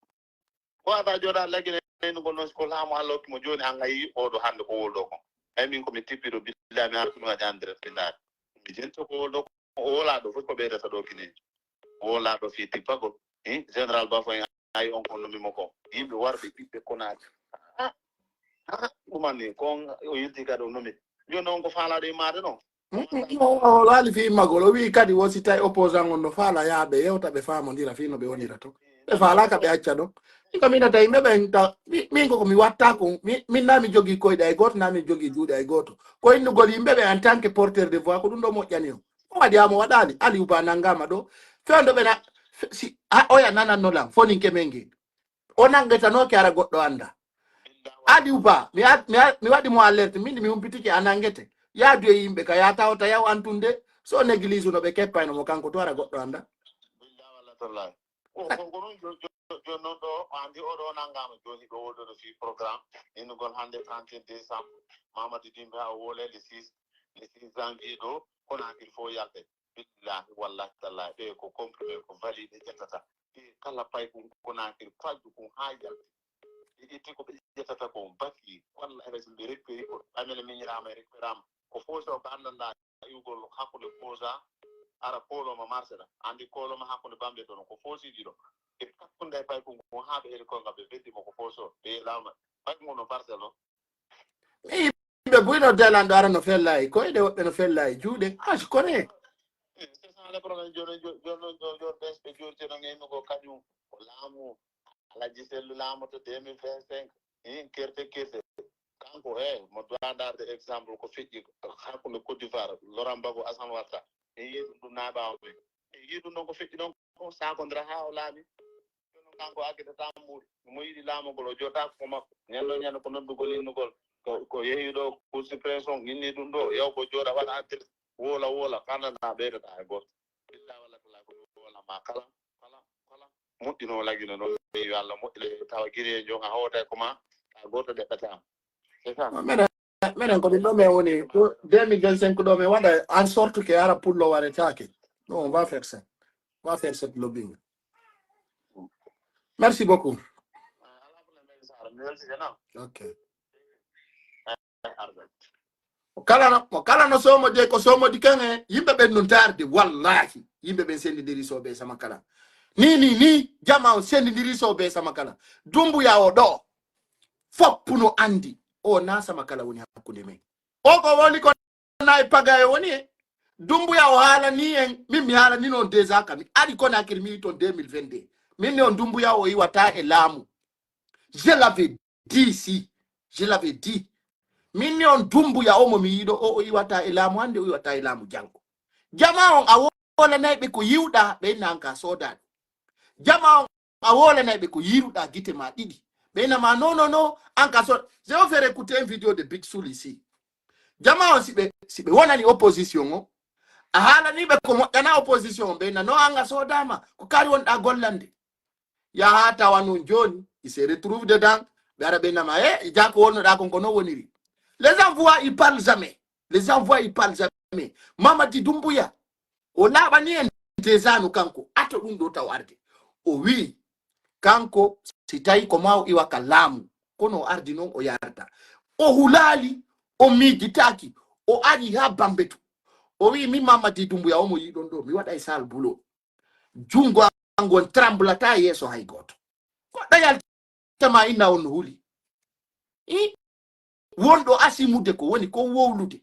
Ko ata jooɗa lagine ngol noon, si ko laamu Allah hokki mo jooni, an a yii oɗo hannde ko wol ɗo kon. Ay min ko mi tippi ɗo, billahi mi artu mi waɗi en direct ndaari. Mi jento ko wol ɗo kon, o wolaa ɗo, fof ko ɓeydata ɗo kineeji. O wolaa ɗo fii tippagol. Hi, Général Bafo en ayi on ko nomi mo ko. Yimɓe warɓe ɓiɓɓe Konaaki. Ah, ah, ɗuman ni, kon o yilti kadi o nomi. Jooni on ko faalaaɗo e maade non. Mm, mm, mm, o, o laali fii immagol. O wi'i kadi wo si tawi opposant on no faala yaa ɓe yewta, ɓe faamondira fii no ɓe wonira to. Ɓe faalaaka ɓe acca ɗon. Min ko mi inata yimɓe ɓen ta, mi-, min ko ko mi watta ko, mi-, min naa mi jogii koyɗe ay gooto, naa mi jogii juuɗe ay gooto. Ko innugol yimɓe ɓe en tant que porteur de voix, ko ɗum ɗo moƴƴani on. O waɗi haa mo waɗaali. Aliou Ba nanngaama ɗo. Fewndo ɓe na, fe-, si, a, oya nananno lan, foninke men nge. O nanngetanooke hara goɗɗo annda. Aliou Ba, mi a-, mi a-, mi waɗi mo alerte, min mi humpitike a nanngete. Yaadu e yimɓe ka, yaa tawata yaw antunde, so néglige no ɓe keppayno mo kanko to hara goɗɗo annda. Billahi walla tallahi. Ko, ko, ko ɗum jo-, jo-, jooni non ɗo, o anndi oɗo o nanngaama jooni ɗo wonɗo ɗo fii programme, innugol hannde trente et un décembre, Mamadou Dimba o wole le six, le six janvier ɗo, Conakry fof yaltay. Billahi, wallahi, tallahi, ɓe ko comprimé, ko validé ƴettata. Ɓe kala pay ko Conakry fajju ko haa yalti. Ɓe ƴetti ko ɓe ƴettata ko bati, wallahi, ɓe récupéré ko, amene miñiraama e récupéraama. Ko fof so ko anndanɗaa iwgol hakkunde Kosa, ara kooloma marché ɗa. Anndi kooloma hakkunde Bambe toon, ko fof si ɗiɗo. E hakkunde pay ko ngu haa ɓe heli ko ngam ɓe beddi mo ko fof so, ɓe laalma. Pay ko ngono parcelle o. Yimɓe buy no dalanɗo ara no fella e koyɗe, woɓɓe no fella e juuɗe. Ah, je connais. Eh, c'est ça le problème. Jooni, jo-, jooni, jo-, jo-, ɓe, ɓe jooɗi no ngeymi ko kañum ko laamu Alaji Sellu laamoto deux mille vingt-cinq. Hin kerte kerte. Kanko, eh, mo doit darde exemple ko feƴƴi hakkunde Côte d'Ivoire, Laurent Gbagbo, Assane Ouattara. En yii ɗum, ɗum naa ɓaawo ɓe. En yii ɗum ɗon ko feƴƴi ɗon ko sakondira haa o laami. Jooni kanko accitata mbuuɗi. Mo yiɗi laamagol, o jooɗaaka ko makko. Ñande ñande ko noddugol, innugol. Ko, ko yehi ɗo, Cour suprême son, inni ɗum ɗo. Yaw ko jooɗa, waɗa adresse. Woola, woola, kala na ɓeydata hay gooto. Illa walla kala ko woola ma kala, kala, kala. Moƴƴino lagino noon, yo Allah moƴƴile, tawa giri e jon a hootay ko ma, ka gooto ɗeɓɓata. C'est ça. Menen, menen ko ɗum ɗo men woni, deux mille vingt-cinq ɗo men waɗa en sorte que ara pullo waretaake. Non, on va faire ça. On va faire cette lobbying. Merci beaucoup. Ok. Mo kala no, mo kala no soomodee ko soomodi kan e yimɓe ɓen nun taarde. Wallahi, yimɓe ɓen sendindiri so ɓe sama kala. Ni, ni, ni, jama on sendindiri so ɓe sama kala. Dumbuya o ɗo, foppu no andi, o na sama kala woni hakkunde men. O ko woni ko na e pagaye woni e. Dumbuya o haalani en, min mi haalani non déjà ka mi ari Conakry mi ton deux mille vingt-deux. Min ne on Dumbuya o iwata e laamu. Je l'avais dit ici. Je l'avais dit. Min ne on Dumbuya o mo mi yiɗo o, o iwata e laamu hannde, o iwata e laamu janngo. Jama on a wolanay ɓe ko yiwɗa, ɓe inna an ka soodaɗo. Jama on a wolanay ɓe ko yiruɗa gite ma ɗiɗi. Ɓe inna ma non, non, non, an ka so-, j'ai offert écouter une vidéo de Big Soul ici. Jama on si ɓe, si ɓe wonani opposition o, a haalani ɓe ko moƴƴana opposition o, ɓe inna non an a soodama, ko kari wonɗa gollande. Yaha tawa non jooni, il se retrouve dedans, ɓe ara ɓe inna ma, eh, jako wonnoɗa kon ko non woniri. Les gens voient, ils parlent jamais. Les gens voient, ils parlent jamais. men. Mamadi Doumbouya, o laaɓani en déjà no kanko, ato ɗum ɗo taw arde. O wi'i, kanko, si tawi ko ma o iwa ka laamu, kono o ardi non o yarata. O hulaali, o miijitaaki, o ari haa Bambetu. O wi'i, min Mamadi Doumbouya o mo yiɗon ɗo, mi waɗay sal bulo. Jungo an ngon tremblata yeeso hay gooto. Goɗɗo yaltama inna on no huli. I wonɗo asimude ko woni ko wowlude.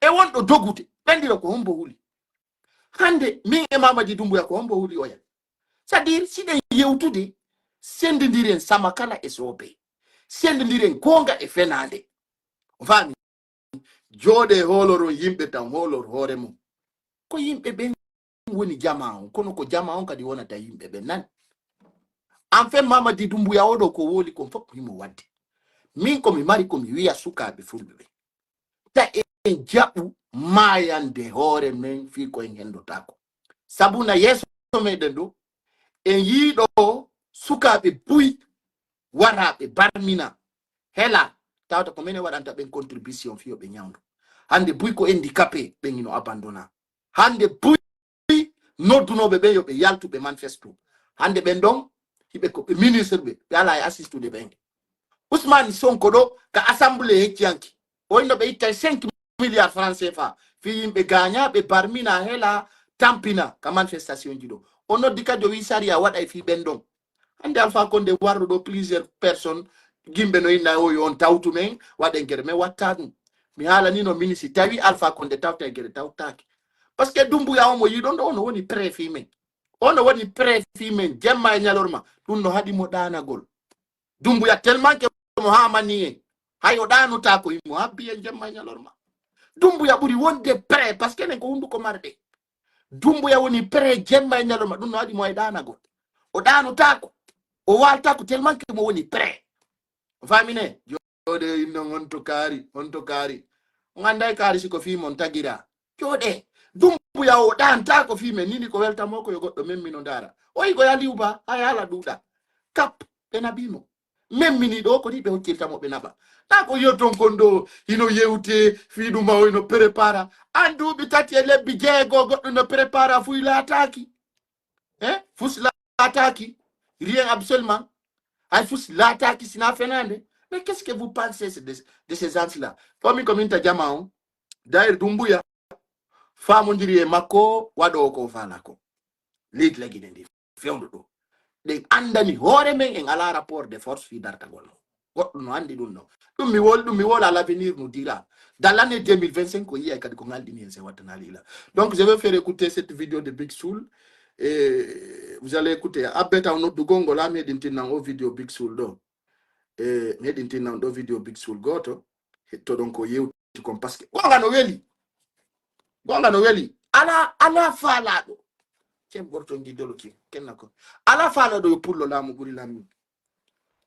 E wonɗo dogude. Ɓendiro ko hombo huli. Hande min e Mamadi Doumbouya ko hombo huli oya. C'est-à-dire, siɗen yewtude, sendindiren sama kala e soobe. Sendindiren goonga e fenaande. O faami? Jooɗe hooloron yimɓe tan, hoolor hoore mon. Ko yimɓe ɓen woni jamaa on, kono ko jamaa on kadi wonata yimɓe ɓen nan. En fait, Mamadi Doumbouya oɗo ko woli kon fof himo wadde. Min ko mi mari ko mi wiya sukaaɓe fulɓe ɓen. Ta en jaɓu maayande hoore men fii ko en hendotaako. Sabu na yeeso meɗen ɗo, en yii ɗo sukaaɓe buy waraaɓe barmina hela tawata ko menen waɗanta ɓen contribution fii yo ɓe ñawndo. Hande buy ko handicapé ɓen hino abandona. Hande buy noddunooɓe ɓen yo ɓe yaltu ɓe manifesto. Hande ɓen ɗon hiɓe ko ɓe ministre ɓe, ɓe alaa e assistude ɓen. Ousmane Sonko ɗo ka assemblée hecciyanke. O inno ɓe ittay cinq milliards francs C F A. Fii yimɓe gaañaa, ɓe barmina, hela, tampina ka manifestation ji ɗo. O noddi kadi o wi'i sariya waɗay fii ɓen ɗon. Hande Alpha Condé warɗo ɗo plusieurs personnes, yimɓe no inna o yo on tawtu men, waɗen gere men watta ɗum. Mi haalani no mini si tawi Alpha Condé tawta e gere tawtaake. Parce que Doumbouya o mo yiɗon ɗo, ono woni prêt fii men. Ono woni prêt fii men, jemma e ñalorma. Ɗum no haɗi mo ɗaanagol. Dumbuya tellement que mo haamani en. Hay o ɗaanotaako, himo habbi en jemma e ñalorma. Dumbuya ɓuri wonde prêt, parce que enen ko hunduko marɗe. Dumbuya woni prêt jemma e ñalorma, ɗum no waɗi mo e ɗaanagol. O ɗaanotaako, o waaltaako tellement que mo woni prêt. O faamine? Jooɗe innon honto kaari, honto kaari. On annday kaari si ko fii mon tagira. Jooɗe. Dumbuya o ɗaantaako fii men, nini ko welta mo ko yo goɗɗo men mino ndaara. O yi ko yaliw ba, hay haala ɗuuɗa. Kap, ɓe naɓi mo. Men mini ɗo ko ni ɓe hoccirta mo ɓe naɓa. Na ko yo ton kon ɗo, hino yewte, fii ɗum ma o hino prépara. An duuɓi tati e lebbi jeego goɗɗo no prépara fuy laataaki. Hein? Fus laataaki. Rien absolument. Hay fus laataaki sina fenaande. Mais qu'est-ce que vous pensez de, de ces gens-là? Ko min ko min ta jama on. D'ailleurs, Dumbuya, faamondiri e makko, waɗo ko faala ko. Leydi lagine ndi, fewndo ɗo. Ɗen andani hoore men en alaa rapport de force fii dartagol no. Goɗɗo no andi ɗum no. Ɗum mi wol, ɗum mi wol à l'avenir nous dira. Dans l'année deux mille vingt-cinq, ko yiyay kadi ko ngaldini en se wattanaali ila. Donc, je vais faire écouter cette vidéo de Big Soul. Et vous allez écouter. Abbe taw noddugol ngol, a mi heɗintinnan o vidéo Big Soul ɗo. E mi heɗintinnan ɗo vidéo Big Soul gooto. Hettoɗon ko yewti kon, parce que gonga no weli. Gonga no weli. Ala, ala faalaaɗo. Cem gorto ndi dolo ki, kenna ko. Ala faalaaɗo yo pullo laamu ɓuri lammi.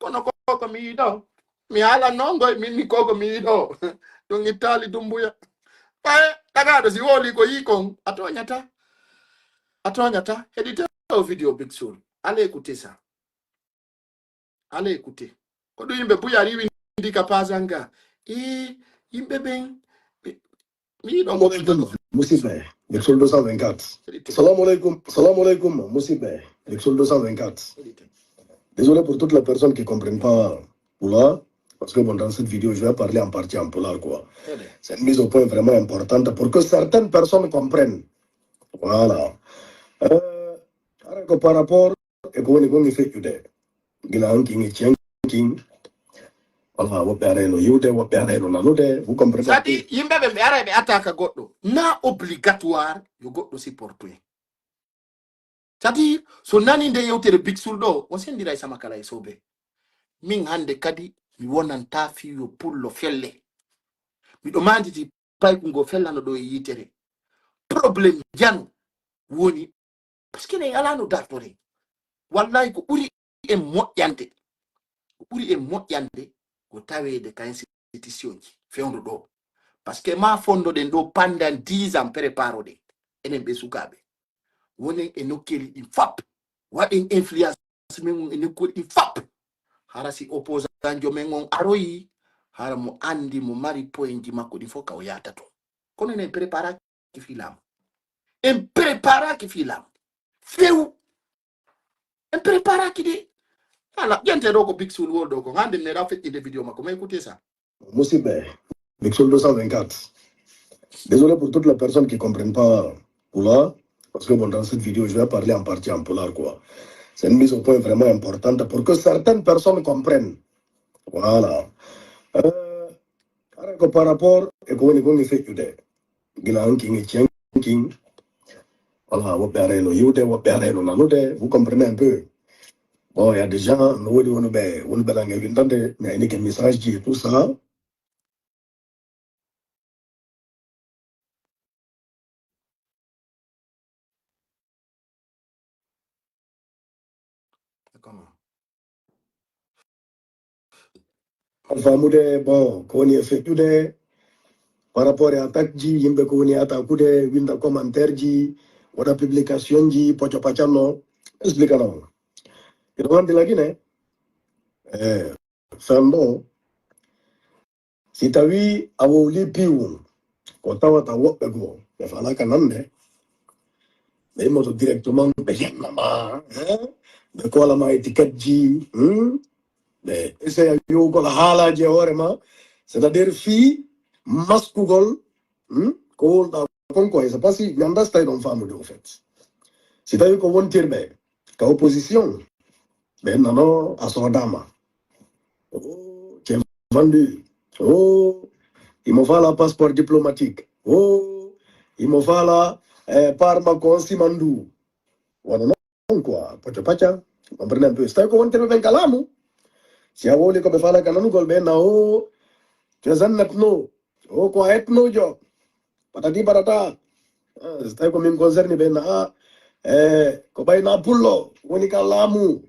Kono ko ko mi yiɗo. Mi haala non ngoy min ni ko ko mi yiɗo. Ɗum ittaali Dumbuya. Ɓaye, tagaaɗo si woli ko yi kon, a toñata. A toñata. Heɗite o vidéo Big Soul. Allez écouter ça. Allez écouter. Ko ɗum yimɓe buy ari windi ka Pazanga. E yimɓe ɓen, ɓe, mi yiɗo mo ɓe ɗum. Musidɓe, Big Soul deux cent vingt-quatre. Heɗite. Salamu alaikum, salamu alaikum, musidɓe, Big Soul deux cent vingt-quatre. Heɗite. Désolé pour toutes les personnes qui comprennent pas Pulaar, parce que bon, dans cette vidéo, je vais parler en partie en Pulaar, quoi. Heɗe. C'est une mise au point vraiment importante pour que certaines personnes comprennent. Voilà. Euh, alors que par rapport e ko woni kon e feƴƴude. Gila on kin e cen kin. Wala woɓɓe arayno yiwde, woɓɓe arayno nanude. Vous comprenez? Sadi yimɓe ɓe ɓe aray ɓe attaque goɗɗo. Na obligatoire yo goɗɗo supporte. Sadi so nani nde yewtere Big Soul ɗo, o sendiray sama kala e soɓe. Min hande kadi mi wonanta fiyo pullo felle. Miɗo manditi payku ngo fellano ɗo e yitere. Problème jano woni, parce que en alaa no dartoren. Wallahi ko ɓuri en moƴƴande. Ko ɓuri en moƴƴande ko taweede ka institution ji fewndo ɗo. Parce que ma fondo ɗen ɗo pendant dix ans préparo ɗen. Enen ɓe sukaaɓe. Wonen e nokkeeli ɗin fop. Waɗen influence men on e nokkuuli ɗin fop. Hara si opposant jo men on aroyi, hara mo andi mo mari point ji makko ɗin fof ka o yaata ton. Kono enen en preparaaki fii laamu. En preparaaki fii laamu. Few. En preparaaki de. Ala, ƴente ɗo ko Big Soul wol ɗo ko. Hande mi meeɗaa feƴƴinde video makko. Mais écoutez ça. Musiba, Big Soul deux cent vingt-quatre. Désolé pour toutes les personnes qui comprennent pas Pulaar, parce que bon, dans cette vidéo, je vais parler en partie en Pulaar, quoi. C'est une mise au point vraiment importante pour que certaines personnes comprennent. Voilà. Euh, Hara ko par rapport e ko woni kon e feƴƴude. Gila on kin e cen kin. Voilà, woɓɓe arayno yiwde, woɓɓe arayno nanude. Vous comprenez un peu? Bon, il y a des gens, no woodi wonuɓe, wonuɓe nange windande, mais ini ke message ji et tout ça. Comment? Faamude, bon, ko woni e feƴƴude par rapport e attaque ji, yimɓe ko woni e attaquude, winda commentaire ji, waɗa publication ji, poco pacanno, explique non. Ino wandi la Guinée. Eh, Fenɗo, si tawii a wowlii piiwun, ko tawata woɓɓe goo, ɓe faalaaka nande, ɓe immoto directement, ɓe yenna ma, hein? Ɓe koola ma étiquette ji, hmm? Ɓe essaya yowgol haalaaji e hoore ma, c'est-à-dire fii maskugol, hmm? Ko wowluɗaa kon ko, c'est parce que mi anndaa si tawii ɗon faamude, au fait. Si tawii ko wontirɓe ka opposition, ɓe nano a soodaama. Oh, tu es vendu. Oh, il me faut le passeport diplomatique. Oh, il me faut la, eh, part makko on simandu. Wano non, quoi. Pacha pacha. Comprenez un peu. Si tawii ko wontirɓe ɓen ka laamu. Si a wowli ko ɓe faalaaka nanugol ɓe na, oh, tu es un ethno. Oh, ko a ethno jo. Patati patata. Ah, si tawii ko min concerné ɓe na, ah, eh, ko ɓay na pullo. Woni ka laamu.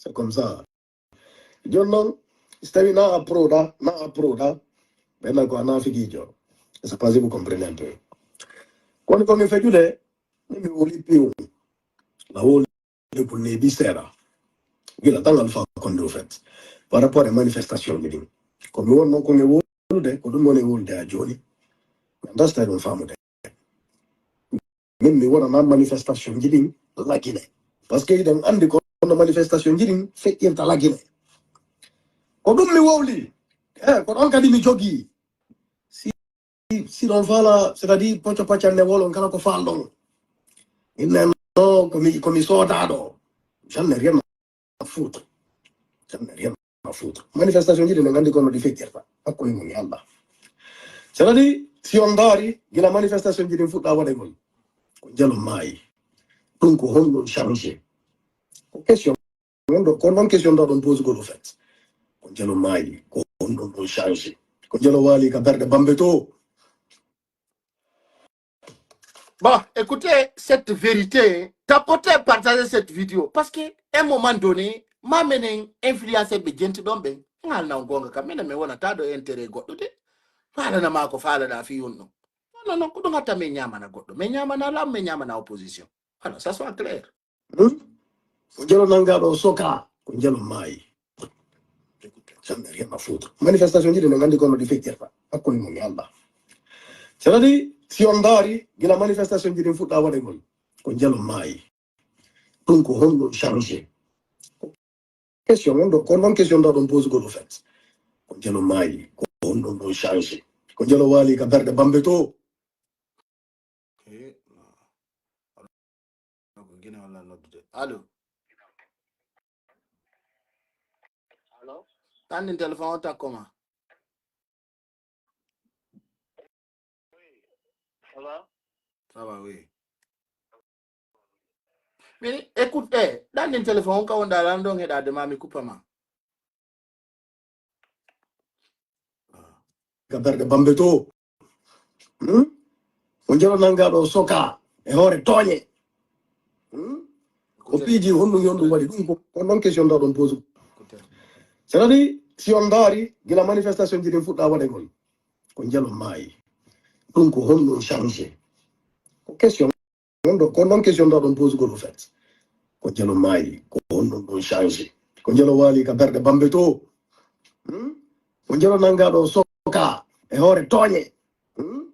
C'est comme ça. Jooni non, si tawii na a proda, na a proda, ɓe na ko a naafigiijo. C'est parce que vous comprenez un peu. Kono ko mi feƴƴude, mi wowli piiwun. La wowli pour ne bi seeɗa. Gila tan Alpha Condé, au fait. Par rapport e manifestation ji ɗin. Ko mi wonno ko mi wowlude, ko ɗum woni wowlude a jooni. Mi anndaa si tawii ɗum faamude. Min mi wonana manifestation ji ɗin la Guinée. Parce que hiɗen anndi ko no manifestation ji ɗin feƴƴirta la Guinée. Ko ɗum mi wowli. Eh, ko ɗon kadi mi jogii. Si, si ɗon faala, c'est-à-dire poco pacanne wolon kala ko faalɗon. Inne no ko mi, ko mi soodaaɗo. J'en ai rien à foutre. J'en ai rien à foutre. Manifestation ji ɗin en anndi ko no ɗi feƴƴirta. Hakkunde mun e Allah. C'est-à-dire, si on ndaari, gila manifestation ji ɗin fuɗɗaa waɗegol, ko Jalo maayi. Ɗum ko honɗum changé? Ko question, on ɗo, ko non question ɗo ɗon posugol au fait. Ko Jalo maayi, ko honɗum ɗon changé? Ko Jalo waali ka berɗe Bambe to. Bon, écoutez cette vérité, tapotez, partagez cette vidéo. Parce que, à un moment donné, ma menen influencer ɓe jenti ɗon ɓen. Ngal na on gonga kam, menen mi wonata ɗo intérêt goɗɗo de. Faalana ma ko faalaɗa fii on ɗon. Non, non, non, ko ɗum hatta min ñaamana goɗɗo. Min ñaamana laamu, min ñaamana opposition. Voilà, ça soit clair. Hmm? Ko Jalo nangaaɗo o soka, ko Jalo maayi. J'en ai rien à foutre. Manifestation ji ɗin en anndi ko no ɗi feƴƴirta. Hakkunde mun e Allah. C'est-à-dire, si on ndaari, gila manifestation ji ɗin fuɗɗaa waɗegol, ko Jalo maayi. Ɗum ko honɗum changé? Question on ɗo, ko non question ɗo ɗon posugol au fait. Ko Jalo maayi, ko honɗum ɗon changé? Ko Jalo waali ka berɗe Bambe to. Eh, no. Ko Gine walla noddude. Allo? Allo? Ɗannin téléphone o takko ma. Ça va? Ça va, oui. Mais écoute, eh, ɗannin téléphone on ka wonɗaa lan ɗon heɗaade ma mi kuppa ma. Ka berɗe Bambe to. Hmm? Ko Jalo nangaaɗo o soka e hoore tooñe. Hmm? Ko piiji honɗum, honɗum waɗi ɗum ko, ko non question ɗo ɗon pose. C'est-à-dire, si on ndaari, gila manifestation ji ɗin fuɗɗaa waɗegol, ko Jalo maayi. Ɗum ko honɗum changé? Ko question on ɗo, ko non question ɗo ɗon posugol au fait. Ko Jalo maayi, ko honɗum ɗon changé? Ko Jalo waali ka berɗe Bambe to. Hmm? Ko Jalo nangaaɗo o soka e hoore tooñe. Hmm?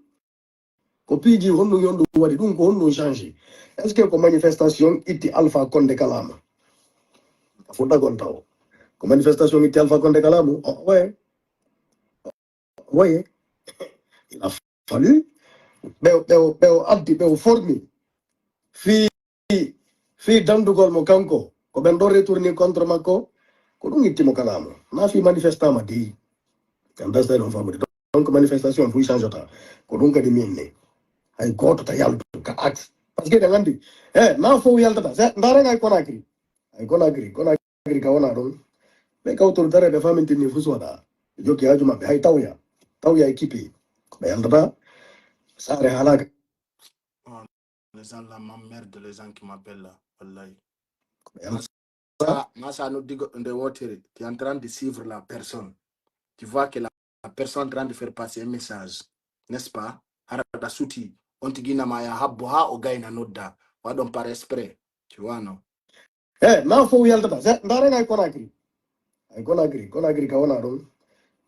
Ko piiji honɗun, honɗun waɗi ɗun, ko honɗun change? Est-ce que ko manifestation itti Alpha Condé kalaama? Fuɗɗagol taw. Ko manifestation itti Alpha Condé kalaama? O, ouais. Ouais. Il a fallu. Ɓe, ɓe, ɓe o addi, ɓe o formi. Fii, fii dandugol mo kanko. Ko ɓen ɗon retourni contre makko. Ko ɗun itti mo kalaama. Na fii manifestama di. Kan dasta ɗon famude. Donc, manifestation fof change ta. Ko ɗun kadi min ni. Hay gooto ta yaltu ka axe. Parce que eɗen anndi, eh, na fof yaltata. Se, ndaaren hay Conakry. Hay Conakry. Conakry ka wona ɗon. Ɓe kawtoro dare ɓe famintini fof so waɗa. Ɓe jokki haaju maɓɓe. Hay tawya. Tawya e kipi. Ɓe yaltata. Saare haalaaka. Oh, les gens là m'emmerdent, les gens qui m'appellent là. Wallahi. Ɓe yaltata. Ça, moi, ça nous dit que nde wootere, tu es en train de suivre la personne. Tu vois que la, la personne est en train de faire passer un message, n'est-ce pas? Hara ɗa suti, on tigi na ma ya habbo ha o gayna nodda. Waɗon par exprès. Tu vois, non? Eh, na fof yaltata. Se, ndaaren hay Conakry. Hay Conakry, Conakry ka wona ɗon.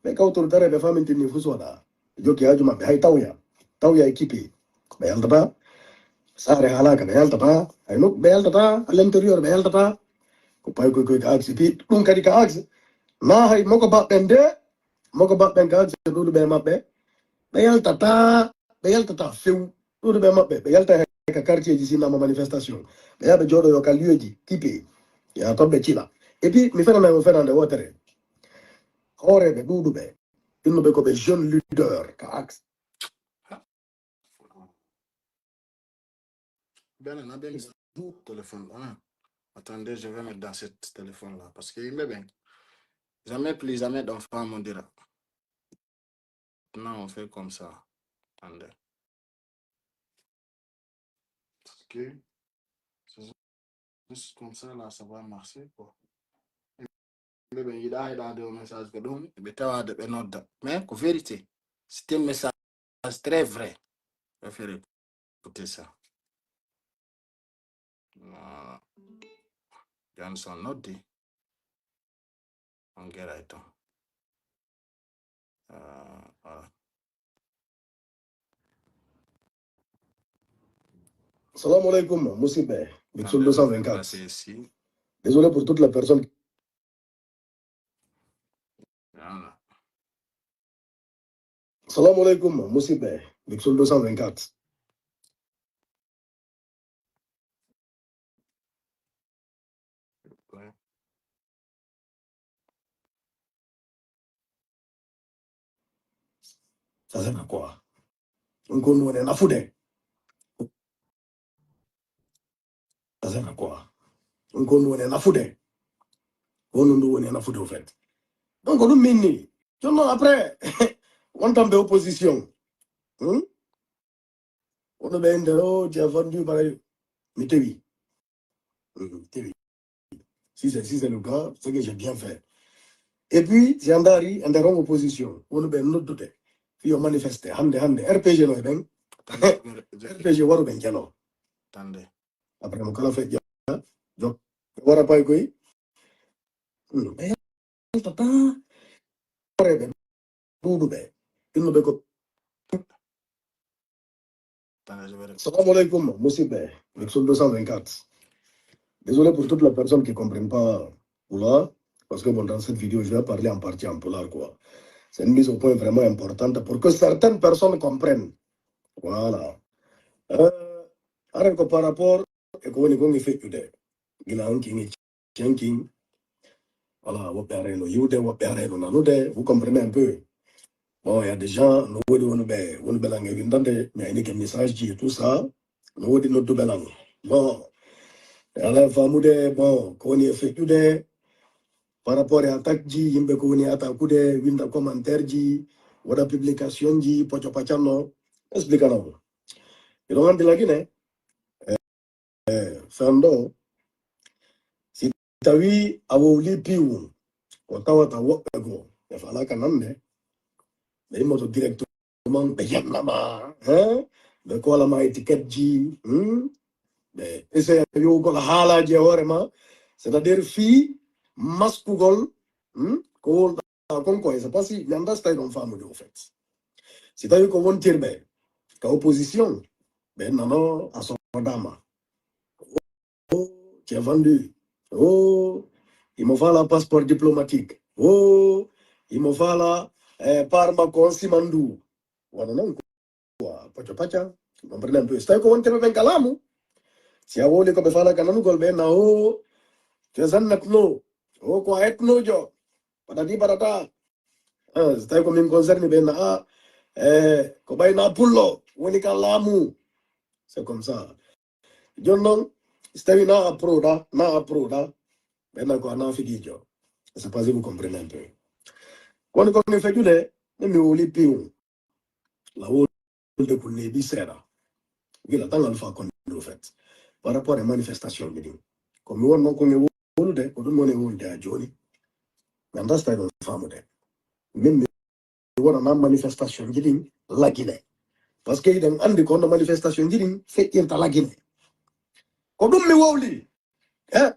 Ɓe kawtoro dare ɓe famintini fof so waɗa. Ɓe jokki haaju maɓɓe, hay tawya. Tawya e kipi. Ɓe yaltata. Saare haalaaka, ɓe yaltata. Hay nokku ɓe yaltata. À l'intérieur ɓe yaltata. Ko pay koy koy ka axe. Pi-, ɗun kadi ka axe. Na hay moko baɓɓen de. Moko baɓɓen ka axe, ɗuuɗuɓe e maɓɓe. Ɓe yaltata. Ɓe yaltata few. Ɗuuɗuɓe maɓɓe, ɓe yalta he ka quartier ji, sinno mo manifestation. Ɓe yaha ɓe jooɗoyo ka lieu ji, kipi. Ya ton ɓe cila. Et puis, mi fenana on fenande wootere. Hooreeɓe ɗuuɗuɓe, innuɓe ko ɓe jeune leader ka axe. Ben, na ben téléphone. Ah. Attendez, je vais mettre dans ce téléphone-là. Parce que yimɓe ɓen, jamais plus jamais ɗon faamondira. Non, on fait comme ça. Attendez. Parce que c'est juste comme ça, là, ça va marcher, quoi. Ɓe ɓe yiɗa heɗade o message ko ɗum, ɓe tawade ɓe nodda. Mais ko vérité. C'est un message très vrai. Ɓe fere écouter ça. Voilà. Johnson noddi. On geray ton. Euh, voilà. Salam alaikum, musidɓe. Big Soul deux cent vingt-quatre. Désolé pour toutes les personnes. Voilà. Salam alaikum, musidɓe. Big Soul deux cent vingt-quatre. Ça sert à quoi? On connaît la foudée. Ça sert à quoi? On connaît la foudée. On nous connaît la foudée, au fait. Donc, nous mini. Tu vois, après, on tombe opposition. Hmm? On a bien dit, oh, tu as vendu, pareil. Mais t'es oui. Mhm, t'es oui. Si c'est, si c'est le cas, c'est que j'ai bien fait. Et puis, si on a ri, on a opposition. On a bien noté. Puis on manifeste. Hande, hande. R P G, non, eh ben. Attendez, R P G, waru ben, jalo. Attendez. Après, mon calafé, donc, wara pay koy. Hmm. Ɓe yaltata. Hooreeɓe ɗuuɗuɓe. Innuɓe ko. Attendez, je vais répéter. Salam alaikum, musidɓe. Big Soul deux cent vingt-quatre. Désolé pour toutes les personnes qui comprennent pas Pulaar, parce que bon, dans cette vidéo, je vais parler en partie en Pulaar, quoi. C'est une mise au point vraiment importante pour que certaines personnes comprennent. Voilà. Euh, aɗa ko par rapport e ko woni kon e feƴƴude. Gila on kin e cen kin. Voilà, woɓɓe arayno yiwde, woɓɓe arayno nanude. Vous comprenez un peu? Bon, il y a des gens, no woodi wonuɓe, wonuɓe lan e windande, mi aynike message ji et tout ça. No woodi nodduɓe lan. Bon, e ala e faamude, bon, ko woni e feƴƴude, par rapport e attaque ji, yimɓe ko woni e attaqueude, winda commentaire ji, waɗa publication ji, poco pacanno, explique non. Miɗo anndi lagine, eh, eh, fendo, si tawi a wowli piwu, ko tawata woɓɓe goo, ɓe falaka nande, ɓe immoto directement, ɓe yannama, hein? Ɓe koolama étiquette ji, hmm? Ɓe essaya yowgol haalaaji e hoore ma, c'est-à-dire fii maskugol, hmm? Ko wowluɗaa kon ko, c'est parce que mi anndaa si tawi ɗon faamude, au fait. Si tawi ko wontirɓe, ka opposition, ɓe nano a soodama. Oh, tu es vendu. Oh, il me faut le passeport diplomatique. Oh, il me faut le, eh, parma consimandu. Wano non quoi, pacha pacha. Comprende un peu. Stai ko wonte ɓe ɓen ka laamu. Si a wowli ko ɓe faalaa ka nanugol ɓe na, oh, tu es un ethno. Oh, ko a ethno jo. Patati patata. Ah, si tawi ko min concerné ɓe na, ah, eh, ko ɓay na pullo woni ka laamu. C'est comme ça. Jon non, si tawi na a proda, na a proda, ɓe na ko a na figijo. C'est pas si vous comprenez un peu. Kono ko mi fejude, ne mi wuli piw. La wolde ko neeɓi seeɗa. Gila tan Alpha Condé, au fait. Par rapport à manifestation ji ɗin. Ko mi wonno ko mi wolude, ko ɗum woni wolude a jooni. Mi anndaa si tawi ɗon faamude. Min mi wonana manifestation ji ɗin lagine. Parce que hiɗen anndi ko honno manifestation ji ɗin feƴƴirta lagine. Ko ɗum mi wowli. Eh?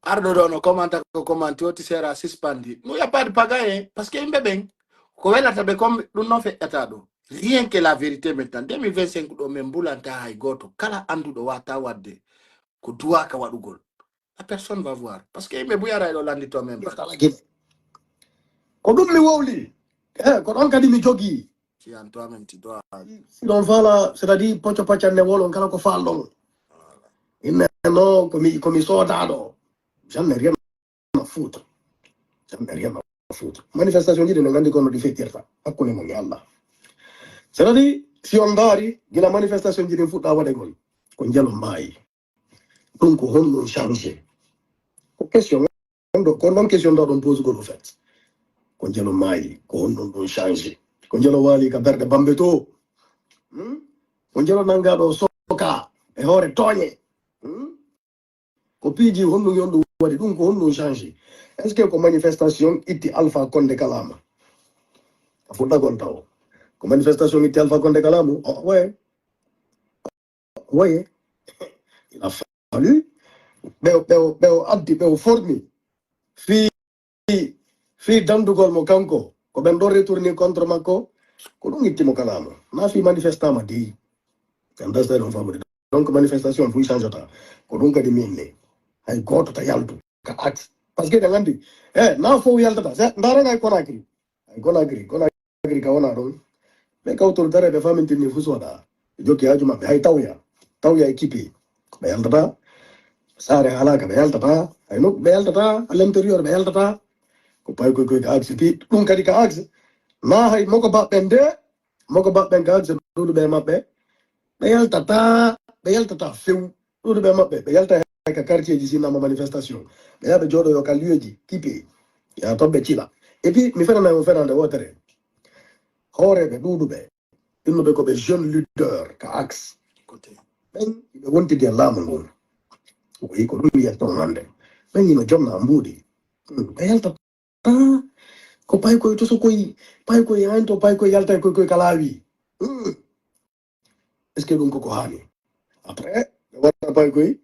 Arɗo ɗo no commenta ko commenti, o ti sera suspendi. Nous, y a pas de pagaille, hein, parce que yimɓe ɓen, ko welata ɓe kon, ɗum non feƴƴata ɗo. Rien que la vérité maintenant. Deux mille vingt-cinq ɗo, min mbulanta hay gooto. Kala annduɗo wata waɗde ko duwaka waɗugol. La personne va voir. Parce que yimɓe buyara e ɗo lanndito men ba. Ko ɗum mi wowli. Eh, ko ɗon kadi mi jogii. Si an toi même tu dois. Si ɗon faala, c'est-à-dire pocco paccanne wolon kala ko faalɗon. Inne no ko mi, ko mi soodaaɗo. J'en ai rien à foutre. J'en ai rien à foutre. Manifestation ji ɗin, en nganndi kono ɗi feƴƴirta. Hakkunde mon e Allah. C'est-à-dire, si on ndaari, gila manifestation ji ɗin fuɗɗa waɗegol, ko njelo maayi. Ɗum ko honɗum changé? Ko question on ɗo, ko non question ɗo ɗon posugol au fait. Ko njelo maayi, ko honɗum ɗum changé? Ko njelo waali ka berɗe Bambe to. Hmm? Ko njelo nanngaa ɗo soka e hoore tooñe. Hmm? Ko piiji honɗum yon ɗum waɗi, ɗum ko honɗum changé? Est-ce que ko manifestation itti Alpha Condé ka laamu? Ka fuɗɗagol taw. Ko manifestation itti Alpha Condé ka laamu? Oh, ouais. Voyez, il a fallu ɓe, ɓe, ɓe o addi, ɓe o formi fii, fii dandugol mo kanko, ko ɓen ɗon retourni contre makko, ko ɗum itti mo ka laamu. Na fii manifestama di. Understand on famude. Donc manifestation fu changeta. Ko ɗum kadi min ni. Hay gooto ta yaltu ka axe. Parce que eɗen anndi, eh, na fow yaltata. Se, ndaaren hay Conakry. Hay Conakry, Conakry ka wona ɗon. Ɓe kawtol dare ɓe famintinni fu soda. Ɓe jokki haaju maɓɓe, hay tawya. Tawya e kipi. Ɓe yaltata. Saare haalaka, ɓe yaltata. Hay nokku ɓe yaltata. À l'intérieur, ɓe yaltata. Ko pay koy koy ka axe. Pi-, ɗum kadi ka axe. Na hay moko baɓɓen de. Moko baɓɓen ka axe, ɗuuɗuɓe e maɓɓe. Ɓe yaltata. Ɓe yaltata few. Ɗuuɗuɓe maɓɓe, ɓe yalta ka quartier ji, si nama manifestation. Ɓe yaha ɓe jooɗoyo ka lieu ji, kipi. Ya toon ɓe cila. Et puis, mi fenanay on fenande wootere. Hooreeɓe ɗuuɗuɓe, innuɓe ko ɓe jeune leader ka axe. Ɓen, ɓe wontidi e laamu ngun. Wi ko ɗum wiyata on hannde. Ɓen ino jonna mbuuɗi. Hmm, ɓe yalta Ah, ko paykoy to so koy, paykoy en to paykoy yaltay koy koy ka laawi. Hmm. Est-ce que ɗum koko haani? Après, ɓe waɗa paykoy,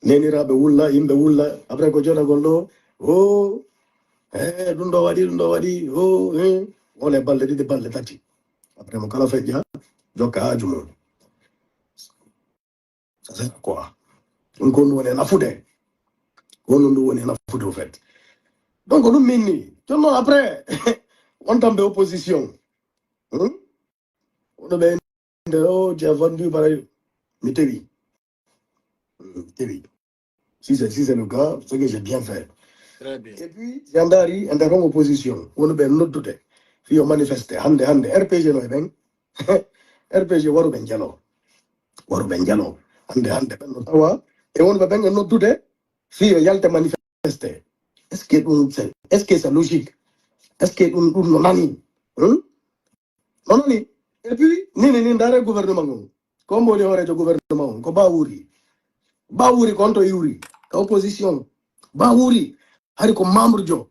neniraaɓe wulla, yimɓe wulla, après ko jodagol ɗo, oh, eh, ɗum ɗo waɗi, ɗum ɗo waɗi, oh, eh, wole balɗe ɗiɗi, balɗe tati. Après mo kala feƴƴa, jokka haaju mum. Ça sert à quoi? Ɗum ko ɗum woni e nafude. Ko ɗum ɗum woni e nafude, au fait. Donc, ɗum min ni. Jooni non, après, on tan ɓe opposition. Hmm? Wono ɓe inde, oh, j'ai vendu, pareil. Mi tewi. Hmm, mi tewi. Si c'est, si c'est le cas, c'est que j'ai bien fait. Très bien. Et puis, si a ndaari, e nder on opposition, wono ɓe noddude. Fii yo manifeste. Hannde, hannde, R P G no e ɓen. R P G waru ɓe njalo. Waru ɓe njalo. Hannde, hannde, ɓen no tawa. E wonɓe ɓen e noddude. Fii yo yalte manifeste. Est-ce que ɗum, c'est, est-ce que c'est logique? Est-ce que ɗum, ɗum no nani? Hmm? No nani? Et puis, nini, ni ndaare gouvernement on. Ko mbo woni hooreejo gouvernement on? Ko Ba Wuri. Ba Wuri ko on to iwri. Ka opposition. Ba Wuri. Hari ko membre jo.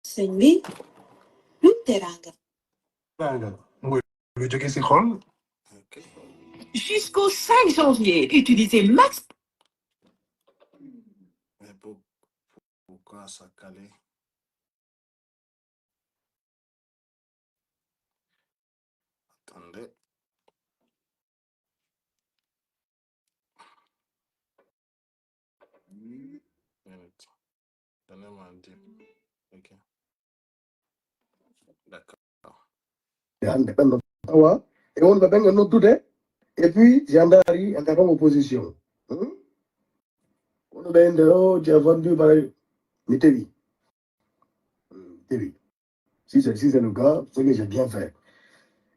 Sëñ bi, lu teraanga. Teraanga. Mooy lu jóge si xol. Ok. Jusqu'au cinq janvier, utilisez Max. Mais pour-, pourquoi ça calait? Minute. Donne-moi un dieu. Ok. D'accord. E hannde ɓen no tawa e wonɓe ɓen e noddude. Et puis si a ndaari e nder opposition, hmm? Wonɓe ɓe nde o j'ai vendu, mi tewi. Hmm, tewi. Si c'est si c'est le cas, c'est que j'ai bien fait.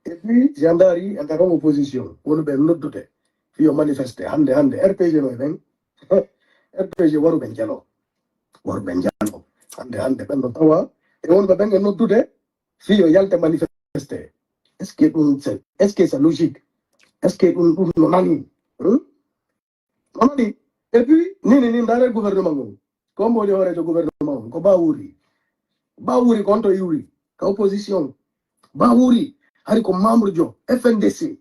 Et puis si a ndaari e nder opposition, wonɓe ɓe noddude fii yo manifeste hannde hannde. R P G no e ɓen. R P G waru ɓen jalo. Waru ɓen jalo. Hannde hannde ɓen no tawa e wonɓe ɓen e noddude fii yo yalte manifeste. Est-ce que ɗum c'est, est-ce que c'est logique? Est-ce que ɗum ɗum no nani? Hmm? No nani. Et puis nini ni ndaare gouvernement ngon. Ko mbo woni hooreejo gouvernement on? Ko Ba Wuri. Ba Wuri ko on to iwri ka opposition. Ba Wuri hari ko membre jo F N D C.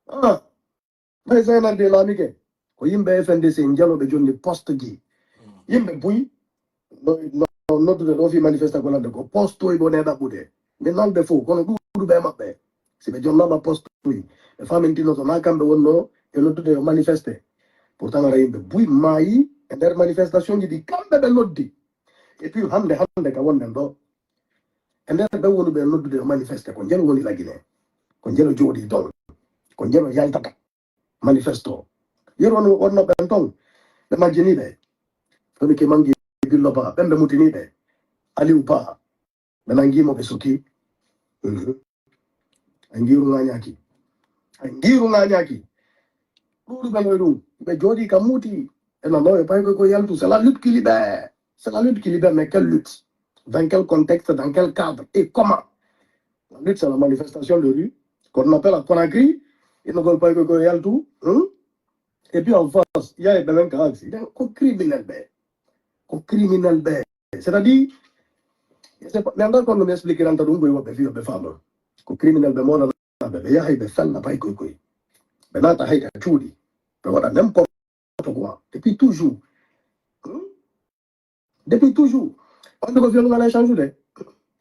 Ah, mais C N R D laamike ko yimɓe F N D C jalooɓe jonni poste ji. Yimɓe buy no, no noddude ɗo fii manifesta ko ladde ko poste oy ɓe woni e ɗaɓɓude. Mi nalde fof kono ɗuuɗuɓe e maɓɓe si ɓe jonnaama poste oy ɓe faamintino so na kamɓe wonno e noddude yo manifeste. Pourtant ara yimɓe buy maayi e nder manifestation ji ɗi kamɓe ɓe noddi. Et puis hannde hannde ka wonɗen ɗo e nder ɓen wonuɓe e noddude yo manifeste ko njelo woni Lagine, ko njelo jooɗi ton, ko njelo yaltata manifesto. Yero won wonno ɓen ton ɓe majjiniɓe. Kono ke mangi billo ba ɓen ɓe mutiniɓe Aliou Ba ɓe nangi mo ɓe suki. Mhm. Ay ngiiru ŋaañaaki. Ay ngiiru ŋaañaaki. Ɗuuɗuɓe no e ɗum ɓe jooɗi ka muuti. E non non e pay ko ko yaltu c'est la lutte qui libère. C'est la lutte qui libère, mais quelle lutte? Dans quel contexte, dans quel cadre et comment? La lutte c'est la manifestation de rue qu'on appelle à Conakry. Innogol pay ko ko yaltu. Hmm? Et puis en face il y a des mecs qui ko criminel ɓe. Ko criminel ɓe. C'est-à-dire, c'est pas, mi anndaa kono mi expliquer anta ɗum koye woɓɓe fii ɓe faama. Ko criminel ɓe moolanaɓe, ɓe yahay ɓe fella pay koye koye. Ɓe naata hay ka cuuɗi. Ɓe waɗa n'importe quoi. Depuis toujours. Hmm? Depuis toujours. Wonde ko fiyondu ngal e change de.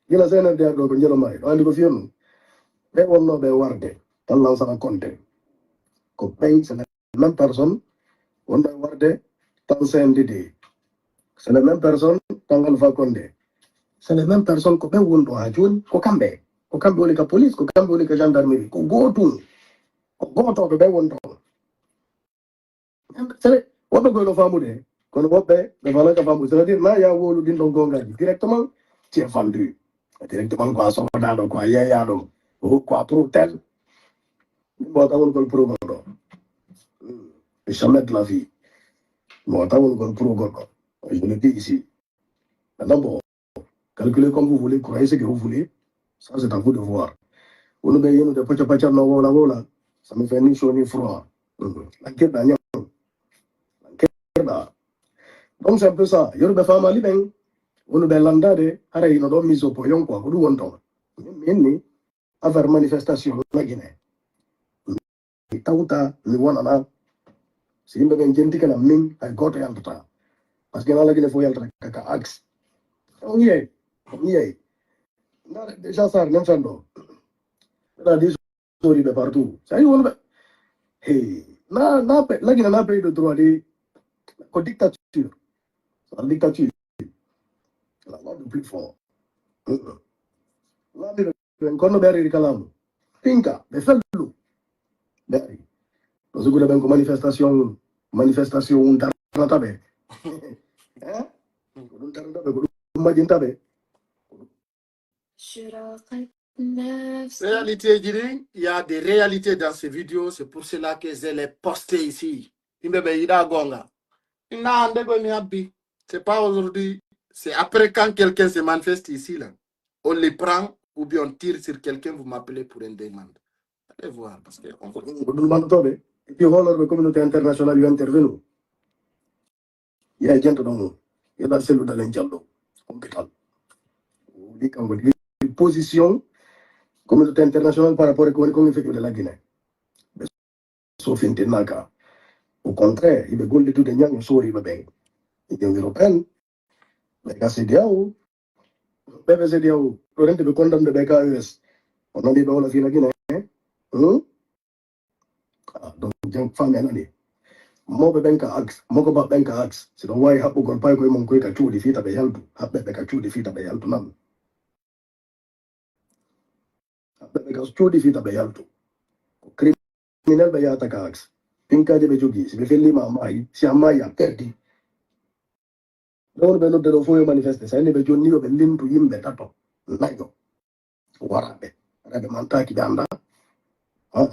Gila C N R D R ɗo ko njelo maari. Wonde ko fiyondu. Ɓe wonnooɓe warde. Tan Lansana Konte. Ko ɓen, c'est même personne wonno e warde tan C N D D. C'est les mêmes personnes tan Alpha Condé. C'est les mêmes personnes ko ɓen woni ɗo haa jooni. Ko kamɓe. Ko kamɓe woni ka police, ko kamɓe woni ka gendarmerie. Ko gootum. Ko gootooɓe ɓen woni toon. C'est vrai, woɓɓe koy no faamude. Kono woɓɓe ɓe fanan ka faamude. C'est-à-dire, na ya wowlu ɗin ɗon goongaaji. Directement, tu es vendu. Directement, quoi, sokoɗaaɗo, quoi, yeeyaaɗo. Quoi, pour tel. Bon, tawon kon pour goɗɗo. Jamais de la vie. Bon, tawon kon pour goɗɗo. Je le dis ici. Maintenant, bon, calculez comme vous voulez, croyez ce que vous voulez. Ça, c'est à vous de voir. Wonu ɓe yenude pacca pacca no wowla wowla. Ça me fait ni chaud ni froid. Mhm. Lankirɗa ñaw. Lankirɗa. Donc, c'est un peu ça. Yoruɓe famali ɓen. Wonu ɓe landade. Hara hino ɗo mise au point, quoi. Ko ɗum woni ton. Min, min ni. Affaire manifestation Lagine. Mi tawta, mi wonana. Si yimɓe ɓen jentike lan min, hay gooto yaltata. Parce que na Lagine fof yaltata ka, ka axe. On yiyay, on yiyay. Na déjà Sarr, même fen ɗo. Mbeɗa di soriɓe partout. Sa yi wonɓe. Hey, na, na pe-, Lagine na pays de droit de, ko dictature. C'est la dictature. La loi du plus fort. Mm-mm. Laamiiɓe ɓen, kono ɓe ariri ka laamu. Pinka, ɓe fellu. Ɓe ari. No sugude ɓen ko manifestation, manifestation un darnata ɓe. Hein? Ko ɗum darnata ɓe, ko ɗum majjinta ɓe. Réalité ji ɗin, il y a des réalités dans ces vidéos, c'est pour cela que je les poste ici. Yimɓe ɓe yiɗa goonga. Inna hannde koye mi habbi. C'est pas aujourd'hui, c'est après quand quelqu'un se manifeste ici là. On les prend ou bien on tire sur quelqu'un, vous m'appelez pour une demande. Allez voir, parce que on... Ko ɗum, ko ɗum mantotooɓe. Et puis hoolorɓe communauté internationale yo intervenu. Yaha jento ɗon o. Yeɗa selluɗal en jalɗo. Hôpital. Woni kanko ɗi position communauté internationale par rapport e ko woni kon e feƴƴude Lagine. Ɓe sofintinaka. Au contraire, hiɓe gollitude ñaŋ e sooriɓe ɓen. Union européenne, ɓe ka C D A O, ɓe ɓe C D A O, ɗo rente ɓe condamné ɓe ka U S. O nani ɓe wala fii Lagine, hein? Hmm? Ah, donc, jam fami anani. Mawɓe ɓen ka aks, mokobaa ɓen ka aks. Si ɗon waawi haɓɓugol paykoy mon koy ka cuuɗi fii ta ɓe yaltu, haɓɓe ɓe ka cuuɗi fii ta ɓe yaltu nan. Haɓɓe ɓe ka cuuɗi fii ta ɓe yaltu. Ko criminel ɓe yahata ka aks. Pinkaaji ɓe jogii, si ɓe felliima a maayi, si a maayi a perdi. Ɓe woni ɓe nodde ɗo fof yo manifeste. Sa inni ɓe jonni yo ɓe lintu yimɓe tato, nayo. Waraɓe. Waraɓe mantaaki ɓe annda. Ah.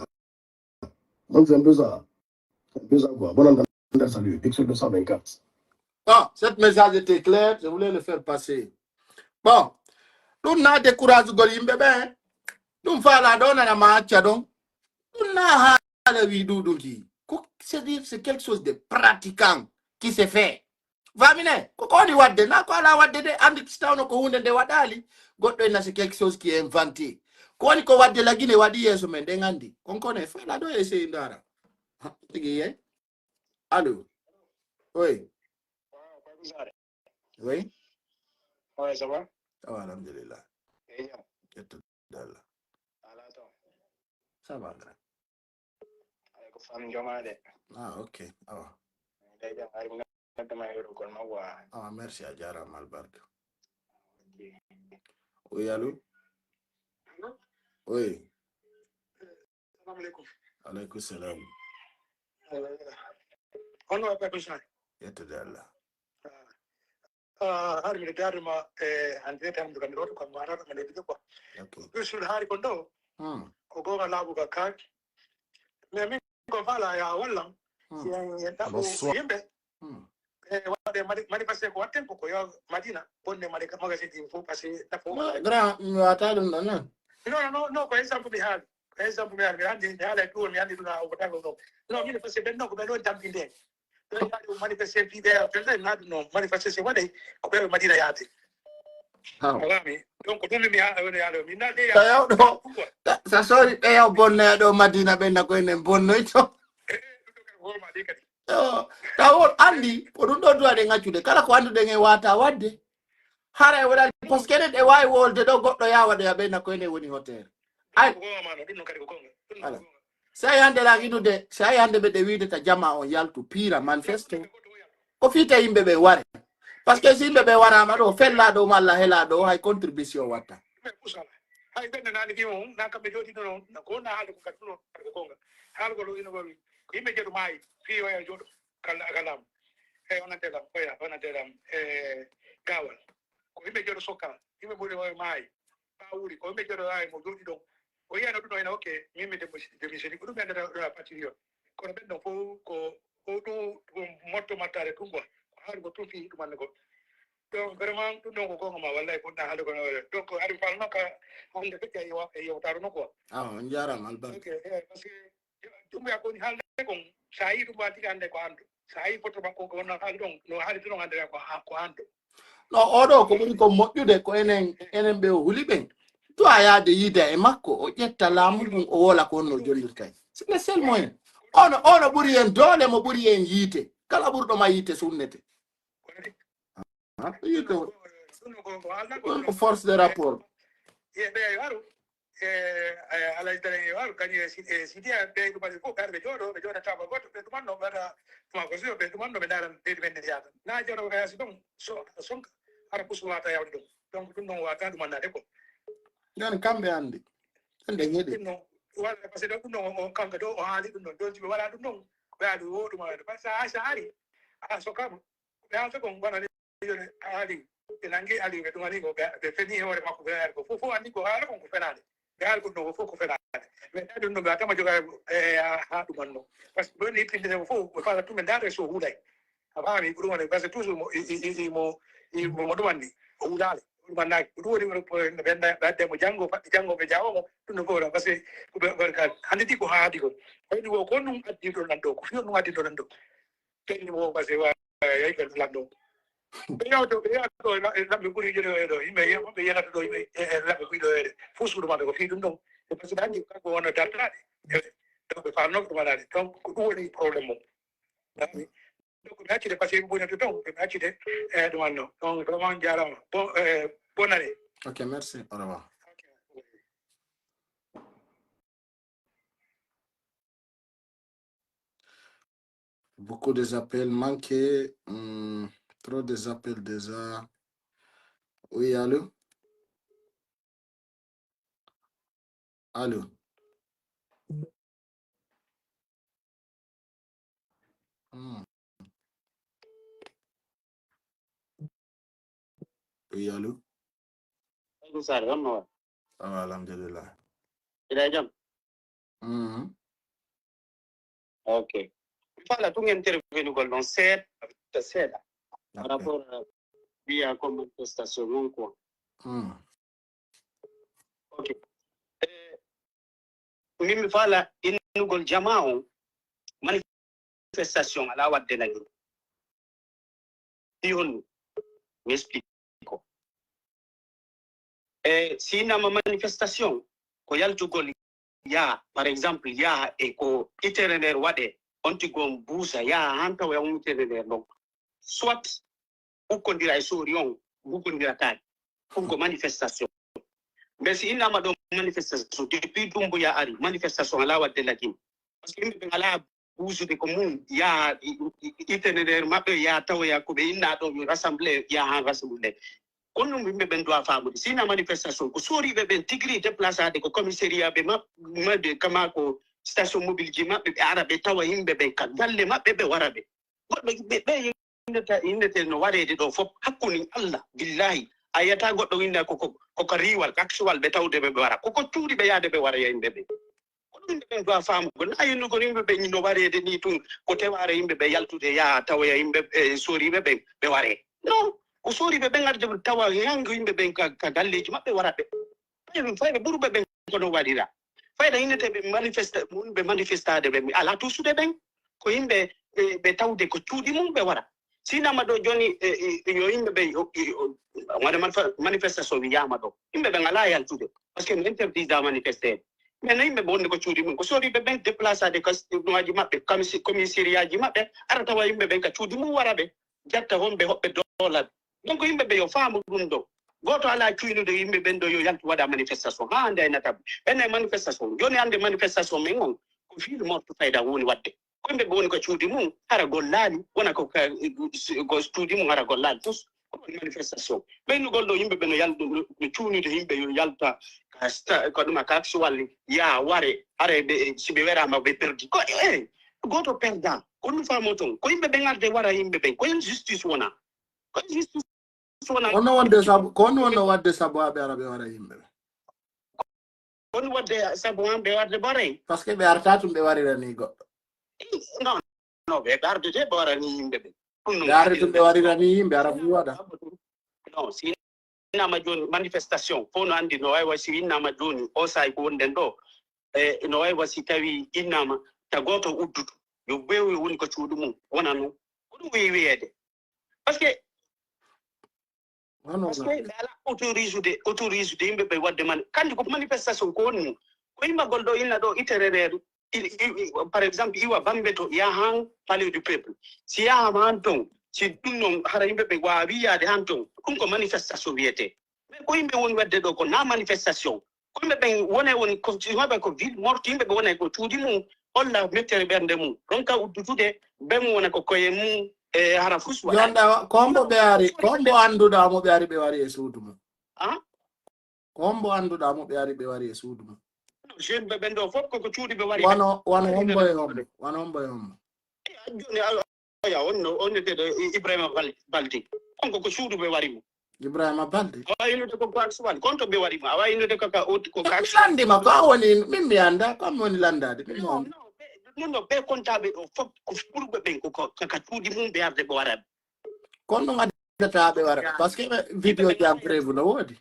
Donc c'est un peu ça. C'est un peu ça quoi. Bon, on a salut. Pixel deux cent vingt-quatre. Bon, cette message était claire. Je voulais le faire passer. Bon. Ɗum na décourage gol yimɓe ɓe. Ɗum faala ɗo nana ma acca ɗon. Ɗum na haala wi ɗuɗuki. Ko, c'est-à-dire, c'est quelque chose de pratiquant qui se fait. Famine, ko ko woni waɗde? Na ko alaa waɗde de, anndi si tawno ko huunde nde waɗaali, goɗɗo en na c'est quelque chose qui est inventé. Ko woni ko waɗde la Guinée waɗi yeeso men, ɗen anndi. Kon kono e faala ɗo e sey ndaara. Ha, tigi ye. Allô? Oui. Oui. Ouais, ça va? Ça va, alhamdulillah. Eh, jam. Yettude Allah. Ala to. Ça va, grand. Ay, ko fam jomaade. Ah, ok. Awa. Day jam, ari mi ngadda ma heɗo kon ma wa. Awa, merci, a jaaraama, albarka. Oui, allô? Allô? Oui. Salam aleykum. Aleykum salam. Eh, hono waɗi Pape Jean? Yettude Allah. Ah, ah, hari miɗo jaarnima, eh, en direct, en direct, kam mi arata, mi noddude quoi. Ok. Ɓe suudu haali kon ɗo, Hmm. Ko goonga laaɓuka kaaki. Mais min ko faala ya wallam. Hmm. Si en, en ɗaɓɓu Bonsoir. Yimɓe, Hmm. E waɗde mani-, manifesté ko waɗten ko, ko yo Madina bonne mani-, magasin ɗi fof, parce que nafa. Ma-, grand, mi wata ɗum ɗon, non? Non, non, non, ko exemple mi haali. Ko exemple mi haali. Mi anndi, mi haala e ɗum, mi anndi ɗum, a, ko tago ɗum. Non, min, parce que ɓen non ko ɓen ɗon tampinde. Ɓen yaade manifesté fii ɓe, ɓen ɗon na ɗum non. Manifesté si waɗay, ko ɓe Madina yaade. Aw. A faami? Donc, ɗum mi ha-, woni yaade, mi nalde yaade. Tawi aw ɗo, ta-, sa sori ɓe yaw bonnoya ɗo Madina, ɓen na ko enen bonnoyto. Eh, eh, ɗum ɗo kadi, ko ma ɗi kadi. Yo, taw on anndi, ko ɗum ɗo duwaɗen accude. Kala ko annduɗen e wata waɗde. Hara e waɗani, parce que enen e waawi wolde ɗo goɗɗo yaa waɗoya ɓe na ko enen woni hotere. Ay. Ko goonga ma non, ɗum non kadi ko goonga. Ɗum non Voilà. Ko goonga. Si a yande la inude, si a yande ɓe ɗe wiide ta jama on yaltu piira manifeste. Ko fiite yimɓe ɓe ware. Parce que si yimɓe ɓe waraama ɗo, fella ɗo, malla hela ɗo, hay contribution watta. Ɓe pusala. Hay ɓen nani ki on, na kamɓe jooɗi ɗo non, na ko na haalde ko kadi ɗum non, ko goonga. Haalgol o ina wawi. Ko yimɓe jeeɗu maayi, fii o e jooɗo. Kala, kala am. E, on ante lam, oya, on ante lam. E, gaawal. Ko yimɓe jeeɗo sokka, yimɓe ɓuri o e maayi. Ɓa wuri, ko yimɓe jeeɗo ay mo jooɗi ɗon. O yiyano ɗum o ina, ok, min mi demo, demo jeni. Ko ɗum ɓe andata ɗo a patiri on. Kono ɓen ɗon fof ko, ko ɗum, ɗum motto mattaade ɗum quoi. Ko haali ko ɗum fii ɗum annde ko. Donc, vraiment, ɗum ɗon ko goonga ma, wallay, ko ɗum haalde ko no, donc, aɗa falno ka hannde feƴƴa e yewa-, e yewtaare no quoi. Ah, on jaaraama, albarka. Ok, eh, parce que Ɗum wiya ko woni haalde kon, so a yii ɗum, waɗi hannde ko an ɗo. So a yii foto makko ko wonno haali ɗon, no haali ɗon hannde ko ha-, ko an ɗo. No, oɗo ko ɓuri ko moƴƴude ko enen, enen ɓe o huli ɓen. Duwa yaade yiida e makko, o ƴetta laamu ngun, o woola ko honno o jonnirta en. C'est le seul moyen. Ono, ono ɓuri en doole, mo ɓuri en yiite. Kala ɓurɗo ma yiite sunnete. Ko ɗum ko, ko force de rapport. Ye ɓe yo aru. E, e, Alhaji Dara yo aru, kañum e Si-, e Sidiya, ɓe ɗumanɓe fof, ɓe jooɗo, ɓe jooɗa taba goto, ɓe ɗumanno, ɓe waɗa, tuma ko so, ɓe ɗumanno, ɓe ndaara leydi men ndi yaata. Na jooɗo ko yaasi ɗon, so, sonka, hara pusu wata yawde ɗon. Donc, ɗum ɗon wata ɗumannaade ko. Ɗon kamɓe anndi. Ɓe ndeñi ɗi. Ɗum ɗon, wala, parce que ɗum ɗon, o, kanko ɗo, o haali ɗum ɗon. Ɗon, si ɓe waɗa ɗum ɗon, ɓe haali o ɗuma waɗa. Parce que a, so a ari, a sokkaama, ɓe haalta kon, wona ni, yo ɓe haali, ɓe nangi Ali, ɓe ɗumani ko, ɓe, ɓe feni e hoore makko, ɓe haali ko fof, fof anndi ko haala kon ko fenaande. Ɓe haali ko ɗum ɗon ko fof ko fenaande. Mais ɗum ɗon, ɓe attama joga e, e, ha, ha ɗumanno. Parce que ɗon ittinde mo fof, ɓe faala tun, ɓe ndaara so hulay. A faami, ko ɗum woni, parce que toujours mo, i, i, i, i, mo, i, mo, mo ɗumanni, o hulaali, o ɗumannaaki. Ko ɗum woni, woni, ɓe, ɓe, ɓe adde mo janngo, faɗɗi janngo, ɓe jaawo mo, ɗum ɗon fof, parce que ko ɓe, ɓe, ka, hannde ɗi ko haadi ko. Ko ɗum o, ko ɗum addi ɗon nan ɗo, ko fiyo ɗum addi ɗon nan ɗo. Kadi mo, parce que wa-, yahi kadi lanɗo. Ɓe yawto, ɓe yawto, la-, lamɓe ɓuri joni o ɗo, yimɓe ye-, ɓe yenata ɗo, yimɓe, e, e, lamɓe ɓuri ɗo e ɗo. Fof suudu maɓɓe ko fii ɗum ɗon. E parce que anndi kanko wonno dartaade. E, donc ɓe faamno ko ɗum waɗaade. Donc ko ɗum woni problème mum. Donc mi accide parce que ɓe ɓuri to ton, ɓe accide, e, ɗum anno. Donc vraiment jaaraama. Bon, e, bonne année. Ok, merci. Au revoir. Ok. Beaucoup des appels manqués. Hmm, trop des appels déjà. Oui, allô? Allô? Hmm. Oui, allô? Aleykum salaam, honno waɗi? Ça va, alhamdulillah. Hiɗa e jam? Mhm. Ok. Fala tun intervenugol ɗon seeɗa, seeɗa. Par Ok. rapport, euh, wiya ko manifestation non quoi. Hmm. Ok. Eh, min mi fala innugol jamaa on manifestation alaa waɗde nagin. Fii honɗun? Mi explique ko. E si innama manifestation, ko yaltugol yaa, par exemple, yaa e ko itinéraire waɗe, on tigi on buusa, yaa han tawa on itinéraire ɗon. Soit ukkondira e soori on, ukkondira taake. Ɗun ko manifestation. Mais si innama ɗon manifestation, depuis Dumbuya ari, manifestation alaa waɗde lagin. Parce que yimɓe ɓen alaa buusude ko mun, yaha i-, i-, i-, itinéraire maɓɓe, yaha tawoya ko ɓe inna ɗo, yo rassemble, yaha han rassemble. Kono ɗun yimɓe ɓen doit faamude. Si innama manifestation, ko sooriɓe ɓen tigi ri déplaçade ko commissariat ɓe maɓ-, maɓɓe, kama ko station mobile ji maɓɓe, ɓe ara ɓe tawa yimɓe ɓen ka galle maɓɓe, ɓe wara ɓe. Goɗɗo ɓe, ɓe innata, innete no wareede ɗo fof, hakkunde Allah, billahi. A yiyata goɗɗo inna ko, ko, ko ka riiwal, ka actual ɓe tawde ɓe, ɓe wara. Ko, ko cuuɗi ɓe yaade ɓe wara yimɓe ɓe. Ko ɗum ɓe ɗo faamu. Ko na yinno ko yimɓe ɓe no wareede ni tun, ko tewaare yimɓe ɓe yaltude yaa tawoya yimɓe, e, sooriiɓe ɓe, ɓe waree. Non, ko sooriiɓe ɓen arde tawa hanko yimɓe ɓen ka, ka galleeji maɓɓe wara ɓe. Fayɓe, fayɓe ɓurɓe ɓen ko no waɗira. Fayda innete ɓe manifesta, mun ɓe manifestaade ɓe, mi alaa tuusude ɓen. Ko yimɓe ɓe, ɓe tawde ko cuuɗi mum ɓe wara. Sinama ɗo jooni, e, e, yo yimɓe ɓe, o, e, o, waɗa manfa-, manifestation wiyaama ɗo. Yimɓe ɓen alaa yaltude. Parce que mi interdit da manifester. Mais no yimɓe ɓe wonde ko cuuɗi mum. Ko sooriiɓe ɓen déplaçade ka studio aji maɓɓe, kamsi-, commissariat aji maɓɓe, ara tawa yimɓe ɓen ka cuuɗi mum wara ɓe. Jatta honɓe hoɓɓe doolaɓe. Donc yimɓe ɓe yo faamu ɗum ɗo. Gooto alaa cuynude yimɓe ɓen ɗo yo yaltu waɗa manifestation. Haa hannde ay natab. Ɓen ay manifestation. Jooni hannde manifestation men on, ko ville morte fayda woni waɗde. Ko yimɓe ɓe woni ko cuuɗi mum, hara gollaali, wona ko ka, ko cuuɗi mum hara gollaali. Tous, ko ɗum manifestation. Ɓennugol ɗo yimɓe ɓe no yal-, no, no cuunude yimɓe yo yalta ka sta-, ko ɗum ka actual, yaa ware, hara ɓe, si ɓe weraama ɓe perdi. Ko, eh, gooto perda. Ko ɗum faamoo ton. Ko yimɓe ɓen arde wara yimɓe ɓen. Ko injustice wona. Ko injustice wona. Kono wonde sabu, kono wonno wadde sabu haa ɓe ara ɓe wara yimɓe ɓen. Kono wadde sabu haa ɓe warde baray. Parce que ɓe arta tun ɓe warira ni goɗɗo. Non, non, ɓe ardete ɓe wara ni yimɓe ɓe. Ɗum non Ɓe arde tun ɓe warira ni yimɓe, ara fu waɗa. Non, si innama jooni manifestation, fof no anndi no wayi wa si innama jooni, o saa'i ko wonɗen ɗo, e, no wayi wa si tawi innama ta gooto uddudu, yo ɓeewu woni ko cuuɗi mum, wona non. Ko ɗum wi'i wi'eede. Parce que, Wano parce que na. Ɓe alaa autorisé de, autorisé de yimɓe ɓe waɗde man. Kandi ko manifestation ko woni mum. Ko immagol ɗo inna ɗo itinéraire, i, i, i, par exemple, iwa Bambeto, yaha han Palais du Peuple. Si yahaama han ton, si ɗum non, hara yimɓe ɓe waawi yaade han ton. Ɗum ko manifestation wiyetee. Mais ko yimɓe woni waɗde ɗo ko na manifestation. Ko yimɓe ɓen wone woni ko, si maɓɓe ko ville morte, yimɓe ɓe wona ko cuuɗi mum, holla mettere ɓernde mum. Ronka uddutude, ɓe mum wona ko koye mum, e hara fus waɗa. Jonɗa, ko hombo ɓe ari, ko hombo annduɗaa mo ɓe ari ɓe wari e suudu mum? Ah? Ko hombo annduɗaa mo ɓe ari ɓe wari e suudu mum? Jeune ɓe ɓen ɗo fof ko, ko cuuɗi ɓe wari. Wano, wano hombo e hombo, wano hombo e hombo. Eh, jooni, a, oya, on no, on neteɗo I-, Ibrahima Bal-, Balde. On ko, ko suudu ɓe wari mo. Ibrahima Balde? Awa innude ko, ko Aksuwal. Kon to ɓe wari mo. Awa innude ko ka, o, ko ka Mi Aksuwal. Landi ma, ko a woni, min mi annda, ko mi woni landaade, min mi Non, annda. Non, ɓe, non, non, ɓe kontaaɓe ɗo fof, ko ɓurɓe ɓen ko, ko, ko ka cuuɗi mum ɓe arde ɓe wara. Kon ɗum addata ɓe wara. Parce que ɓe vidéo ji am preuve no woodi.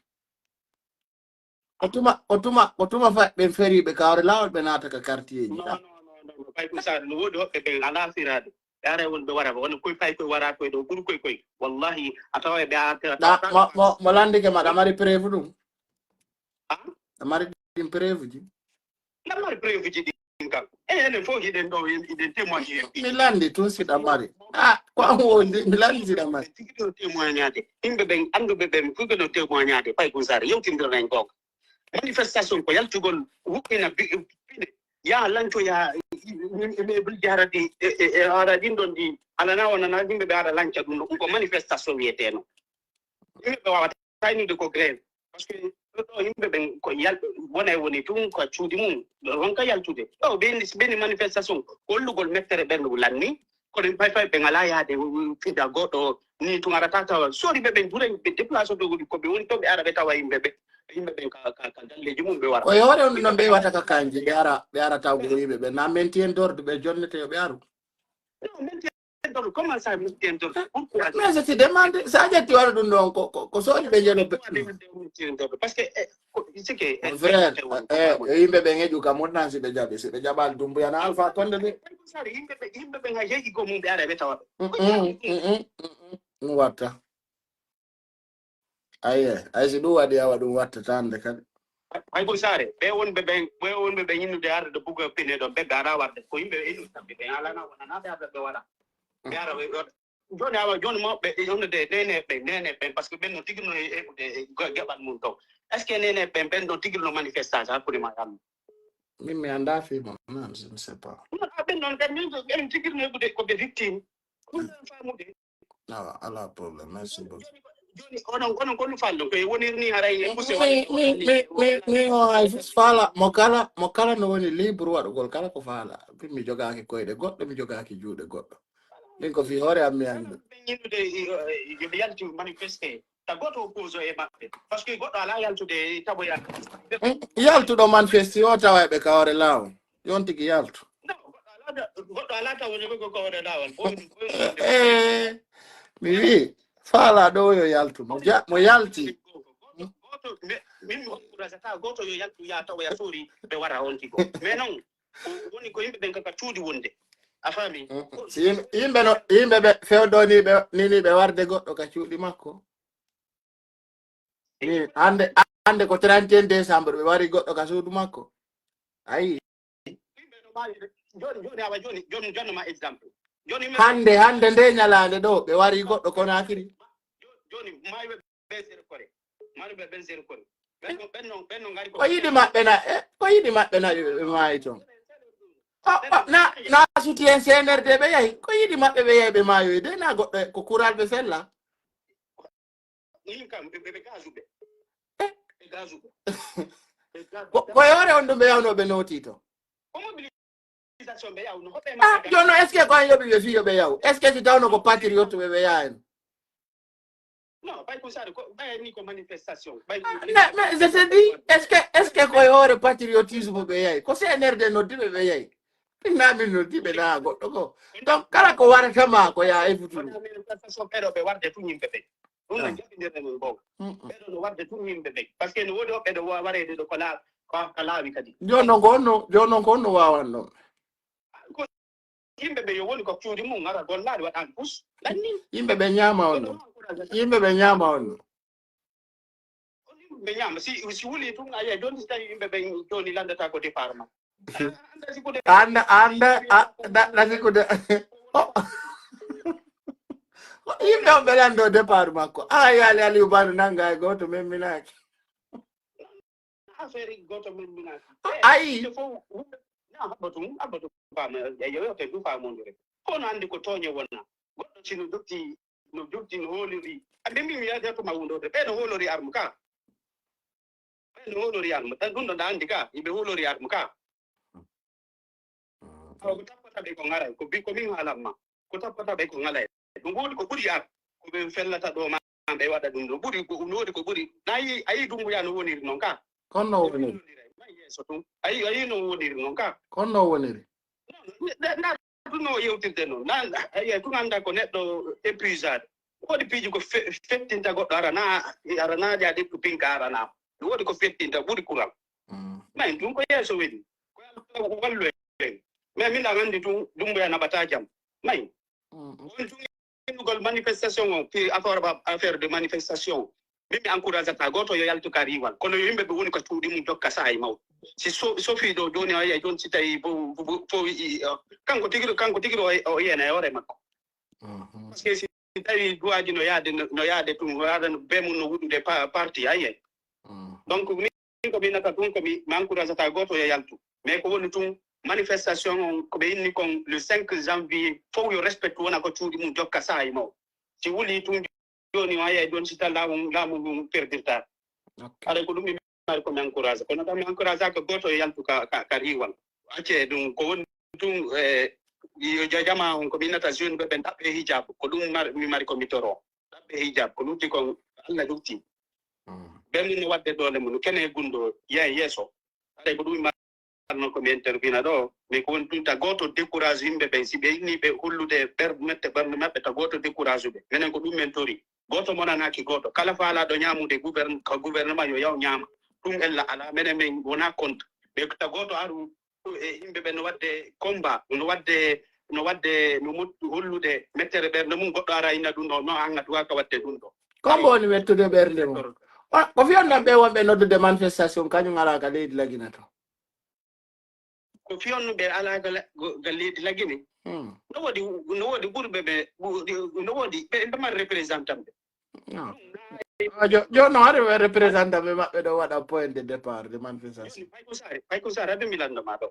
Ko tuma, ko tuma, ko tuma fa-, ɓen feriiɓe kawre laawol ɓe naata ka quartier ji. Non, non, non, non, non. Ɓay ko sa no woodi hoɓɓe ɓen alaa firaade. Ɓe aray won ɓe wara, wona koy fay koy wara koy ɗo, ɓuri koy koy. Wallahi, a tawa e ɓe a tera Na, tawa mo, mo, mo landike ma, ɗa mari preuve ɗum? Ah? Ɗa mari ɗin preuve ji? Ɗa mari preuve ji ɗin kam. E enen fof hiɗen ɗo, hiɗen témoigné. Mi landi tun si ɗa mari. Ah, ko an wondi, mi landi si ɗa mari. Tigi ɗo témoignaade. Yimɓe ɓen, annduɓe ɓen, fof ɓe ɗo témoignaade. Fay kun sare, yewtindiren goonga. Manifestation ko yaltugol, wuɗɗina bi-, pine. yaha lancoya, e, e, e, e, e, ara ɗi, e, e, e, ara ɗin ɗon ɗi, alana wonana yimɓe ɓe ara lanca ɗum ɗo, ɗum ko manifestation wiyeteno. Yimɓe ɓe wawata faynude ko grève. Parce que ɗo yimɓe ɓen ko yal-, wona e woni tun ko cuuɗi mum, ronka yaltude. Ɗo ɓe ni, si ɓe ni manifestation, ko hollugol mettere ɓernde lanni, kono fay fay ɓe ngalaa yaade, uh, fida goɗɗo ni tun arata tawa. Sori ɓe ɓen duray ɓe déplacé dogude ko ɓe woni to ɓe ara ɓe tawa yimɓe ɓe, yimɓe ɓen ka, ka, ka galleeji mum ɓe wara. Ko yore on non ɓe wata ka kanji, ɓe ara, ɓe ara taw ko yimɓe ɓe. Na menti en dordu ɓe jonnete yo ɓe aru. Non, menti en dordu, comment ça menti en dordu? Pourquoi? Mais je te demande, sa ƴetti waɗa ɗum ɗon ko, ko, ko sori ɓe jeno ɓe. Menti en dordu, parce que, eh, ko, c'est que, eh, Mon frère, eh, eh, yimɓe ɓen heƴu kam, mon nan si ɓe jaɓi, si ɓe jaɓali Dumbuya na Alpha Condé de. Sari, yimɓe ɓe, yimɓe ɓen hay heƴi ko mum ɓe ara ɓe tawa ɓe. Mm, mm, mm, mm, mm, mm. Ɗum watta. Aye, ay si ɗum waɗi awa ɗum wattata hannde kadi. Hay ko saare, ɓe wonɓe ɓen, ɓe wonɓe ɓen innude arde ɗo buga pine ɗon, ɓe gaara warde. Ko yimɓe innude kamɓe ɓen alana wonanaaɓe arde ɓe waɗa. Ɓe ara ɓe waɗa. Jooni awa, jooni mawɓe, e wonde nene ɓen, nene ɓen, parce que ɓen no tigi no e heɓude e ga-, gaɓal mum ton. Est-ce que nene ɓen, ɓen no tigi no manifestation hakkunde ma e Allah? Min mi anndaa fii mon, non, je ne sais pas. Non, ah, ɓen non, ɓen min, ɓen tigi no heɓude ko ɓe victime. Ɗum ɗon faamude. Awa, alaa problème. Merci beaucoup. Jooni, onon, onon ko no fallo, ko e wonir ni haray e kuse mi, mi, mi, mi, mi, o ay fus faala, mo kala, mo kala no woni libre waɗugol kala ko faala. Min mi jogaaki koyɗe goɗɗo, mi jogaaki juuɗe goɗɗo. Min ko fii hoore am mi anndi. Ɓe yimɓe, eh, eh, yo ɓe yaltu manifeste. Ta gooto opposant e maɓɓe. Parce que goɗɗo alaa yaltude taboya. Mm, yaltuɗo manifeste o tawa ɓe ka hoore laawol. Yon tigi yaltu. Non, goɗɗo alaa, goɗɗo alaa tawa ko ka hoore laawol. Ko, ko, eh, mi wi'i, faala ɗo yo yaltu. Mo ja-, mo yalti. Gooto, gooto, mi, min mi hokkurata gooto yo yaltu ya tawa ya sori ɓe wara on tigi. Mais non, ko woni ko yimɓe ɓen ka, ka cuuɗi wonde. A faami? Mm, mm. Si yim-, yimɓe no, yimɓe ɓe fewndo ni ɓe, ni, ni ɓe warde goɗɗo ka cuuɗi makko. Ni, hannde, hannde ko trente et un décembre, ɓe wari goɗɗo ka suudu makko. Ayi. Yimɓe no maayi de. Jooni, jooni, awa jooni, jooni, jooni ma exemple. Jooni yimɓe hannde, hannde nde ñalaande ɗo, ɓe wari goɗɗo Konaakiri. Jooni, maayɓe ɓe zéro kore. Maayɓe ɓe zéro kore. Ɓen no, ɓen no, ɓen no ngari ko. Ko yiɗi maɓɓe na, eh, ko yiɗi maɓɓe na ɓe, ɓe maayi ton. Oh, oh, na, na suti en C N R D ɓe yahi. Ko yiɗi maɓɓe ɓe yahi ɓe maayoyi de, na goɗɗo ko kural ɓe fella. Min kam, ɓe, ɓe, ɓe gazuɓe. Eh? Ɓe gazuɓe. Ɓe gazuɓe. Ko, ko e hoore on ɗum ɓe yawno ɓe nooti to? Ko mobilisation ɓe yawno, hoɓɓe. Ah, maɓɓe jooni non, est-ce que ko an yoɓi ɓe fii yo ɓe yaw? Est-ce que si tawno ko patriote ɓe, ɓe yaha en? Non, ɓay ko sare, ko, ɓay ni ko manifestation. Ɓay ko. Ah, mais, mais je te dis, est-ce que, est-ce que ko e hoore patriotisme ɓe yahi? Ko C N R D noddi ɓe, ɓe yahi. Min na min noddi ɓe na goɗɗo ko. Donc, kala ko warata ma ko ya e futuro. Wona min façon ɓeɗo ɓe warde tun yimɓe ɓe. Ɗum no jaɓindirde min goonga. Mm, mm. Ɓeɗo no warde tun yimɓe ɓe. Parce que no woodi woɓɓe ɗo wa-, wareede ɗo ko laa-, ko, ko laawi kadi. Jooni non ko honno, jooni non ko honno waawan ɗon? Ko yimɓe ɓe yo woni ko cuuɗi mum, ngara gollaade waɗaani pus. Lanni. Yimɓe ɓe ñaama on ɗon. Yimɓe ɓe ñaama on ɗon. Ɓe ñaama. Si, si wuli tun, a yi'ay jooni si tawi yimɓe ɓen jooni lanndata ko départ ma. Anda, anda, a, da, da, sikude. Oh. Yimɓe on ɓe lanndo départ makko. Ah, yaali Aliou Bano nanga e gooto memminaaki. Affaire gooto memminaaki. Ayi. Ɓe fof, na haɓɓa tun, haɓɓa tun faama, e yo, yo, ɓe du faamondire. Kono anndi ko tooñe wona. Goɗɗo si no jokki no jurti, no hooliri. Ɓe mbii mi yahata to ma wundorde. Ɓe no hoolori arme ka. Ɓe no hoolori arme. Ɗan ɗun ɗon ɗa anndi ka, iɓe hoolori arme ka. Awa ko tappata ɓe ko ŋaray. Ko bi-, ko min haalan ma. Ko tappata ɓe ko ŋalay. Ɗum woodi ko ɓuri ar. Ko ɓe fellata ɗo ma ɓe waɗa ɗum ɗo. Ɓuri ko, no woodi ko ɓuri. Na yi, a yi Dumbuya no woniri non ka. Kono no woniri. May yeeso tun. A yi, a yi no woniri non ka. Kono no woniri. Na, na, na, ɗum no yewtirde non. Na, a yi, tun annda ko neɗɗo épuisade. Woodi piiji ko fe-, fettinta goɗɗo arana, arana ya ɗettu pinka arana. Woodi ko fettinta ɓuri kuran. Mm. May ɗum ko yeeso woni. Ko Yalla wallu en. Mais min ɗan anndi tun, Dumbuya naɓata jam. May. Mm. On tun innugol manifestation on, puis affaire ba-, affaire de manifestation. Min mi encouragata gooto yo yaltu ka riiwal. Kono yo yimɓe ɓe woni ko cuuɗi mum jokka saa'i mawɗo. Si so-, sofii ɗo jooni o yi'ay jooni si tawi bo, bo, bo, fo wi'i, uh, kanko tigi, kanko tigi o, o yiyana e hoore makko. Mhm. Parce que si tawi duwaaji no yaade, no, no yaade tun, no yaada no bee mum no wuɗude pa-, parti, a yi'ay. Mhm. Donc, min ko mi nata tun ko mi, mi encouragata gooto yo yaltu. Mais ko woni tun, Manifestation on, ko ɓe inni kon le cinq janvier, fow yo respect wona ko cuuɗi mum, jokka saa'i mum. Si wuli tun jooni o, a yi'ay jooni si tan laamu, laamu ngun perdirta. Ok. Haray ko ɗum mi mari ko mi encourage. Kono tan mi encourage ka gooto yo yaltu ka, ka, ka riiwal. Acce ɗum ko woni tun, eh, yo ja-, jamaa on ko mi innata jeune ɓe ɓen ɗaɓɓe hijab. Ko ɗum mar-, mi mari ko mi toro. Ɗaɓɓe hijab. Ko lutti kon Allah lutti. Mm. Ɓen mun no wadde doole mun. Kene e gundo, yahay yeeso. Haray ko ɗum mi marno ko mi intervina ɗo. Mais ko woni tun ta gooto décourage yimɓe ɓen. Si ɓe inni ɓe hullude ɓer-, mette ɓernde maɓɓe, ta gooto décourage ɓe. Menen ko ɗum men tori. Gooto monanaaki gooto. Kala faalaaɗo ñaamude gouvern-, ka gouvernement yo yaw ñaama. Ɗum ella alaa. Menen men wonaa contre. Ɓe ta gooto aru e yimɓe ɓe no waɗde combat, no waɗde, no waɗde, no mut-, hollude mettere ɓernde mum, goɗɗo ara inna ɗum ɗo, non, an a duwaaka waɗde ɗum ɗo. Ko hombo woni mettude ɓernde mum? O, ko fiyonno ɓe wonɓe noddude manifestation, kañum alaa ka leydi Lagine to. Ko fiyonno ɓe alaa ka la-, go-, ka leydi Lagine. Hmm. No woodi, no woodi ɓurɓe ɓe, ɓu-, no woodi ɓe, ɓe mari représentant ɓe. No. Ah, jo-, jooni no hari représentant ɓe maɓɓe ɗo waɗa point de départ de manifestation. Jooni, Paykun Sarr, Paykun Sarr, aɗa mi landa ma ɗo.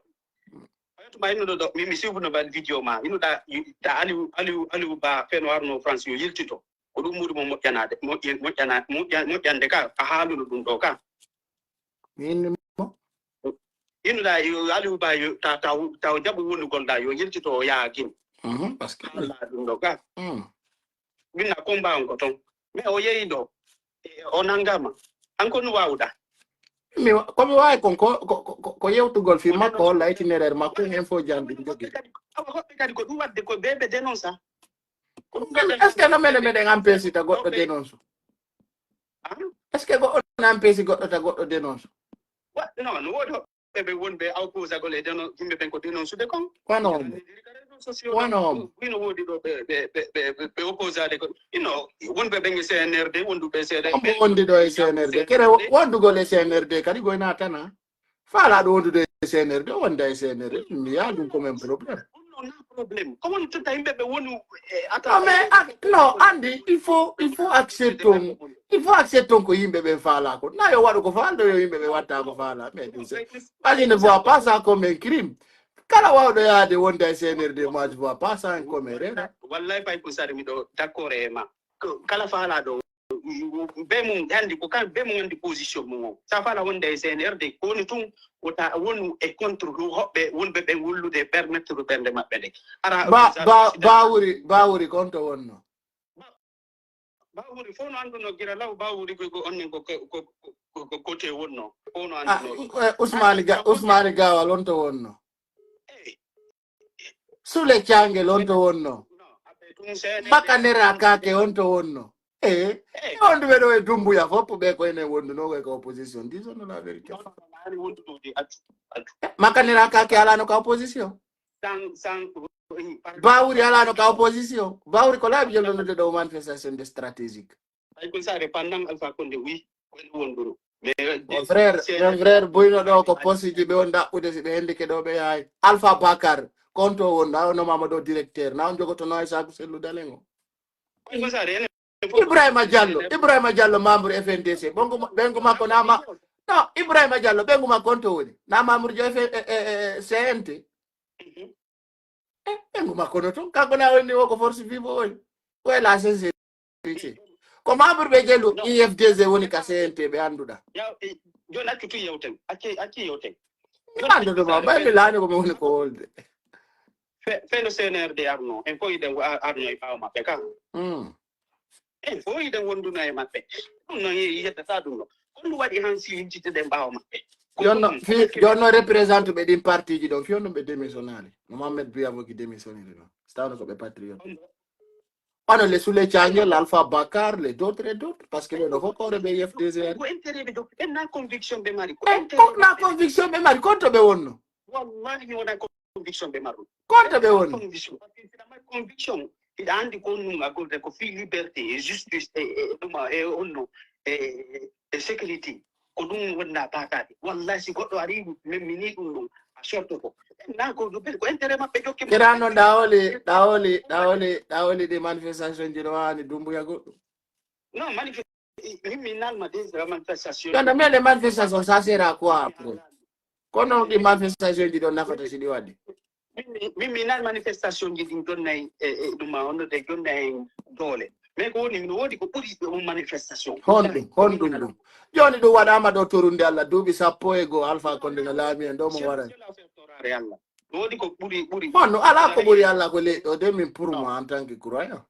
Tuma innuɗo ɗo, mi, mi suivre no ban vidéo ma. Innuɗa, ta Aliou, Aliou, Aliou Ba, feno arno France, yo yiltito. Ko ɗum ɓuri mo moƴƴanaade, moƴƴe-, moƴƴana-, moƴƴa-, moƴƴande ka, a haaluno ɗum ɗo ka. Mi inni mo? Innuɗa, yo Aliou Ba, yo, ta, ta, ta o jaɓu wonugol ɗa, yo yiltito o yaha Guinée. Mhm, parce que haala ɗum ɗo ka. Mm. Winna combat on ko ton. Mais o yehi ɗo. E, o nangama. An ko no waawuɗa? Mi wa-, ko mi waawi kon ko, ko, ko, ko, ko yewtugol fii makko, holla itinéraire makko, hen fof jandi mi jogii. Awa, hoɓɓe kadi ko ɗum waɗde ko ɓe, ɓe dénonce. Ko ɗum waɗde. Est-ce que no menen meɗen empêche ta goɗɗo dénonce? Ah? Est-ce que ko on empêche goɗɗo ta goɗɗo dénonce? Wa-, non, no woodi hoɓɓe ɓe wonɓe opposagol e dénon-, yimɓe ɓen ko dénonce de kon. Wano on. Réseaux sociaux wano on. Ino woodi ɗo ɓe, ɓe, ɓe, ɓe, ɓe, ɓe opposade ko. Ino wonɓe ɓen e C N R D, wonduɓe C N R D. Hombo wondi ɗo e C N R D? Kere wo-, wondugol e C N R D kadi goy natana. Faalaaɗo wondude e C N R D, o wonda e C N R D. Mi yaa ɗum ko men problème. Ɗum noon na problème. Ko woni tenta yimɓe ɓe wonu e ata. Non, mais, ah, non, Andy, il faut, il faut accepter on. Il faut accepter on ko yimɓe ɓe faalaa ko. Na yo waɗu ko faalɗo, yo yimɓe ɓe watta ko faalaa. Mais c'est, parce qu'il ne voit pas ça comme un crime. Kala waawɗo yaade wonda e C N R D, moi, je vois pas ça comme erreur, hein. Wallahi, Paykun Sarr, miɗo d'accord e ma. Ko kala faalaaɗo, be mum anndi ko kan-, be mum anndi position mum on. Sa faalaa wonde e C N R D, ko woni tun, wota wonu e contre hoɓɓe wonɓe ɓen wullude ɓer-, mettude ɓernde maɓɓe nde. Ara, ba, sa-, ba, sa-, Bawuri, Bawuri, ko on to wonno? Ba-, Bawuri, fof no annduno gira law, Bawuri ko, ko onnen ko, ko, ko, ko, ko côté wonno. Fof no ah, annduno. Eh, Ousmane Ga-, Ousmane Gawal, on to wonno? Eh, Sule Cangel, on to wonno? Makanera Kake, on to wonno? Eh, eh, on ɗuɓe ɗo e Dumbuya fof, ɓe ko enen wonduno, ɓe ko opposition. Disons la vérité. Makanera Kake alano ka opposition. Bawuri alano ka opposition. Bawuri ko laaɓi jollonude ɗo manifestation de stratégique. Ay, ko sa dépendant Alpha Condé, oui, ko en wonduru. Mais, mon frère, mon frère, buyno ɗo ko poste ji ɓe on ɗaɓɓude, si ɓe hendike ɗo ɓe yahay. Alpha Bakar, konto wonɗa, o nomama ɗo directeur. Na on jogotono hay saku sellu dalen o. Ay, ko sa de, enen fof Ibrahima Diallo, Ibrahima Diallo, membre F N D C. Ɓengu ma-, ɓengu makko na ma-, non, Ibrahima Diallo, ɓengu makko on to woni. Na membre jo F-, eh, eh, eh, C N T. Mhm. Eh, ɓengu makko no tun. Kanko na woni o ko force vive o woni. Ko e la sincérité. Ko membre ɓe jelu I F D G woni ka C N T ɓe annduɗa. Ya, eh, jooni accu tun yewten. Acci, acci yewten. Mi anndude ma, ɓay mi laani ko mi woni ko wolde. Fe-, feno C N R D arno, en fof hiɗen wo-, a-, arno e ɓaawo maɓɓe ka. Mm. En fof hiɗen wonduno e maɓɓe. Ɗum noon ye-, yeddata ɗum ɗo. Ko ɗum waɗi han si yimtituɗen ɓaawo maɓɓe. Ko jonno, ɗum, fi-, ko jonno représente ɓe ɗin parti ji ɗon, fiyo ɗum ɓe démissionnaali. No Mohamed Biyavo ki démissionnaali ɗon. Si tawno ko ɓe patriote. Ono le Sule Cangel, Alpha Bakar, les d'autres et d'autres, parce que ɓe no fof kawre ɓe I F D G R. Ko intérêt ɓe jokki, ɓen na conviction ɓe mari, ko eh, intérêt ko na conviction ɓe mari, konto ɓe wonno? Wallahi wona conviction ɓe mari. Konto ɓe wonno? Conviction, parce que si ɗa mari conviction, hiɗa anndi ko ɗum a gollata ko fii liberté et justice e, e, ɗum e honno e, e sécurité. Ko ɗum wonda baakaade. Wallahi, si goɗɗo ari, min mi nii ɗum ɗum, a sorto ko. Na ko, ko intérêt maɓɓe jokki. Kira noon, ɗa holi, ɗa holi, ɗa holi, ɗa holi ɗi manifestation ji ɗo waani Dumbuya goɗɗum? Non, manif-, min, min nalma des manifestations. Ɗon ɗo, mais les manifestations, ça sert à quoi après? Kono ɗi manifestation ji ɗon nafata si ɗi waɗi. Min, min, min, mi nani manifestation ji ɗin jonnay, e, e, ɗum ma, on ɗo de jonnay doole. Mais ko woni, no woodi ko ɓuri ɗum manifestation. Honɗum, honɗum ɗum? Jooni ɗum waɗaama ɗo torunde Allah, duuɓi sappo e go'o Alpha Condé no laami en ɗo mo waray. Cela fait torare Allah. No woodi ko ɓuri, ɓuri. Honno, alaa ko ɓuri Allah ko leyɗo de, min pour moi en tant que croyant.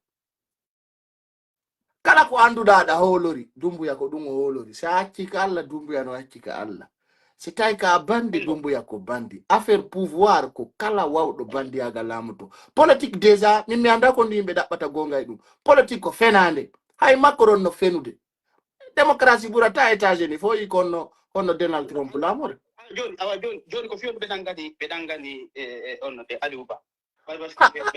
Kala ko annduɗaa aɗa hoolori, Dumbuya ko ɗum o hoolori. Si a accii ka Allah, Dumbuya no acci ka Allah. Si tawi ka bandi, Dumbuya ko bandi. Affaire pouvoir ko kala wawɗo bandiyaagal laamoto. Politique déjà, min mi anndaa ko ndu yimɓe ɗaɓɓata goonga e ɗum. Politique ko fenaande. Hay Macron no fenude. Démocratie ɓurata États-Unis, fo yi ko honno, honno Donald Trump laamori. Awa jooni, awa jooni, jooni ko fiyondu ɓe nangani, ɓe nangani, e, e, honno de Aliou Ba. A,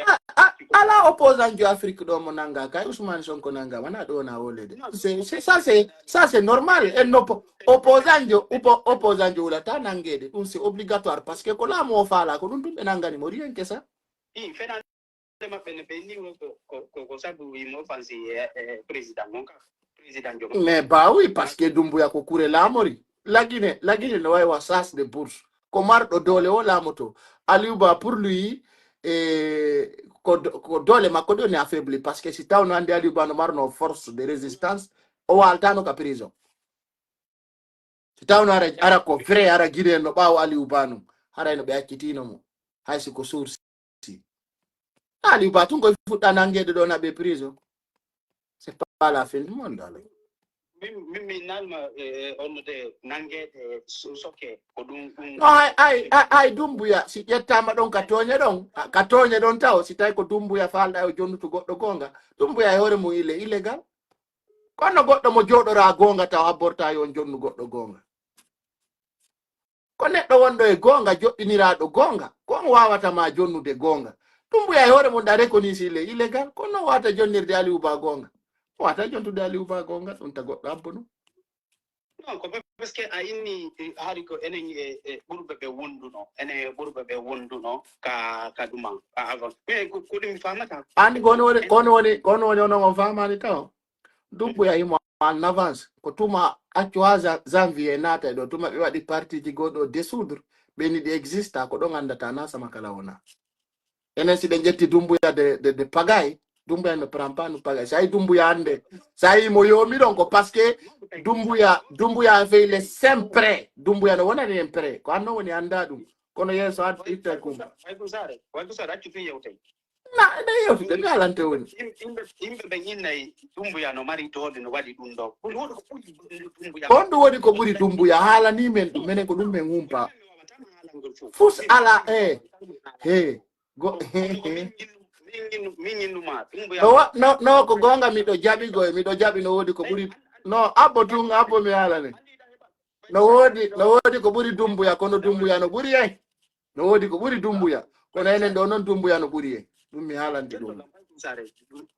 a, a, alaa opposant jo Afrique ɗo mo nanga kay, Ousmane Sonko nanga, wona ɗo na wolede. C'est, c'est, ça c'est, ça c'est normal. En oppo-, opposant jo, oppo-, opposant jo wulata nangede. Ɗum c'est obligatoire parce que ko laamu o faala ko ɗum tun ɓe nangani mo rien que ça. I, fenaande maɓɓe ne ɓe ni ko, ko, ko, ko sabu imo fansi, e, e, président on ka, président jo. Mais bah oui, parce que Dumbuya ko kure laamori. Lagine, Lagine no wawi wa sas de bourse. Ko marɗo doole o laamoto. Aliou Ba pour lui, e, ko do-, ko doole makko ɗon ne affaibli. Parce que si tawno hannde Aliou Ba no marno force de résistance, o waaltano ka prison. Si tawno ara, ara ko vrai, ara Guinée no ɓaawo Aliou Ba nun, haray no ɓe accitino mo. Hay si ko source. Aliou Ba tun koy fuɗɗa nangeede ɗo na ɓe prison. C'est pas la fin du monde, alors. Min, min, min nanma, e, e, on de nangeede so-, soke ko ɗum, ɗum. No, ay, ay, ay, ay, Dumbuya, si ƴettaama ɗon ka tooñe ɗon, ka tooñe ɗon taw, si tawi ko Dumbuya faalɗa o jonnutu goɗɗo goonga, Dumbuya e hoore mum il est illégal. Kono goɗɗo mo jooɗoraa goonga taw habbortaa yo on jonnu goɗɗo goonga. Ko neɗɗo wonɗo e goonga, joɗɗiniraaɗo goonga, ko on waawata ma jonnude goonga. Dumbuya e hoore mum ɗa reconnaître il est illégal, kono non waawata jonnirde Aliou Ba goonga. Waawata jontude Aliou Ba goonga, ɗum ta goɗɗo abbo ɗum. Non, ko parce que a inni, eh, hari ko enen e, e ɓurɓe ɓe wonduno, enen e ɓurɓe ɓe wonduno ka, ka ɗuma, a, avant. Mais ko, ko ɗum mi faamata. Anndi ko on woni, ko on woni, ko on woni onon on faamaani taw. Dumbuya himo en avance. Ko tuma accu haa jan-, janvier naata e ɗo. Tuma ɓe waɗi parti ji goɗɗo dissoudre. Ɓe ni ɗi exista. Ko ɗon anndata na sama kala wona. Enen si ɗen ƴetti Dumbuya de, de, de pagaille. Dumbuya ne prend pas nous pagaille. Sa yi Dumbuya hannde. Sa yi mo yoomi ɗon ko parce que Dumbuya, Dumbuya a fait il est sempre. Dumbuya no wonani en prêt. Ko anno woni annda ɗum. Kono yeeso ad-, ittay kumba. Way ko sare, way ko sare, accu tun yewtay. Na, na yewtude, mi haalante woni. Yim-, yimɓe, yimɓe ɓe ñinnay Dumbuya no mari doole no waɗi ɗum ɗo. Ko ɗum woni ko ɓuri Dumbuya. Ko honɗum woni ko ɓuri Dumbuya? Haalanii men ɗum, menen ko ɗum men wumpa. Fus ala, eh, he, go, he, he. Min ñinnu, min ñinnu, min ñinnuma Dumbuya. No wa-, no, no, ko goonga miɗo jaɓi goy, miɗo jaɓi no woodi ko ɓuri. No, abbo tun, abbo mi haalane. No woodi, no woodi ko ɓuri Dumbuya, kono Dumbuya no ɓuri en. No woodi ko ɓuri Dumbuya, kono enen ɗo non Dumbuya no ɓuri en. Ɗum mi haalante ɗum. Sare,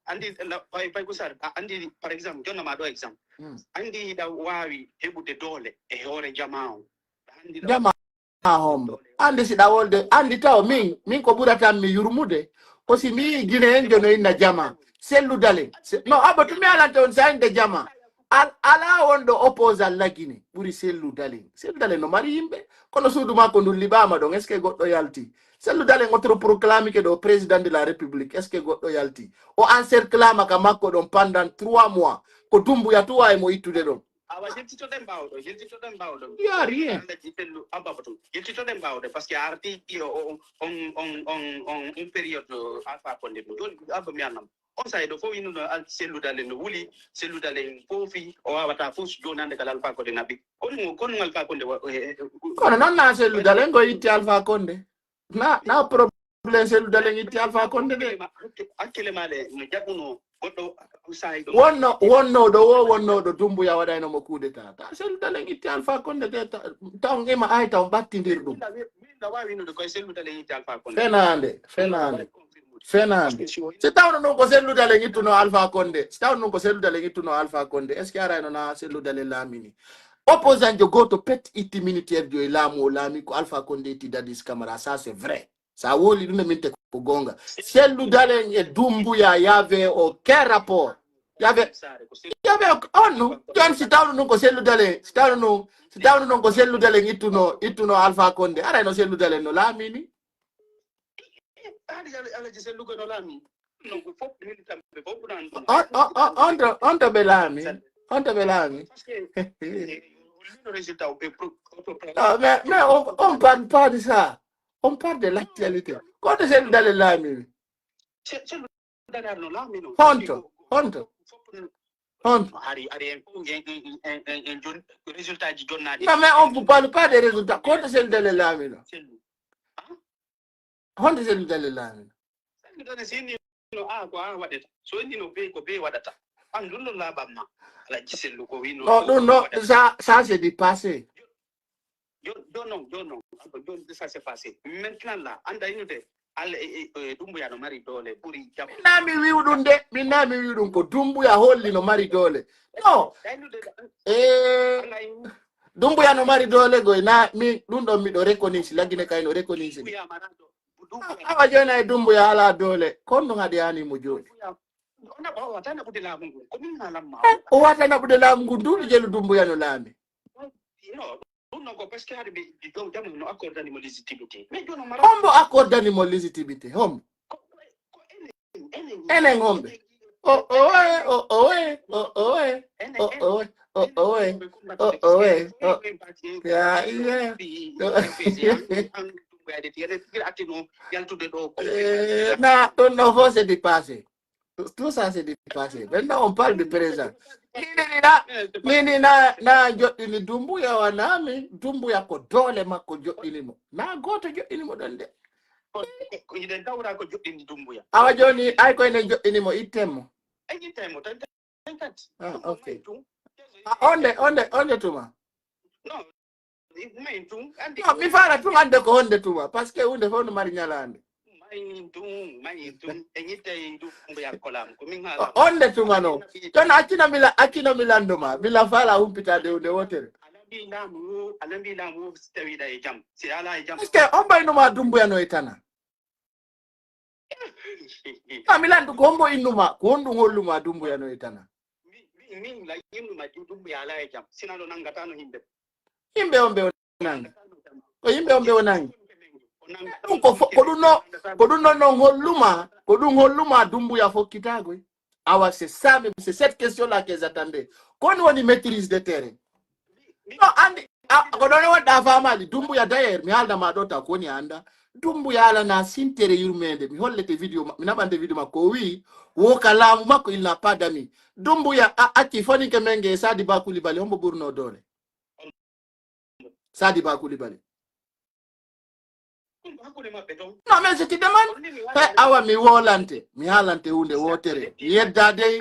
andi, la, pay, pay ko sare, a andi, par exemple, jonna ma ɗo exemple. Hmm. Andi hiɗa waawi heɓude doole e hoore jamaa on. Andi ɗo. Jamaa hombo. Andi si ɗa wolde, andi taw min, min ko ɓuratan mi yurmude. Ko si mi Guinée en jono inna jamaa. Sellu dalen. Se-, no, abba tun mi haalante on sa inde jamaa. Al-, alaa wonɗo opposant Lagine ɓuri Sellu Dalen. Sellu Dalen no mari yimɓe, kono suudu makko ndun liɓaama ɗon. Est-ce que goɗɗo yalti? Sellu Dalen autoproclamé ke ɗo président de la République. Est-ce que goɗɗo yalti? O encerclama ka makko ɗon pendant trois mois. Ko Dumbuya tun waawi mo ittude ɗon. Awa, yiltitoɗen ɓaawo ɗon, yiltitoɗen ɓaawo ɗon. Y a rien. Alla ji Sellu, abba ba tun. Yiltitoɗen ɓaawo ɗon, parce que a arti o, o, on, on, on, on, on période, euh, Alpha Condé ɗum. Jooni, abba mi annam. On saa'i ɗo fof innuno al-, Sellu Dalen no wuli, Sellu Dalen foofi, o waawata fof so jooni hannde kala Alpha Condé naɓi. Kono mo, kono Alpha Condé wa-, e, e, e, kono non na Sellu Dalen ko itti Alpha Condé. Na, na problème Sellu Dalen itti Alpha Condé de. Hakkille, hakkille ma ɗe no jaɓuno goɗɗo saa'i ɗo. Wonno, wonno ɗo wo, wonno ɗo Dumbuya waɗayno mo coup d'état. Ta Sellu Dalen itti Alpha Condé de, ta, taw ngema ay taw battindir ɗum. Min na, min na waawi innude koye Sellu Dalen itti Alpha Condé. Fenaande, fenaande. Fenaande. Si tawno ɗum ko Sellu Dalen ittuno Alpha Condé, si tawno ɗum ko Sellu Dalen ittuno Alpha Condé, est-ce que arayno na Sellu Dalen laamini? Opposant jo gooto pet itti militaire jo e laamu o laami ko Alpha Condé itti Dadis Camara, ça c'est vrai. Sa woli ɗum e min te ko goonga. Sellu Dalen e Dumbuya y avait aucun rapport. Yabe, yabe on no. Jon si tawno nun ko sellu dale, si tawno nun, si tawno nun ko sellu dale ittuno, ittuno Alpha Condé. Aray no sellu dale no laamini. Haali Ala-, Alaji Sellugo no laami. Non ko fof militant ɓe fof ɓuran ɗum. On, on, on, on to, on to ɓe laami. On to ɓe laami. Parce que, eh, holliino résultat o ɓe pro-, o to pro- Ah, mais, mais on, on parle pas de ça. On parle de l'actualité. Ko to Sellu Dale laami. Se-, Sellu Dale no laami non. Honto, honto. Fof no Honto. Ari, ari en fof en, en, en, en, en jon-, résultat ji jonnaaɗi. Non, mais on vous parle pas des résultats. Ko to Sellu Dale laami non. Sellu. Ah? Honto Sellu Dale laamino? Sellu Dale si inni no A ko A waɗata. So inni no B ko B waɗata. An ɗun no laaɓan ma. Alaji Sellu ko wino. Non, ɗun no, ça, ça c'est du passé. Jon, jon non, jon non. Jon, ça c'est passé. Maintenant là, anda inude. Alla e, e, e Dumbuya no mari doole ɓuri jam. Min na mi wi'u ɗun de, min na mi wi'u ɗun ko Dumbuya holli no mari doole. Non. Daynude, eh, anda inu. Dumbuya no mari doole goy na mi ɗun ɗon miɗo reconnaître, Lagine kay no reconnaître. Dumbuya mara do-, Dumbuya. Awa jooni ay Dumbuya alaa doole. Kon ɗun haɗi ani mo jooni. Dumbuya. O naɓa, o wata naɓude laamu ngun. Ko min haalan ma. Eh, o wata naɓude laamu ngun. Duuɓi jelu Dumbuya no laami. No, ɗun non ko parce que haɗa ɓe, ɓe dow jam no accordani mo légitimité. Mais jooni o mara. Hombo accordani mo légitimité? Hombo? Ko, ko, ko enen, enen. Enen homɓe? O, owe, o, owe, o, owe, o, owe, o, owe, o, owe, o, ya, iya. Eh, na, ɗun no fof c'est du passé. Tout, tout ça c'est du passé. Maintenant, on parle du présent. Min, min na, min na, na joɗɗini Dumbuya wa na mi, Dumbuya ko doole makko joɗɗini mo. Na gooto joɗɗini mo ɗon de. Ko, ko, ko hiɗen tawra ko joɗɗini Dumbuya. Awa jooni, ay ko enen joɗɗini mo, itten mo. Ay, itten mo, tan, tan, tan. Ah, ok. Ɗun ko may tun. Ah, on de, on de, on de tuma. Non, may tun, andi. Non, mi faala tun ande ko honde tuma, parce que hunde fof no mari ñalaande. May tun, may tun, e ñitte Dumbuya ko laamu, ko min haala. O-, on de tuma no. Kono accino mi la-, accino mi lanndo ma, mi la faala humpitaade hunde wootere. A lambii laamu wo, a lambii laamu wo, si tawiɗa e jam, si alaa e jam. Est-ce que on mbaynuma Dumbuya no e tana? A mi landu ko hombo innuma, ko honɗun holluma Dumbuya no e tana? Min, min, min la innuma Dumbuya alaa e jam. Sina no nangatano yimɓe. Yimɓe on ɓe o nangi. Ko yimɓe on ɓe o nangi. Ɗun ko fo-, ko ɗun no, ko ɗun non non holluma, ko ɗun holluma Dumbuya fokkitaagoy. Awa, c'est ça même, c'est cette question-là que j'attendais. Ko honɗun woni maîtrise de terrain? No, andi, a, ko ɗon e wonɗa faamaali. Dumbuya, d'ailleurs, mi haalda ma ɗo taw ko woni a annda. Dumbuya alana sintere yurmeende. Mi hollete vidéo ma-, mi naɓante vidéo makko. O wi'i, wo ka laamu makko, il n'a pas d'amis. Dumbuya, a, acci Foninke Menge e Sadiba Coulibaly, hombo ɓurno doole? Sadiba Coulibaly. Ɗun ko hakkunde maɓɓe ton. Non, mais je te demande. He, awa mi wolante, mi haalante huunde wootere. Mi yeddaa dey,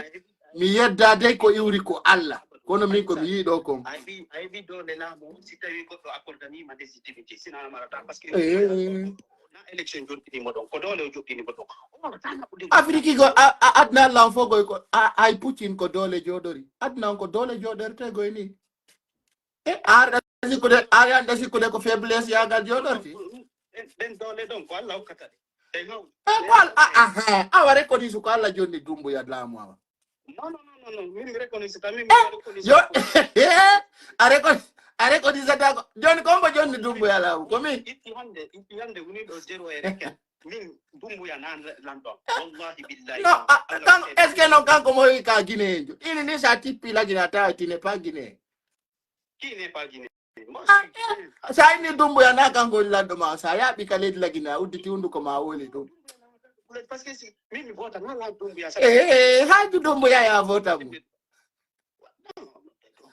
mi yeddaa dey ko iwri ko Alla. Kono min ko mi yi'i ɗo kon. A heɓi, a heɓi doole laamu, si tawi goɗɗo accordanii ma légitimité, sina a marata, parce que na élection joɗɗini mo ɗon, ko doole o joɗɗini mo ɗon. O wawata naɓude. Afiriki ko a, a, aduna Alla on fof koy ko, a, ay Putin ko doole jooɗori. Aduna on ko doole jooɗorte koy ni. E, a arɗa sikkude, a arɗa sikkude ko faiblesse yaagal jooɗorti. Ɗen, ɗen doole ɗon ko Alla hokkata ɗe. Ɗe ngaw-, e, ko Al-, a, a, he, awa reconnaître ko Alla jonni Dumbuya laamu awa. Non, non, non, non, non. Min mi reconnaître ta, min mi reconnaître yo, ta. A recon-, a reconnaître ta ko, joni ko hombo jonni Dumbuya laamu? Ko min? Itti hande, itti hande woni ɗo zéro e reken. Min Dumbuya nan lanɗo. Wallahi billahi. Non, a, Allah kan, est-ce que non kanko mo wi ka Guinéen jo? Ini ni sa tippi la Guinée, a tawa tu n'es pas Guinéen. Qui n'est pas Guinéen? Moi, je suis Guinéen. Sa inni Dumbuya na kanko woni lanɗo ma, sa yaaɓi ka leydi la Guinée, a udditi hunduko ma, a woli ɗum. Parce que si, min mi vota na la Dumbuya, ça. Eh, eh, haaju Dumbuya ya vota mo. Non,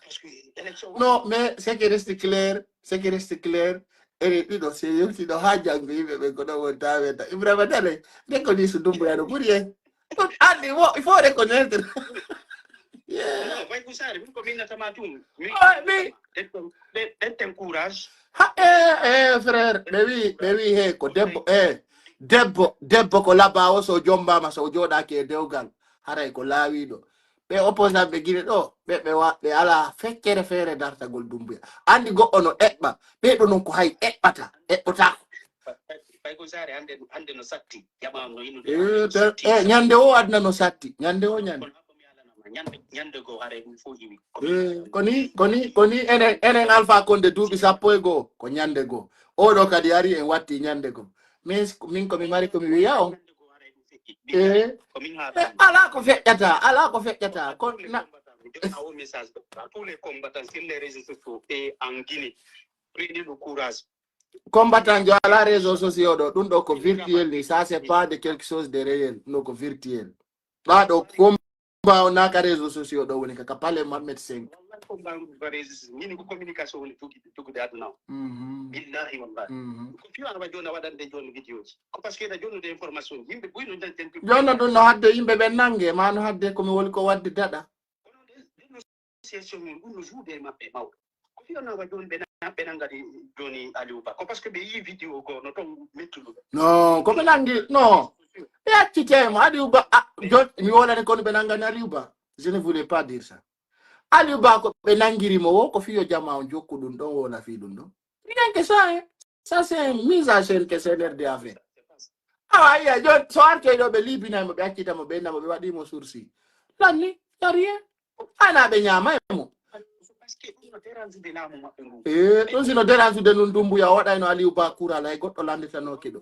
parce que élection. Non, mais ce qui reste clair, ce qui reste clair, enen ɗiɗo, si yewtiɗo haa janngo, yimɓe ɓen ko ɗon woni taweta. Ibrahima Dale, reconnaître Dumbuya no ɓuri en. Ɗum anndi, wo, il faut reconnaître. Yeah. Non, Bayku Saare, min ko min natama tun. Min, oh, mi, ɗen, ɗen, ɗen courage. Ha, eh, eh, frère, ɓe wi, ɓe wi, he, ko debbo, eh, debbo, debbo ko labaawo, so jombaama, so o jooɗaaki e dewgal, haray ko laawiiɗo. Ɓe opposant ɓe Gine ɗo, ɓe, ɓe wa-, ɓe alaa feccere feere dartagol Dumbuya. Anndi goɗɗo no eɓɓa, ɓee ɗo non ko hay eɓɓata, eɓɓotaako. Fay ko Saare hannde, hannde no satti, jamaa no inude, eh, hannde no te-, satti. Eh, ñande o aduna no satti, ñande o ñande. Kono ko mi alanama, Ñande, ñande goo haray ɗum fof iwi. Eh, ko ni, ko ni, ko ni enen, enen Alpha Condé duuɓi sappo e goo, ko ñande goo. Oo ɗoo kadi ari en watti ñande goo. Min, min ko mi mari ko mi wiya on. Eh, eh, alaa ko feƴƴata, alaa ko feƴƴata. Ko na- Tous les combattants sur les réseaux sociaux et en Guinée, prenez le courage. Combattant jo alaa réseaux sociaux ɗoo, ɗum ɗoo ko virtuel ni, ça c'est pas de quelque chose de réel, non ko virtuel. Ɓaa ɗoo combat on naa ka réseaux sociaux ɗoo woni ka, ka palais Mohamed cinq. Wallahi combat on ko réseaux sociaux, ñini ko communication woni jogi-, jogude aduna o. Mhm. Billahi wallahi. Mhm. Ko fii awa jooni a waɗande jooni vidéo ji. Ko parce que ina jonnude information, yimɓe buy no jan-, jan-, Jooni ɗum no hadde yimɓe ɓen nange, maa no hadde ko mi woni ko waɗde daɗa. Kono nde, nde no situation mum, ɗum no juude e maɓɓe mawɗo. Ko fii on awa jooni ɓe na-, ɓe nangani jooni Aliou Ba. Ko parce que ɓe yii vidéo goo no ton mettuɗo ɓe. Non, ko ɓe nangi, non. Ɓe accitee mo, Aliou Ba, ah, jooni, mi wolani kono ɓe nangani Aliou Ba. Je ne voulais pas dire ça. Aliou Ba ko ɓe nangiri mo wo, ko fii yo jamaa on jokku ɗum ɗon, wona fii ɗum ɗon. Rien que ça, hein. Ça, c'est une mise en scène que C N R D a fait. Awa, iya, jooni, so artoy ɗoo, ɓe liibinay mo, ɓe accita mo, ɓe inna mo, ɓe waɗi mo sursis. Lanni, y a rien. Hana ɓe ñaamay mo. Parce que ɗum no dérange de laamu maɓɓe ngun. Eh, ɗum si no dérange de nun Dumbuya, o waɗayno Aliou Ba kural, hay goɗɗo landitanooki ɗo.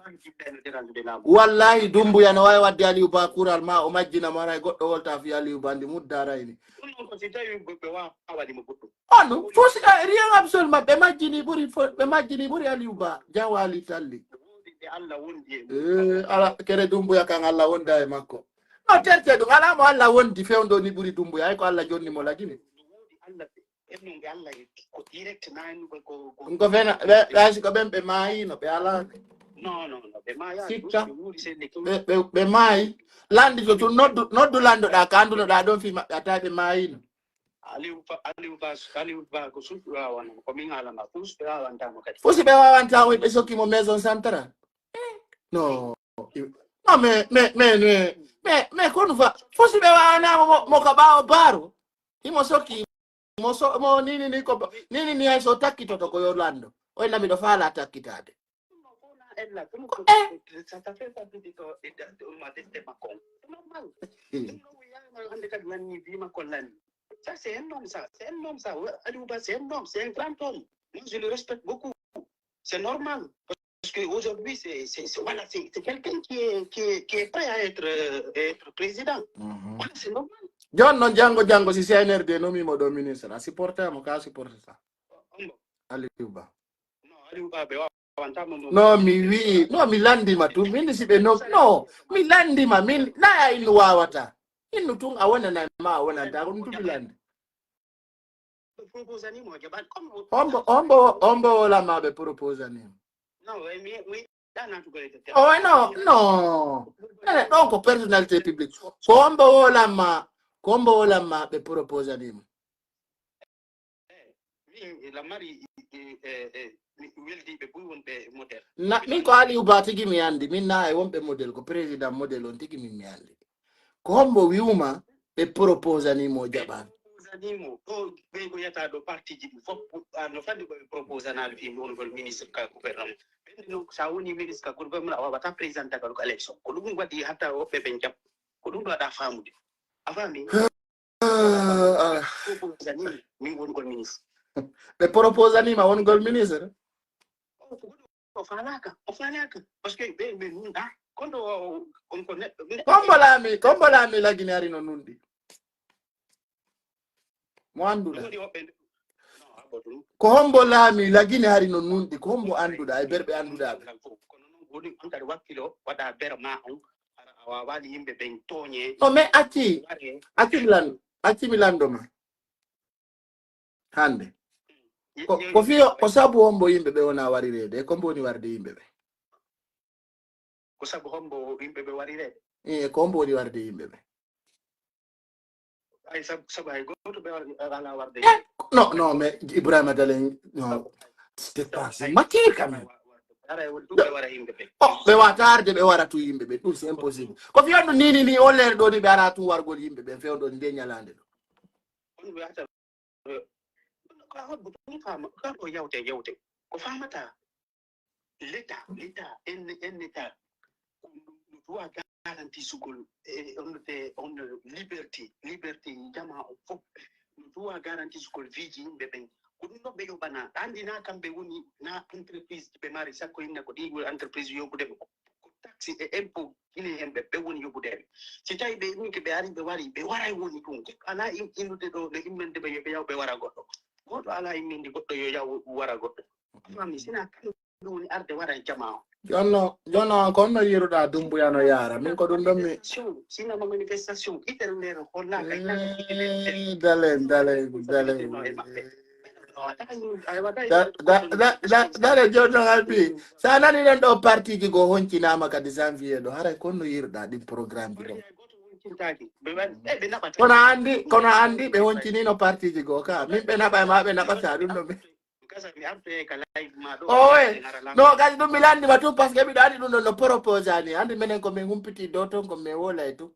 Wallahi, Dumbuya no waawi waɗde Aliou Ba kural, ma o majjina mo, hay goɗɗo wolta fii Aliou Ba, ndi mudda rayni. Ɗum noon ko si tawi ɓe, ɓe waawani mo goɗɗum. On, fof si, eh, rien absolument, ɓe majjini ɓuri fo-, ɓe majjini ɓuri Aliou Ba, Jawali Talli. Woodi ɓe Allah wondi e mum. Eh, ala, kere Dumbuya kan Allah wonda e makko. No terte ɗum, alaa mo Allah wondi fewndo ni ɓuri Dumbuya, ay ko Allah jonni mo lagine. No woodi Allah ɓe, ɓen non ɓe Allah yettu. Ko direct na en ko, ko, ko Ɗum ko fena, ɓe, ɓe hay si ko ɓen ɓe maayino, ɓe alaa. Non, non, non, ɓe maayaali. Sikka. Ɓe wuuri seeɗa. Ɓe, ɓe, ɓe maayi. Lanndito tun, noddu, noddu lanndoɗaa, ka anndunoɗaa ɗon fii maɓɓe, a tawi ɓe maayino. Aliou Ba, Aliou Ba, Aliou Ba ko suuɗi waawanoo, ko min haalana, ko suuɗi waawantaama kadi. Fof si ɓe waawantaama, ɓe sokki mo maison centrale. Non. Non, mais, mais, mais, mais, mais, mais kono fa, fof si ɓe waawanaama mo, mo ka ɓaawo baaro, himo sokki, mo so, mo nini ni ko, nini ni hay so takkitoto ko yo lanndo. Oy na miɗo faala takkitaade. Ko, eh. Ɗum no wiyaama hannde kadi lanni, wiima ko lanni. Ça, c'est un homme, ça. C'est un homme, ça. Ouais, Aliou Ba, c'est un homme, c'est un grand homme. Moi, je le respecte beaucoup. C'est normal. Parce qu'aujourd'hui, c'est, c'est, c'est, voilà, c'est, c'est quelqu'un qui est, qui est, qui est prêt à être, euh, être président. Mhm. Voilà, c'est normal. Jooni non, janngo, janngo, si C N R D nomii mo ɗo ministre, a supporte mo, ka supporte ta? Hombo. Aliou Ba. Non, Aliou Ba, ɓe waawanta mo, non. Non, mi wi'i, non, mi lanndii ma tun. Min si ɓe no, non, mi lanndii ma, min, na a innu waawata. Innu tun, a wonanay ma, a wonanta, ko ɗum tun mi lanndii. Ɓe proposani mo, o jaɓaani. Comme o- Hombo, hombo, hombo wala ma ɓe proposani mo? Non, eh, mi, mi, ɗa naatugol e deftere. Oh, non, non. Ene, ɗon ko personnalité publique. Ko hombo wala ma, ko hombo wala ma ɓe proposani mo? Eh, mi, la mari, eh, eh, eh, mi weldi ɓe buy wonɓe modèle. Na, min ko Aliou Ba tigi mi anndi. Min na e wonɓe modèle, ko président modèle on tigi min mi anndi. Ko hombo wi'uma ɓe proposani mo, o jaɓaani? Proposani mo. Ɗo ɓe ko yata ɗo parti ji ɗi fof, ah, no fandi ko ɓe proposanaali fii wongol ministre ka gouvernement. Ɓen non, sa woni ministre ka gouvernement, a waawata président tagal ko élection. Ko ɗum waɗi hatta woɓɓe ɓen jaɓ. Ko ɗum ɗo aɗa faamude. A faami? Ah, ah. Proposani min wongol ministre. Ɓe proposanima wongol ministre? O, ko ɗum o faalaaka, o faalaaka. Parce que ɓe, ɓe nunɗa. Kono o, on ko neɗɗo, neɗɗo. Ko hombo laami, ko hombo laami lagini ari no nunɗi? Mo annduɗa? Ɗum woni woɓɓe nde-, non, abbo ɗum. Ko hombo laami lagini ari no nunɗi? Ko hombo annduɗa e berɓe annduɗa ɓe? Kono non woni on kadi wakkilo waɗa ber ma on, hara a waawaani yimɓe ɓen tooñe. No, mais acci, ware. Acci mi lan-, acci mi lanndo ma. Hannde. Ko, ko fiyo, ko sabu hombo yimɓe ɓe wona warireede, e ko hombo woni warde yimɓe ɓe? Ko sabu hombo yimɓe ɓe warireede? Eh, ko hombo woni warde yimɓe ɓe? Ay, sabu, sabu hay gooto ɓe wari-, alaa warde. Eh, non, non, mais Ibrahima Dalen, non, c'est pas, c'est matière quand même. Haray woni ɗum ɓe wara yimɓe ɓe. Oh, ɓe wata arde, ɓe wara tun yimɓe ɓe, ɗum c'est impossible. Ko fiyo no nini ni, o leer ɗo ni ɓe ara tun wargol yimɓe ɓe, few ɗo ni nde ñalaande ɗo. On ɓe ata Ko a hobbo ɗum faama, ka ko yawte, yawte. Ko faamata, l'État, l'État, en, en État, ko no droit garantisugol, e, on, te, on liberté, liberté, jam, ma garantie ko viiji yimɓe ɓen. Ko ɗum ɗon ɓe yoɓana. Anndi na kamɓe woni na entreprise ɓe mari, sakko inna ko ɗi woni entreprise yoɓude ɓe. Ko taxe e impôt Guinée yimɓe ɓe woni yoɓude ɓe. Si tawi ɓe ɗum ke ɓe ari ɓe wari, ɓe waray woni ɗum. Goɗɗo alaa in-, innude ɗo, ɓe immande ɓe yo ɓe yaw ɓe wara goɗɗo. Goɗɗo alaa imminde goɗɗo yo yaw wara goɗɗo. A faami, sina ɗum woni arde wara e jamaa on. Jonno, jonno an ko honno yiruɗaa Dumbuya no yaara? Min ko ɗum ɗon mi Manifestation, sinama manifestation, itere nder hollaka, inaka Eh, dalen, dalen, dalen. Da, da, da, da, dalen, jonno an bi. Sa nani ɗon ɗo partiji go honcinaama kadi janvier ɗo, haray ko honno yiruɗaa ɗin programme ji ɗon? Kono andi, kono andi ɓe honcinino partiji go ka. Min ɓe naɓa e ma ɓe naɓata ɗum ɗo mi. Kasa mi artoye ka live ma ɗo. Owe, no, kadi ɗum mi landima tun, parce que miɗo andi ɗum ɗon no propose ani. Andi menen ko min humpiti dow ton, ko min wolay tun.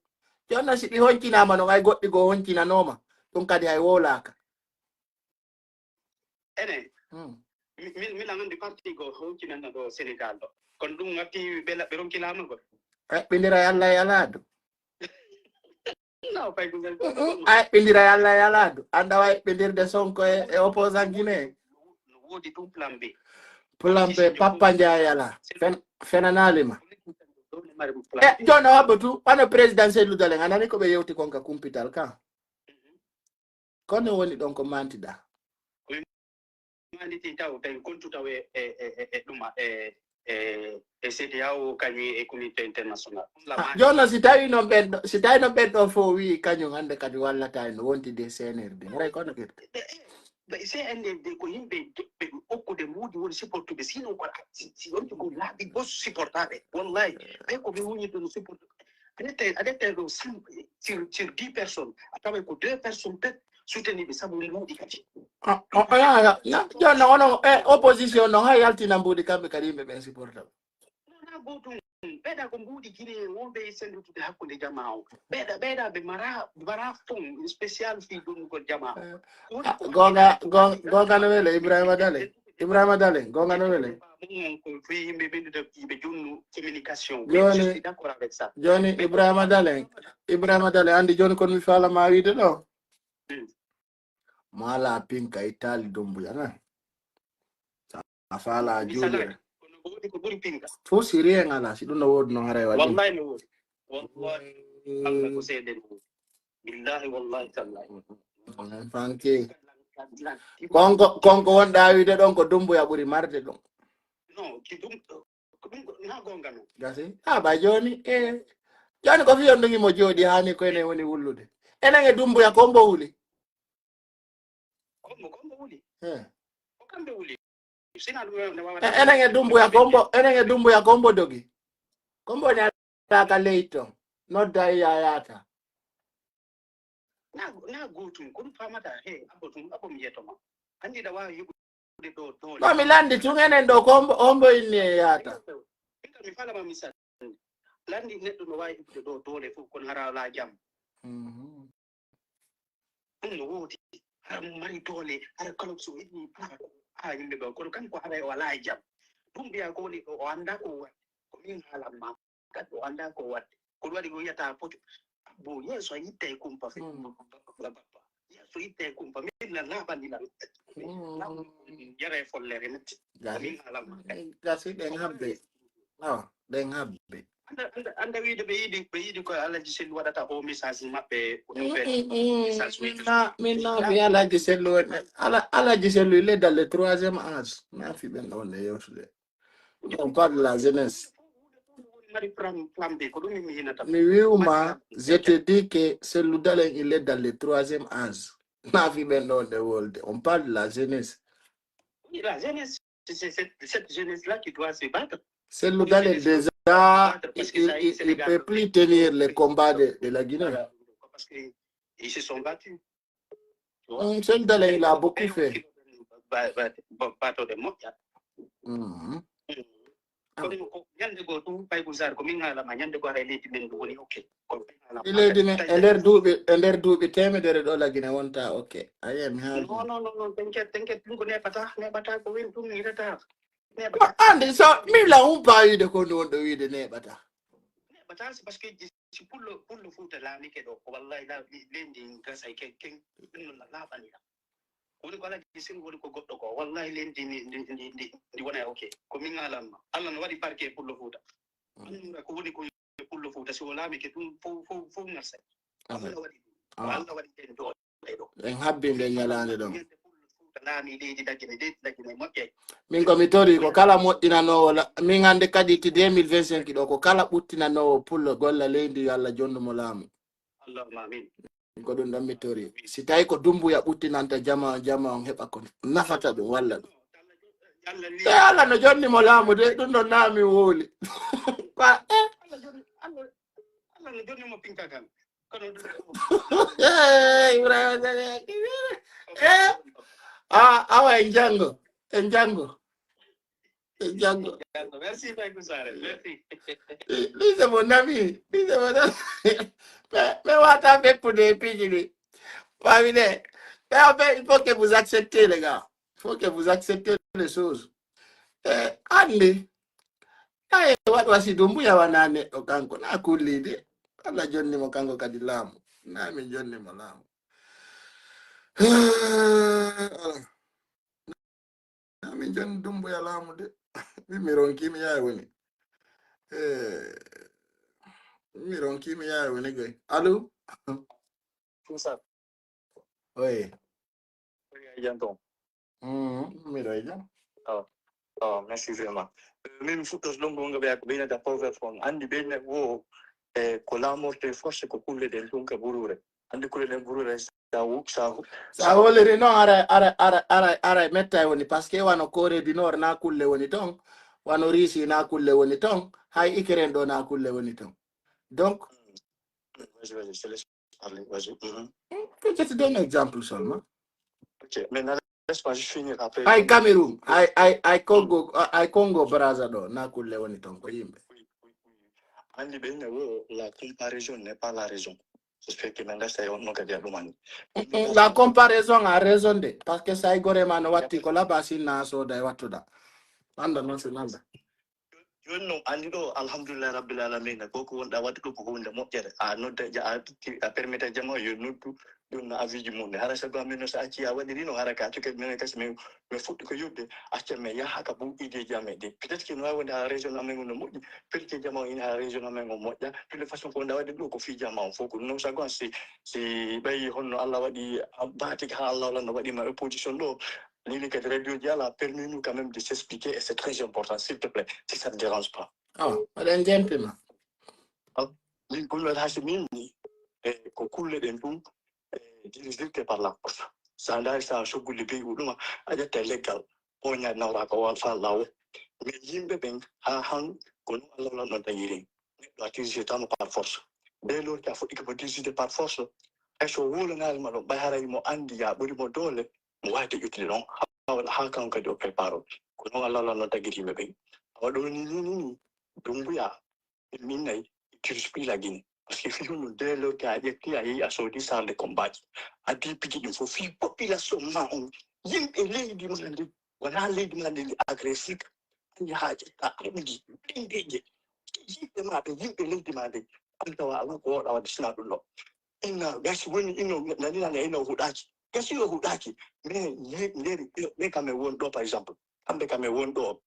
Jonno si ɗi honcinaama non, ay goɗɗi goo honcinanooma. Ɗum kadi hay wowlaaka. Ene, Hmm. mi, mi, miɗo andi parti goo honcinanno ɗo Sénégal ɗo. Kono ɗum watti ɓe la-, ɓe ronki laamu ko. Eɓɓindira e Alla e alaa du. No, fay ko ngal. Mm-mm. A eɓɓindira e Alla e alaa du. Anda wa eɓɓindirde Sonko e, e opposant Guinée. No woodi tun plan B. Plan B, Pappa Ndiaye alaa. Fen-, fenanaali ma. E, jooni o habbo tu, wano président Cellou Dalein, a nani ko ɓe yewti kon ka kumpital ka? Mhm. Kono woni ɗon ko mantiɗaa. Ko mi manditi taw, tawi kontu taw e, e, e, e, e ɗuma, e, e, e C D A O, kañum e communauté international. Ah, jooni si tawi non ɓen ɗo, si tawi non ɓen ɗo fof wi'i kañum hannde kadi wallata en no wontidi e C N R D. Haray kono firti. Ɓe, ɓe, C N R D ko yimɓe joɓɓe okkude mbuuɗi woni supportuɓe, sinon ko si, si wonti ko laaɓi bos supportaɓe. Wallahi, ɓe ko ɓe woni ɗon supportuɓe. A ƴettay, a ƴettay ɗo cent, sur, sur dix personnes, a taway ko deux personnes peut soutenir ɓe sabu mbuuɗi kadi. Ah, ah, ah, ah, na, jooni non onon, e opposition non, hay yaltina mbuuɗi kamɓe kadi yimɓe ɓen supporta ɓe. Non, na gootum. Ɓeɗa ko mbuuɗi Guinée wonɓe e sendutude hakkunde jamaa on. Ɓeɗa, ɓeɗa ɓe mara, mara fond spécial fii donnugol jamaa on. Eh, ah, gonga, gon-, gonga no wele, Ibrahima Dalein. Ibrahima Dalein, gonga no wele. Mon ko fii yimɓe ɓe ndu-, ɓe jonnu communication. Oui, je suis d'accord avec ça. Jooni, jooni Ibrahima Dalein, Ibrahima Dalein, andi jooni kono mi faala ma wiide ɗo. Hmm. Mo alaa pinka e taali Dumbuya, na? A faala juulire. Kono ko woni ko ɓuri pinka. Fof si rien alaa, si ɗum no woodi no haray waɗi. Wallahi no woodi. Wallahi, Allah ko seede no woodi. Billahi, wallahi, tallahi. Mm, fanke. Konko, konko wonɗaa wiide ɗon ko Dumbuya ɓuri marde ɗum. Non, ki ɗum, ko ɗum ko, na gonga non. Gasi. Ah, ba jooni, eh. Jooni ko fiyon ɗum mo jooɗi haani ko enen woni wullude. Enen e Dumbuya ko mbo wuli. Kombo, kombo wuli. Eh. Ko kamɓe wuli. Sina ɗum ne wawa E-, enen e Dumbuya ko mbo, enen e Dumbuya ko mbo dogi. Ko mbo ñaataaka leydi ton. Nodda e yaayaata. Na, na gootum, ko ɗum faamata. He, abbo ɗum, abbo mi yeto ma. Anndi ɗa waawi yoɓude ɗo doole. No mi lanndi tun enen ɗo ko mbo, ko mbo inni e yaata. Min kam mi faalama misal. Lanndi neɗɗo no waawi yoɓude ɗo doole fof, kono hara alaa jam. Mhm. Ɗum no woodi. Hara mo mari doole, hara kala so yiɗi, haa, haa yimɓe ɓe. Kono kanko hara o alaa e jam. Ɗum mbiya ko woni o, o anndaa ko o waɗi. Ko min haalan ma. Kadi o anndaa ko o waɗi. Ko ɗum waɗi o wiyata poti. Abbo, yeeso yitte e kumpa fe. Mm. Bappa, bappa. Yeeso yitte e kumpa. Min na laaɓani lan. Mm. Laaɓani yara e follere natti. Ko min haalan ma kadi. Gasi ɗen habbe. Awa, ɗen habbe. Anda, anda, anda wiide ɓe yiɗi, ɓe yiɗi ko Alhaji Sellu waɗata o message maɓɓe, o Mm, nouvelle mm, mm. message Min wetu. Na, min na fi Alhaji Sellu woni. Ala-, Alhaji Sellu, il est dans le troisième âge. Na fi ɓen ɗon le yewtude. On parle de la jeunesse. Mari plan, plan B, ko ɗum mi hinata. Mi wi'uma, je te dis que Sellu Dalein, il est dans le troisième âge. Na fi ɓen ɗon le wolde. On parle de la jeunesse. Oui, la jeunesse. C'est, c'est cette, cette jeunesse-là qui doit se battre. Sellu Dalein déjà, il, il, il peut plus tenir les combats de, de la Guinée. Voilà. Parce que ils se sont battus. Tu vois? Mm, Sellu Dalein, il a beaucoup fait. Ba-, ba-, ba-, bateau de moƴƴa. Mhm. Mm. Ah. Kono ko ñande goo tun, Baybul Sar, ko min haala ma, ñande goo haray leydi men ndu woni ok. Ko min haala ma. Leydi men, e nder duuɓi, e nder duuɓi teemedere ɗo la Guinée wonta ok. A yi'ay mi haali. Non, non, non, non, t'inquiète, t'inquiète, ɗum ko neeɓata, neeɓata ko woni ɗum, mi yiɗata. Neeɓata. Anndi, so, min la humpaa wiide ko ndu wonɗo wiide neeɓata. Tasi parce que si pullo, pullo Fuuta laamike ɗo, ko wallahi la, leydi ndi gasay ken, ken, ɗum no laaɓani la. Woni ko Alhaji Sirif, woni ko goɗɗo ko. Wallahi leydi ndi, ndi, ndi, ndi, ndi wona ok. Ko min alanma. Allah no waɗi barke e pullo Fuuta. Annduɗa ko woni ko e pullo Fuuta, si o laamike ɗum fow, fow, fow gasay. Allah waɗi ɗum. Ko Allah waɗi ɗen ɗo. En habbi nden ñalaande ɗon. Min ko mi tori ko kala moƴƴinanoowo la, min hannde kadi ti deux mille vingt-cinq ɗo, ko kala ɓuttinanoowo pullo golla leydi, yo Allah jonnu mo laamu. Allahumma amin. Ko ɗum ɗon mi tori. Si tawi ko Dumbuya ɓuttinanta jama, jama on heɓa ko nafata ɗum, walla ɗum. E Allah no jonni mo laamu de, ɗum ɗon naa mi wowli. Ko a, eh. Allah no jonni mo pinka kan. Kono ɗum Eh, Ibrahima Sane, eh, ah, awa en janngo, en janngo, en janngo. Merci, Baye Kusare. Merci. Lui, c'est mon ami. Lui, c'est mon ami. Mais, mais, on attend avec pour des piges, lui. Famille, mais en fait, il faut que vous acceptez, les gars. Il faut que vous acceptez les choses. Eh, Andy, Ay, waɗi wasi Dumbuya wanaa neɗɗo kanko, naa kulliiɗi. Allah jonni mo kanko kadi laamu. Naa min jonni mo laamu. Naa min jonni Dumbuya laamu de. Min mi ronki mi yaay woni. Eh, mi ronki mi yaay woni goy. Allo? Fusa. Oye. Oye, ay jam ton. Mm, miɗo e jam. Oh, oh, merci vraiment. Eh, min fuɗɗos ɗon ko nga ɓeya ko ɓeynata pauvre fon. Andi ɓeyna wo, eh, ko la mort de force ko kulle ɗen tun ka burure. Andi kulle ɗen burure sa wu-, sa wu-, Sa holiri non ara, ara, ara, ara, ara metta e woni parce que wano Corée du Nord na kulle woni ton, wano Russie na kulle woni ton, hay Ukraine ɗo na kulle woni ton. Donc, Mm. Vas-y, vas-y, je te laisse parler, vas-y. Mhm. Mm, je te donne un exemple seulement. Ok, mais na laisse-moi juste finir après. Ay Cameroun, ay, ay, ay Congo, ay Congo Brazza ɗo, na kulle woni ton ko yimɓe. Oui, oui, oui. Andi ɓe ne wo, la comparaison n'est pas la raison. J'espère que men gasta e on no kadi a ɗumani. Mm, mm, la comparaison a raison de, parce que sa e gore ma no watti ko laba sinna soda e wattuda. Anda non si nanda. Jooni non, anndi ɗo, alhamdulillahi rabbil aalamiina, ko ko wonɗaa waɗde ɗo ko huunde moƴƴere. A nodda, ja-, a, a permita jama yo noddu, ɗum no aviiji mum ne. Hara sago amen no, so acci a waɗiri no, hara ka cuke men kasi men, men fuɗɗi ko yurde, acca men yaha ka ɓuuɓiideeji amen ɗin. Peut-être que no waawi wonde haa région amen on no moƴƴi, peut-être que jama on ina haa région amen on moƴƴa. De toute façon, ko wonɗaa waɗde ɗo ko fii jama on fof ko non. Sago an si, si ɓayi honno Allah waɗi, a, baatik haa Allah wala no waɗi ma opposition ɗo, Lili kadi radio ji ala permis nous quand même de s'expliquer et c'est très important, s'il te plaît, si ça ne dérange pas. Oh, eɗen jempima. Ah, min ko mi waɗi hasi min ni, e ko kulle ɗen ɗum, e dirigirte par la force. Sa ndaari sa soggude beyi ɗuma, a ƴetta e leggal, oña nawra ko wal fa lawo. Mais yimɓe ɓen ha han ko non Allah wala no dagiri. Neɗɗo a dirigirtama par force. Dès lors que a fuɗɗike mo dirigirde par force, hay so wolanaali ma ɗon, ɓay haray mo andi ya ɓuri mo doole, mo waawde ƴettude ɗon, haa, haa kanko kadi o préparo. Ko non Allah, Allah no tagiri yimɓe ɓen. Awa ɗo ni, ni, ni, ni, Dumbuya, min nayi, Jules Pila Guinée. Parce que fii ɗum, dès lors que a ƴetti, a yehi, a soodi salle de combat ji. A di piiji ɗin fof, fii population ma on, yimɓe leydi ma ndi, wona leydi ma ndi, ndi agressé ka. A yaha ƴetta armiji, ɓindeje, yimɓe ma ɓe, yimɓe leydi ma ndi. An tawa, ala ko wooɗa wadde sina ɗum ɗo. Inna, gasi woni ino, nani, nani, ino huɗaaki. Gasi o huɗaaki. Mais, ye-, nder, ɓe kam e won ɗo, par exemple. Kamɓe kam e won ɗo.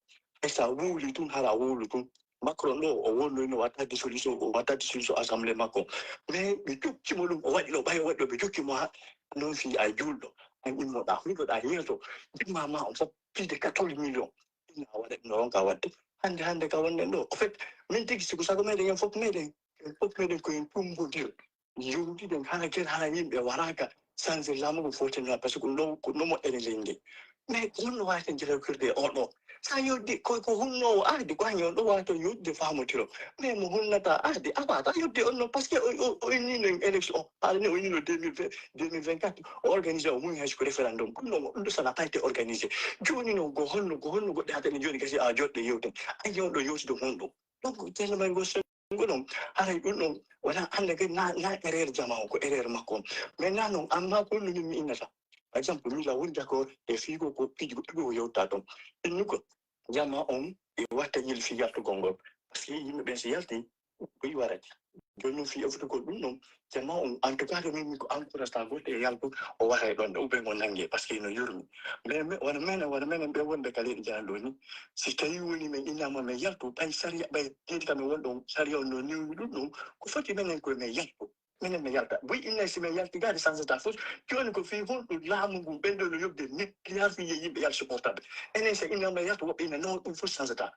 E sa wowli tun, hara wowlu tun. Macron ɗo, o wonno ino watta dissolution, o watta dissolution assemblée makko. Mais ɓe jokki mo ɗum, o waɗi ɗo, ɓay o waɗi ɗo, ɓe jokki mo ha, non fii a julɗo. An immoɗa, hulɗoɗa yeeso. Jimma ma on fof, plus de quatorze millions. Ina waɗa ɗum ɗo, on ka waɗde. Hande, hande ka wonɗen ɗo. En fait, min tigi, si ko sago meɗen, en fof meɗen, en fof meɗen ko en tumbodir. Yewtiden hara ken hara yimɓe waraka sanse laamu ko foti no parce que ɗum ɗo ko ɗum moƴƴani leydi ndi. Mais ko honno waaweten jilawkirde e oɗo? Sa yoddi ko, ko hunnoowo ahdi ko hanyo ɗo waawata yodde faamotiro. Mais mo hunnata ahdi a waawata yodde on non parce que o, o, o inni no en élection o haala ni o inni no deux mille vingt, deux mille vingt-quatre o organisé o mum hay ko référendum ɗum ɗo ɗum ɗo ça n'a pas été organisé. Jooni non ko honno ko honno goɗɗe haɗani jooni gasi a joɗɗe yewten. Ay yewɗo yewtude honɗum? Donc tellement ngo Ɗum ɗon, haray ɗum ɗon, wala hannde kadi na, na erreur jama o, ko erreur makko on. Maintenant non, amma ko ɗum min mi innata. Par exemple, min la woni d'accord e fii ko, ko piiji goɗɗi ko yewta toon. Innu ko jama on e watta yel fii yaltugol ngol. Parce que yimɓe ɓen si yalti, Ko i warata. Jooni non fii effutugol ɗum ɗon, jamaa on, en tout cas, min mi ko encouragement goɗɗo e yaltu, o waray ɗon, ou bien o nangee, parce que no yurmi. Mais, mais, wano menen, wano menen ɓe wonɓe ka leydi Gana ɗo ni, si tawi woni men innama men yaltu, ɓay sariya, ɓay leydi ka men won ɗon, sariya on no newni ɗum ɗon, ko foti menen koye men yaltu. Minen mi yalta. Buy inna si mi yalti gaade sansata fof. Jooni ko fii honɗun laamu ngun ɓen ɗon no yobde milliard fii yo yimɓe yaltu portable. Enen so inna mi yalta woɓɓe inna non ɗum fof sansata.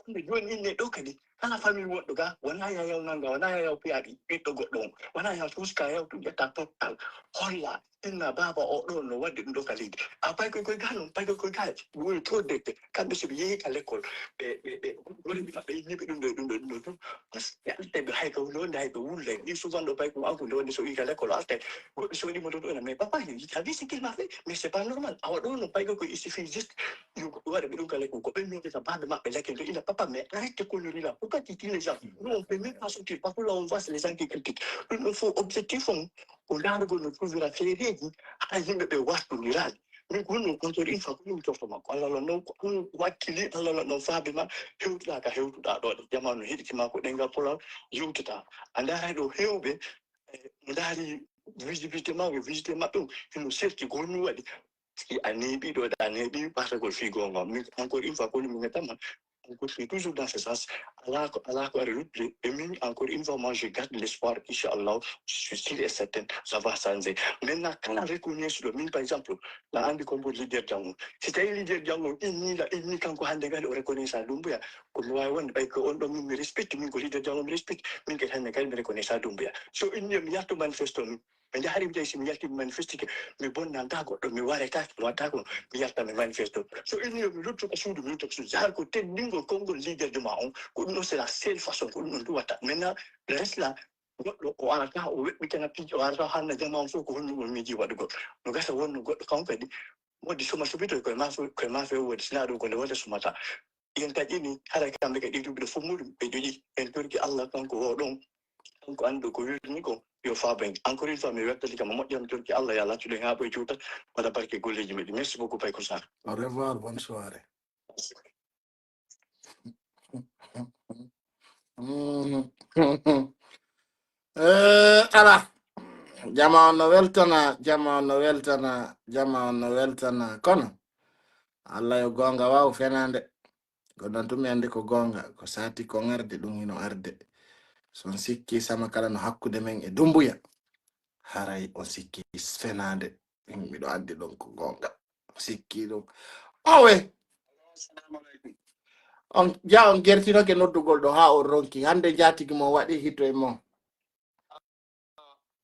Kono jooni inne ɗo kadi kala famille woɗɗo ga wona ya yaw nanga wona ya yaw piyaaɗi ɓiɗɗo goɗɗo on wona ya tuuska yaw tun ƴetta portable holla inna baaba o ɗo no waɗde ɗum ɗo ka leydi. A pay koy koy ga non pay koy koy ga woni trop dette kamɓe so ɓe yehi ka l'école ɓe ɓe ɓe woni maɓɓe yimɓe ɗum ɗo ɗum ɗo ɗum ɗo tun. Parce que ɓe artay ɓe hay ka wulonde hay ɓe wullay ɗi souvent ɗo pay ko an ko nde wonde so wi ka l'école artay goɗɗo so waɗi mo ɗon ɗon mais papa he a vu ce qu'il m'a fait mais c'est pas normal awa ɗo no pay ko il suffit juste yo goɗɗo waɗa ɓe ɗum ka l'école ko ɓen nodde ka baɓe maɓɓe lakel ɗo ina papa mais arrête de connerie là pourquoi tu dis les gens nous on peut même pas sortir partout là on voit c'est les gens qui critiquent ɗum ɗon fof objectif on ko ndaarugol no trouvira feereeji haa yimɓe ɓe wartondirani Min ko honno encore une fois ko ɗum tofto makko Allah lanɗon ko an wakkili Allah lanɗon faabe ma hewtuɗa ka hewtuɗa ɗo ɗe jamanu heɗiti ma ko ɗengal polal yewtata a ndaara ɗo hewɓe ndaari visibilité ma e visité maɓɓe on hino serti ko honno waɗi si a neeɓi ɗo ɗa neeɓi ɓatagol fii gonga min encore une fois ko ɗum min tama on continue toujours dans ce sens ala ko ala ko ari ruttude e min encore une fois moi je garde l'espoir inchallah je suis sûr et certain ça va changer maintenant kala reconnaisse ɗo min par exemple na andi ko mbo leader janngo si tawi leader janngo inni la inni kanko hannde kadi o reconnaisse a dumbuya ko mi wawi wonde ɓay ko on ɗon min mi respecte min ko leader janngo mi respecte min kadi hannde kadi mi reconnaisse a dumbuya so inni mi yalto manifesto min mi jahari mi tawi si mi yalti mi manifestike mi bonnanta goɗɗo mi waretake mi wattako mi yalta mi manifesto so inni mi luttu ko suudu mi luttu ko suudu jahar ko teddingol konngol leader de ma on ko ɗum ɗon c'est la seule façon ko ɗum ɗon ɗum watta maintenant le reste là goɗɗo o arata o weɓɓitana piiji o arata hanna jama on fof ko honno on miiji waɗugol no gasa wonno goɗɗo kam kadi wodde suma subitoy koye ma koye ma few wodde sina ɗum ko nde wonde sumata yen taƴini hara kamɓe kadi ɗiɗuɓe ɗo fof muɗum ɓe joƴi en torki allah kanko o ɗon kanko anndi ko wirni ko yo faabo en encore une fois mi wettali kam moƴƴa mi torki allah yo allah accuɗen haa ɓoye cuuta waɗa barke golleeji meɗi merci beaucoup pay ko sar Au revoir, bonne soirée. Eh, ala jama on no weltana jama on no weltana jama on no weltana kono allah yo gonga waw fenande ko non tun mi andi ko gonga ko sati ko ngarde ɗum hino arde so on sikki sama kala no hakkude men e dumbuya haray on sikki fenande Min miɗo anndi ɗon ko goonga. O sikki ɗum. Owe! On ja on gertinoke noddugol ɗo haa on ronki. Hannde njaatigi mon waɗi hito e mon.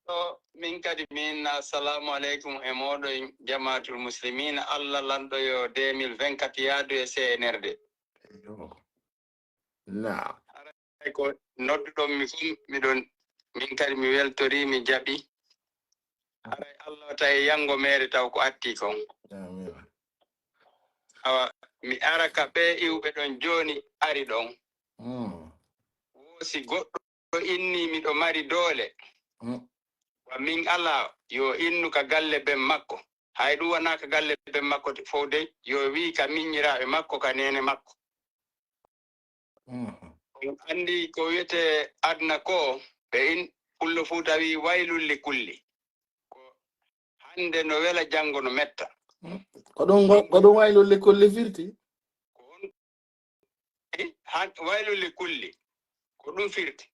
Ɗo min kadi min assalamu aleykum e mooɗon jamaatul muslimina. Allah lanɗo yo deux mille vingt-quatre yaadu e C N R D. Naam. Haray ko nodduɗon mi fof miɗon min kadi mi weltorii mi jaɓi haray allah tawi yanngo meere taw ko atti kon awa mi ara ka ɓee iwɓe ɗon jooni ari ɗon wo si goɗɗo inni miɗo mari doole wa min alaa yo innu ka galle ben makko hay ɗum wonaa ka galle ben makko fof dey yo wii ka miññiraaɓe makko ka neene makko On anndi ko wi'etee aduna koo, ɓe in pullo fuu tawi waylun li kulli. Ko hannde no wela janngo no metta. Ko ɗum ko ɗum waylun li kulli firti? Ko on waylun li kulli. Ko ɗum firti.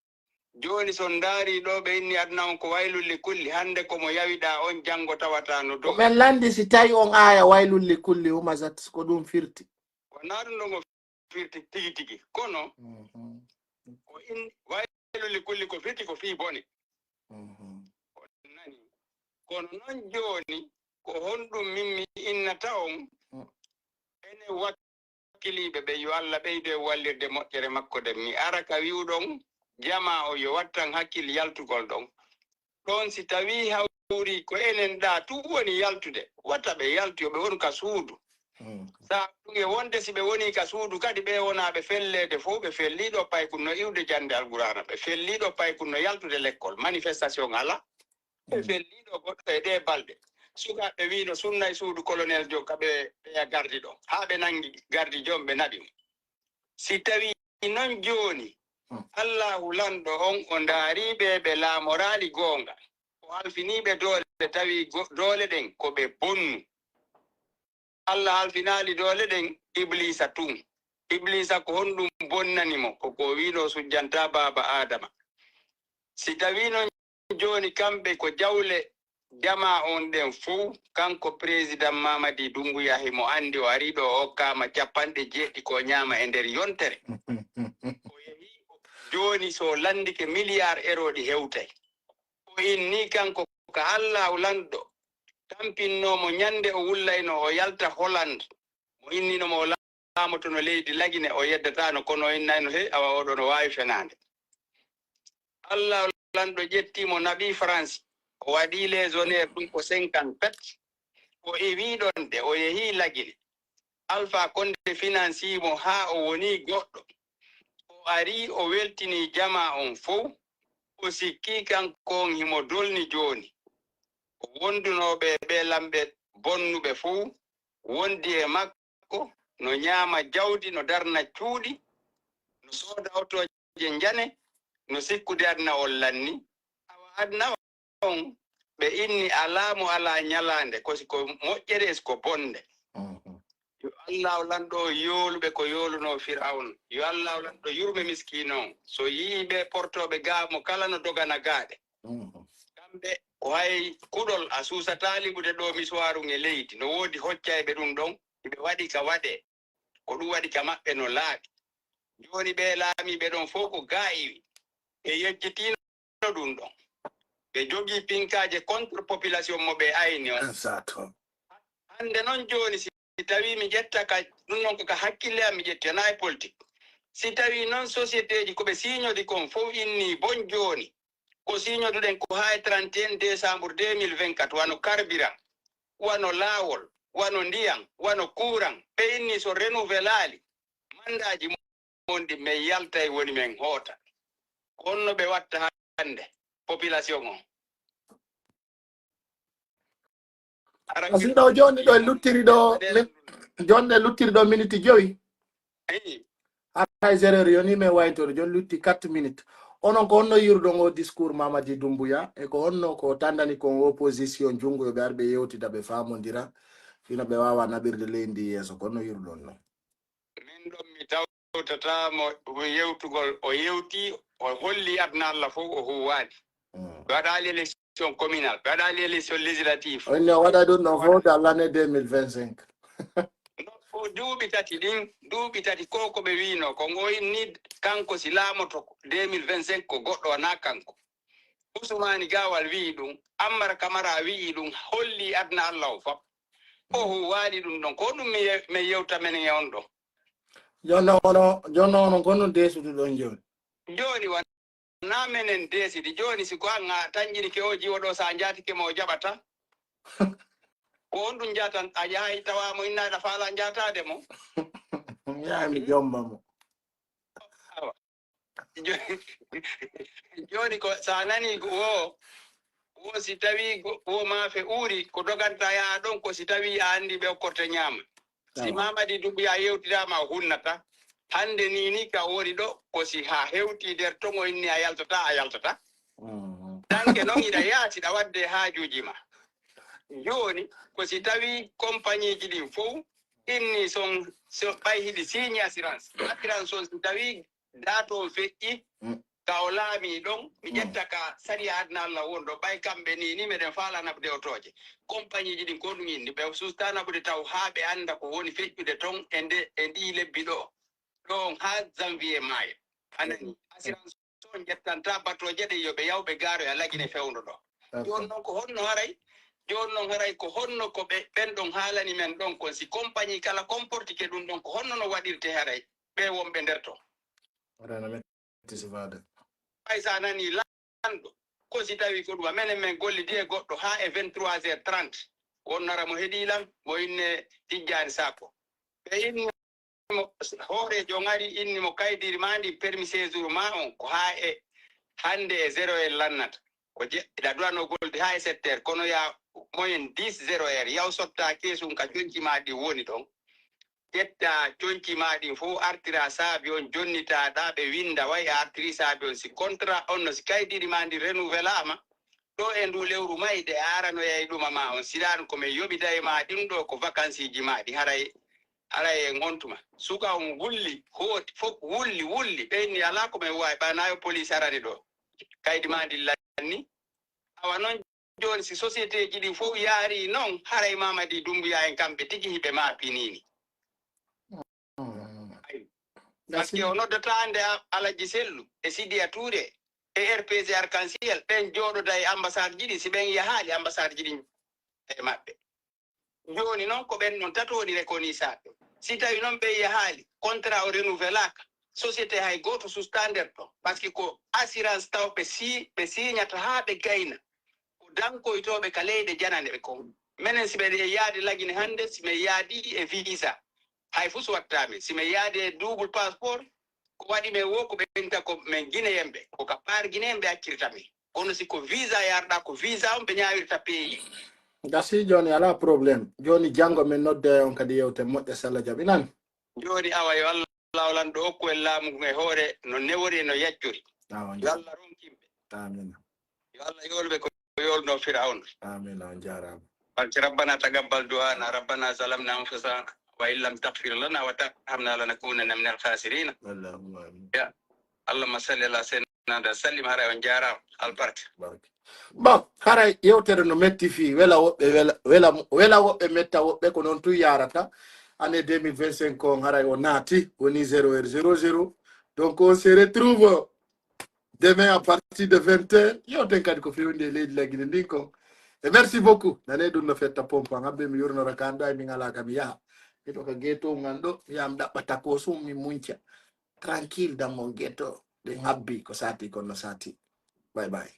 Jooni so on ndaarii ɗoo ɓe inni aduna on ko waylun li kulli, hannde ko mo yawiɗaa on janngo tawata no dow. Ko ɓen lanndi si tawi on aaya waylun li kulli humasat ko ɗum firti. Ko naa ɗum ɗoo mo firti tigi tigi kono ko in waylu li kulli ko firti ko fii bone nani kono noon jooni ko honɗum min mi innata on ene wakkiliiɓe ɓe yo allah ɓeydu e wallirde moƴƴere makko nden mi ara ka wi'uɗon jamaa o yo wattan hakkil yaltugol ɗon ɗon si tawii hawrii ko enen ɗaa tun woni yaltude wata ɓe yaltu yo ɓe wonu ka suudu Sabu ɗum e wonde si ɓe wonii ka suudu kadi ɓee wonaaɓe felleede fow ɓe fellii ɗoo paykun no iwde jannde Alqur'aana, ɓe fellii ɗoo paykun no yaltude lekkol, manifestation alaa, ɓe fellii ɗoo goɗɗo e ɗee balɗe. Sukaaɓe wiino sunnay suudu kolonel Joop ka ɓe ɓeya gardi ɗon, haa ɓe nanngi gardi Joop ɓe naɓi mo. Si tawii non jooni Allaahu lanɗo on o ndaarii ɓe, ɓe laamoraali goonga. O halfinii ɓe doole, tawi go-, doole ɗen ko ɓe bonnu. Alla halfinaali doole ɗen Ibliisa tun. Ibliisa ko honɗun bonnani mo? Ko ko o wi'unoo o sujjantaa baaba Aadama. Si tawii non jooni kamɓe ko jawle jamaa on ɗen fow, kanko Président Mamadi Doumbouya himo anndi o arii ɗoo o okkaama cappanɗe jeeɗiɗi ko o ñaama e nder yontere. O yehii jooni so o lanndike miliyaar ero ɗi hewtay. O innii kanko ka Allaahu lanɗo tampinnoo mo ñande o wullaynoo o yalta Hollande. Mo innino mo o laamotono leydi Lagine, o yeddataano, kono o innayno, he, awa oo ɗoo no waawi fenaande. Allaahu lanɗo ƴettii mo, naɓii Faransi, o waɗii les honneurs ɗum ko cinquante-sept. O iwii ɗon de, o yehii Lagine. Alpha Condé finansii mo haa o wonii goɗɗo. O arii, o weltinii jamaa on fow. O sikkii kanko on himo dolni jooni. O wondunoo ɓe, ɓe lamɓe bonnuɓe fow wondi e makko, no ñaama jawdi, no darna cuuɗi, no sooda otooje njane, no sikkude aduna on lanni. Awa aduna on, ɓe inni alaa mo alaa ñalaande, ko si ko moƴƴere e si ko bonnde. Mhm. Yo Allaahu lanɗo yooluɓe ko yoolunoo Fir'awna. Yo Allaahu lanɗo yurme miskiino on. So yi'ii ɓe portooɓe gaa mo kala no dogana gaaɗe. Mhm. Kamɓe ko hay kuɗol a suusataa liɓude ɗoo misuwaaru e leydi. No woodi hoccayɓe ɗum ɗon. Hiɓe waɗi ka waɗee. Ko ɗum waɗi ka maɓɓe no laaɓi. Jooni ɓee laamiiɓe ɗon fow ko gaa iwi. Ɓe yejjitiino ɗum ɗon. Ɓe jogii pinkaaje contre population mo ɓe ayni on. Exact. Hannde non jooni si tawii mi ƴetta ka, ɗum non ko ka hakkille am mi ƴetti, wonaa e politique. Si tawii non sociétéeji ko ɓe siiñodi kon fow innii bon jooni, ko siiñoduɗen ko haa e trente et un décembre deux mille vingt-quatre, wano carburant, wano laawol, wano ndiyan, wano courant, ɓe inni so renouvelali mandaaji mon ɗin, men yaltay woni men hoota. Ko honno ɓe watta hannde population on? Hara Parce que ɗo jooni ɗo en luttiri ɗo, min, jooni en luttiri ɗo miniti jowi. Eyi. Hara e zéro heure yoni men waytoro, jooni lutti quatre minutes. Onon ko honno yiruɗon o discours Mamadi Doumbouya? E ko honno ko tandani kon opposition junngo yo ɓe ar ɓe yewtida ɓe faamondira? Fino ɓe waawa naɓirde leydi ndi yeeso. Ko honno yiruɗon non? Min ɗon mi tawtataa mo yewtugol. O yewti, o holli aduna Alla fow o huuwaali. Mm. Ɓe waɗaali élection communal, ɓe waɗaali élection législative. On no waɗa ɗum no fow dans l'année deux mille vingt-cinq. No, o duuɓi tati ɗin, duuɓi tati ko ko ɓe wiino, ko ngo inni kanko si laamoto deux mille vingt-cinq ko goɗɗo wonaa kanko. Usmaani Gaawal wi'i ɗum, Ammar Kamara wi'i ɗum, holli aduna Alla o fop. O huuwaali ɗum ɗon. Ko ɗum mi ye-, mi yewta menen e on ɗo. Jooni non ono, jooni non ono ko honno deesuduɗon jooni? Jooni wonaa menen deesidi. Jooni si ko an a tanƴinike o jiwo ɗo, so a njaatike mo o jaɓata. Ko on ɗum njaatan, a yahay tawa mo inna aɗa faala njaataade mo. Yahay mi jomba mo. Awa. Jo-, jooni ko, so a nanii ko wo, wo si tawii go-, wo maafe uuri, ko doganta yaha ɗon, ko si tawii a anndi ɓe okkorte ñaama. Si Awa. Mamadi Doumbouya yewtidaama, o hunnata. Hannde nii, nii ka woni ɗo, ko si haa hewtii nder ton, o inni a yaltataa, a yaltataa. Mhm. Tanke non hiɗa yaha, hiɗa waɗde haajuuji ma. Jooni, ko si tawii kompaniiji ɗin fow inni son, so ɓay hiɗi siiñi assurance. Assurance on si tawii date on feƴƴi, Mm. ka o laamii ɗon, mi Mm. ƴetta ka sariya aduna Alla won ɗo, ɓay kamɓe nii, nii meɗen faala naɓude otooje. Kompaniiji ɗin ko ɗum inni, ɓe suustaa naɓude taw haa ɓe annda ko woni feƴƴude ton e nde, e ndii lebbi ɗo. Ɗon haa janvier maayo. A nanii, assurance on ƴettantaa batooje ɗen, yo ɓe yaw ɓe gaaroya Lagine fewndo ɗo. D'accord. Jooni non ko honno haray? Jooni non haray ko honno ko ɓe, ɓen ɗon haalani men ɗon kon, si compagnie kala comportike ɗum ɗon, ko honno no waɗirte haray ɓe wonɓe nder ton? Haray no metti sifaade. Ɓay sa nanii lanɗo, ko si tawii ko ɗum, menen men gollidi e goɗɗo haa e vingt-trois heures trente, wonnara mo heɗii lan, mo inne Tijjaani Sakko. Ɓe inni mo, hooreejo on ari, inni mo, "Kaydiri maa ndin, permis séjour maa on, ko haa e hannde e zéro heure lannata. Ko je-, hiɗa duwanoo gollude haa e sept heures, kono yaa moyenne dix zéro heure, yaw sottaa keesun ka conci maa ɗin woni ɗon." ƴetta conci maa ɗin fow, artira saabi on, jonnitaa ɗa, ɓe winnda, way a artiri saabi on. Si contrat on no, si kaydiiri maa ndin renouvelaama, ɗo e ndu lewru may, ɗe aranoyay ɗuma maa on. Si ɗa ɗum ko men yoɓida e maa ɗin ɗo, ko vacances ji maa ɗin, haray, haray en on tuma. Suka on wulli, hooti, fof wulli, wulli, ɓe inni alaa ko men waawi, ɓa na yo police arani ɗo. Kaydi maa ndin lanni. Awa non, jooni, si société ji ɗin fof yaari non, haray Mamadi Doumbouya en kamɓe tigi hiɓe maa piniini. Ayi. Parce que o noddata hannde a-, Alaji Sellu e Sidiya Touré e R P G Arc-en-Ciel, ɓen jooɗoda e ambassade ji ɗin, si ɓen yahaali ambassade ji ɗin e maɓɓe. Jooni non ko ɓen non tato woni reconnaissable. Si tawi non ɓen yahaali, contrat o renouvelaaka, société hay gooto sustaa nder ɗon. Parce que ko assurance taw ɓe si-, ɓe siñata haa ɓe gayna. Ko dankoytooɓe ka leyɗe janane ɓe kon. Menen si ɓe yaadi Lagine hannde, si men yaadi e visa, hay fus watta men. Si men yaadi e double passeport, ko waɗi men wo ko ɓen ta ko men Guinéen ɓe. Ko ka part Guinéen ɓe accirta men. Kono si ko visa yarɗa, ko visa on ɓe ñaawirta pays. Gasi jooni alaa problème. Jooni janngo men nodda on kadi yewte moƴƴa si Allah jaɓi nan. Jooni awa yo Allah lanɗo okku en laamu ngun e hoore no newori e no yaccori. Awa, yo Allah ronkin ɓe. Amin. Yo Allah yoolu ɓe ko yoolno Firawna. Amin, on jaaraama. Barke ربنا تقبل دعاءنا، ربنا ظلمنا أنفسنا وإن لم تغفر لنا وترحمنا لنكونن من الخاسرين. Allahumma amin. Ya. اللهم صل على سيدنا وسلم. Haray on jaaraama. Albarka. Barka. Bon, haray yewtere no metti fii, wela woɓɓe, wela, wela, wela woɓɓe, metta woɓɓe, ko non tun yaarata. Année deux mille vingt-cinq on haray o naati, woni zéro heure zéro zéro. Donc on se retrouve demain à partir de vingt heures, yewten kadi ko fewndi e leydi Lagine ndin kon. E merci beaucoup. Nane ɗum no fetta pompa, ngam ɓe mi yurnora ka anndaa e min alaa ka mi yaha. Miɗo ka geto ngan ɗo, mi yaha mi ɗaɓɓa takosum, mi munca. Tranquille dans mon ghetto. Ɗen habbi ko sati kon no sati. Bye bye.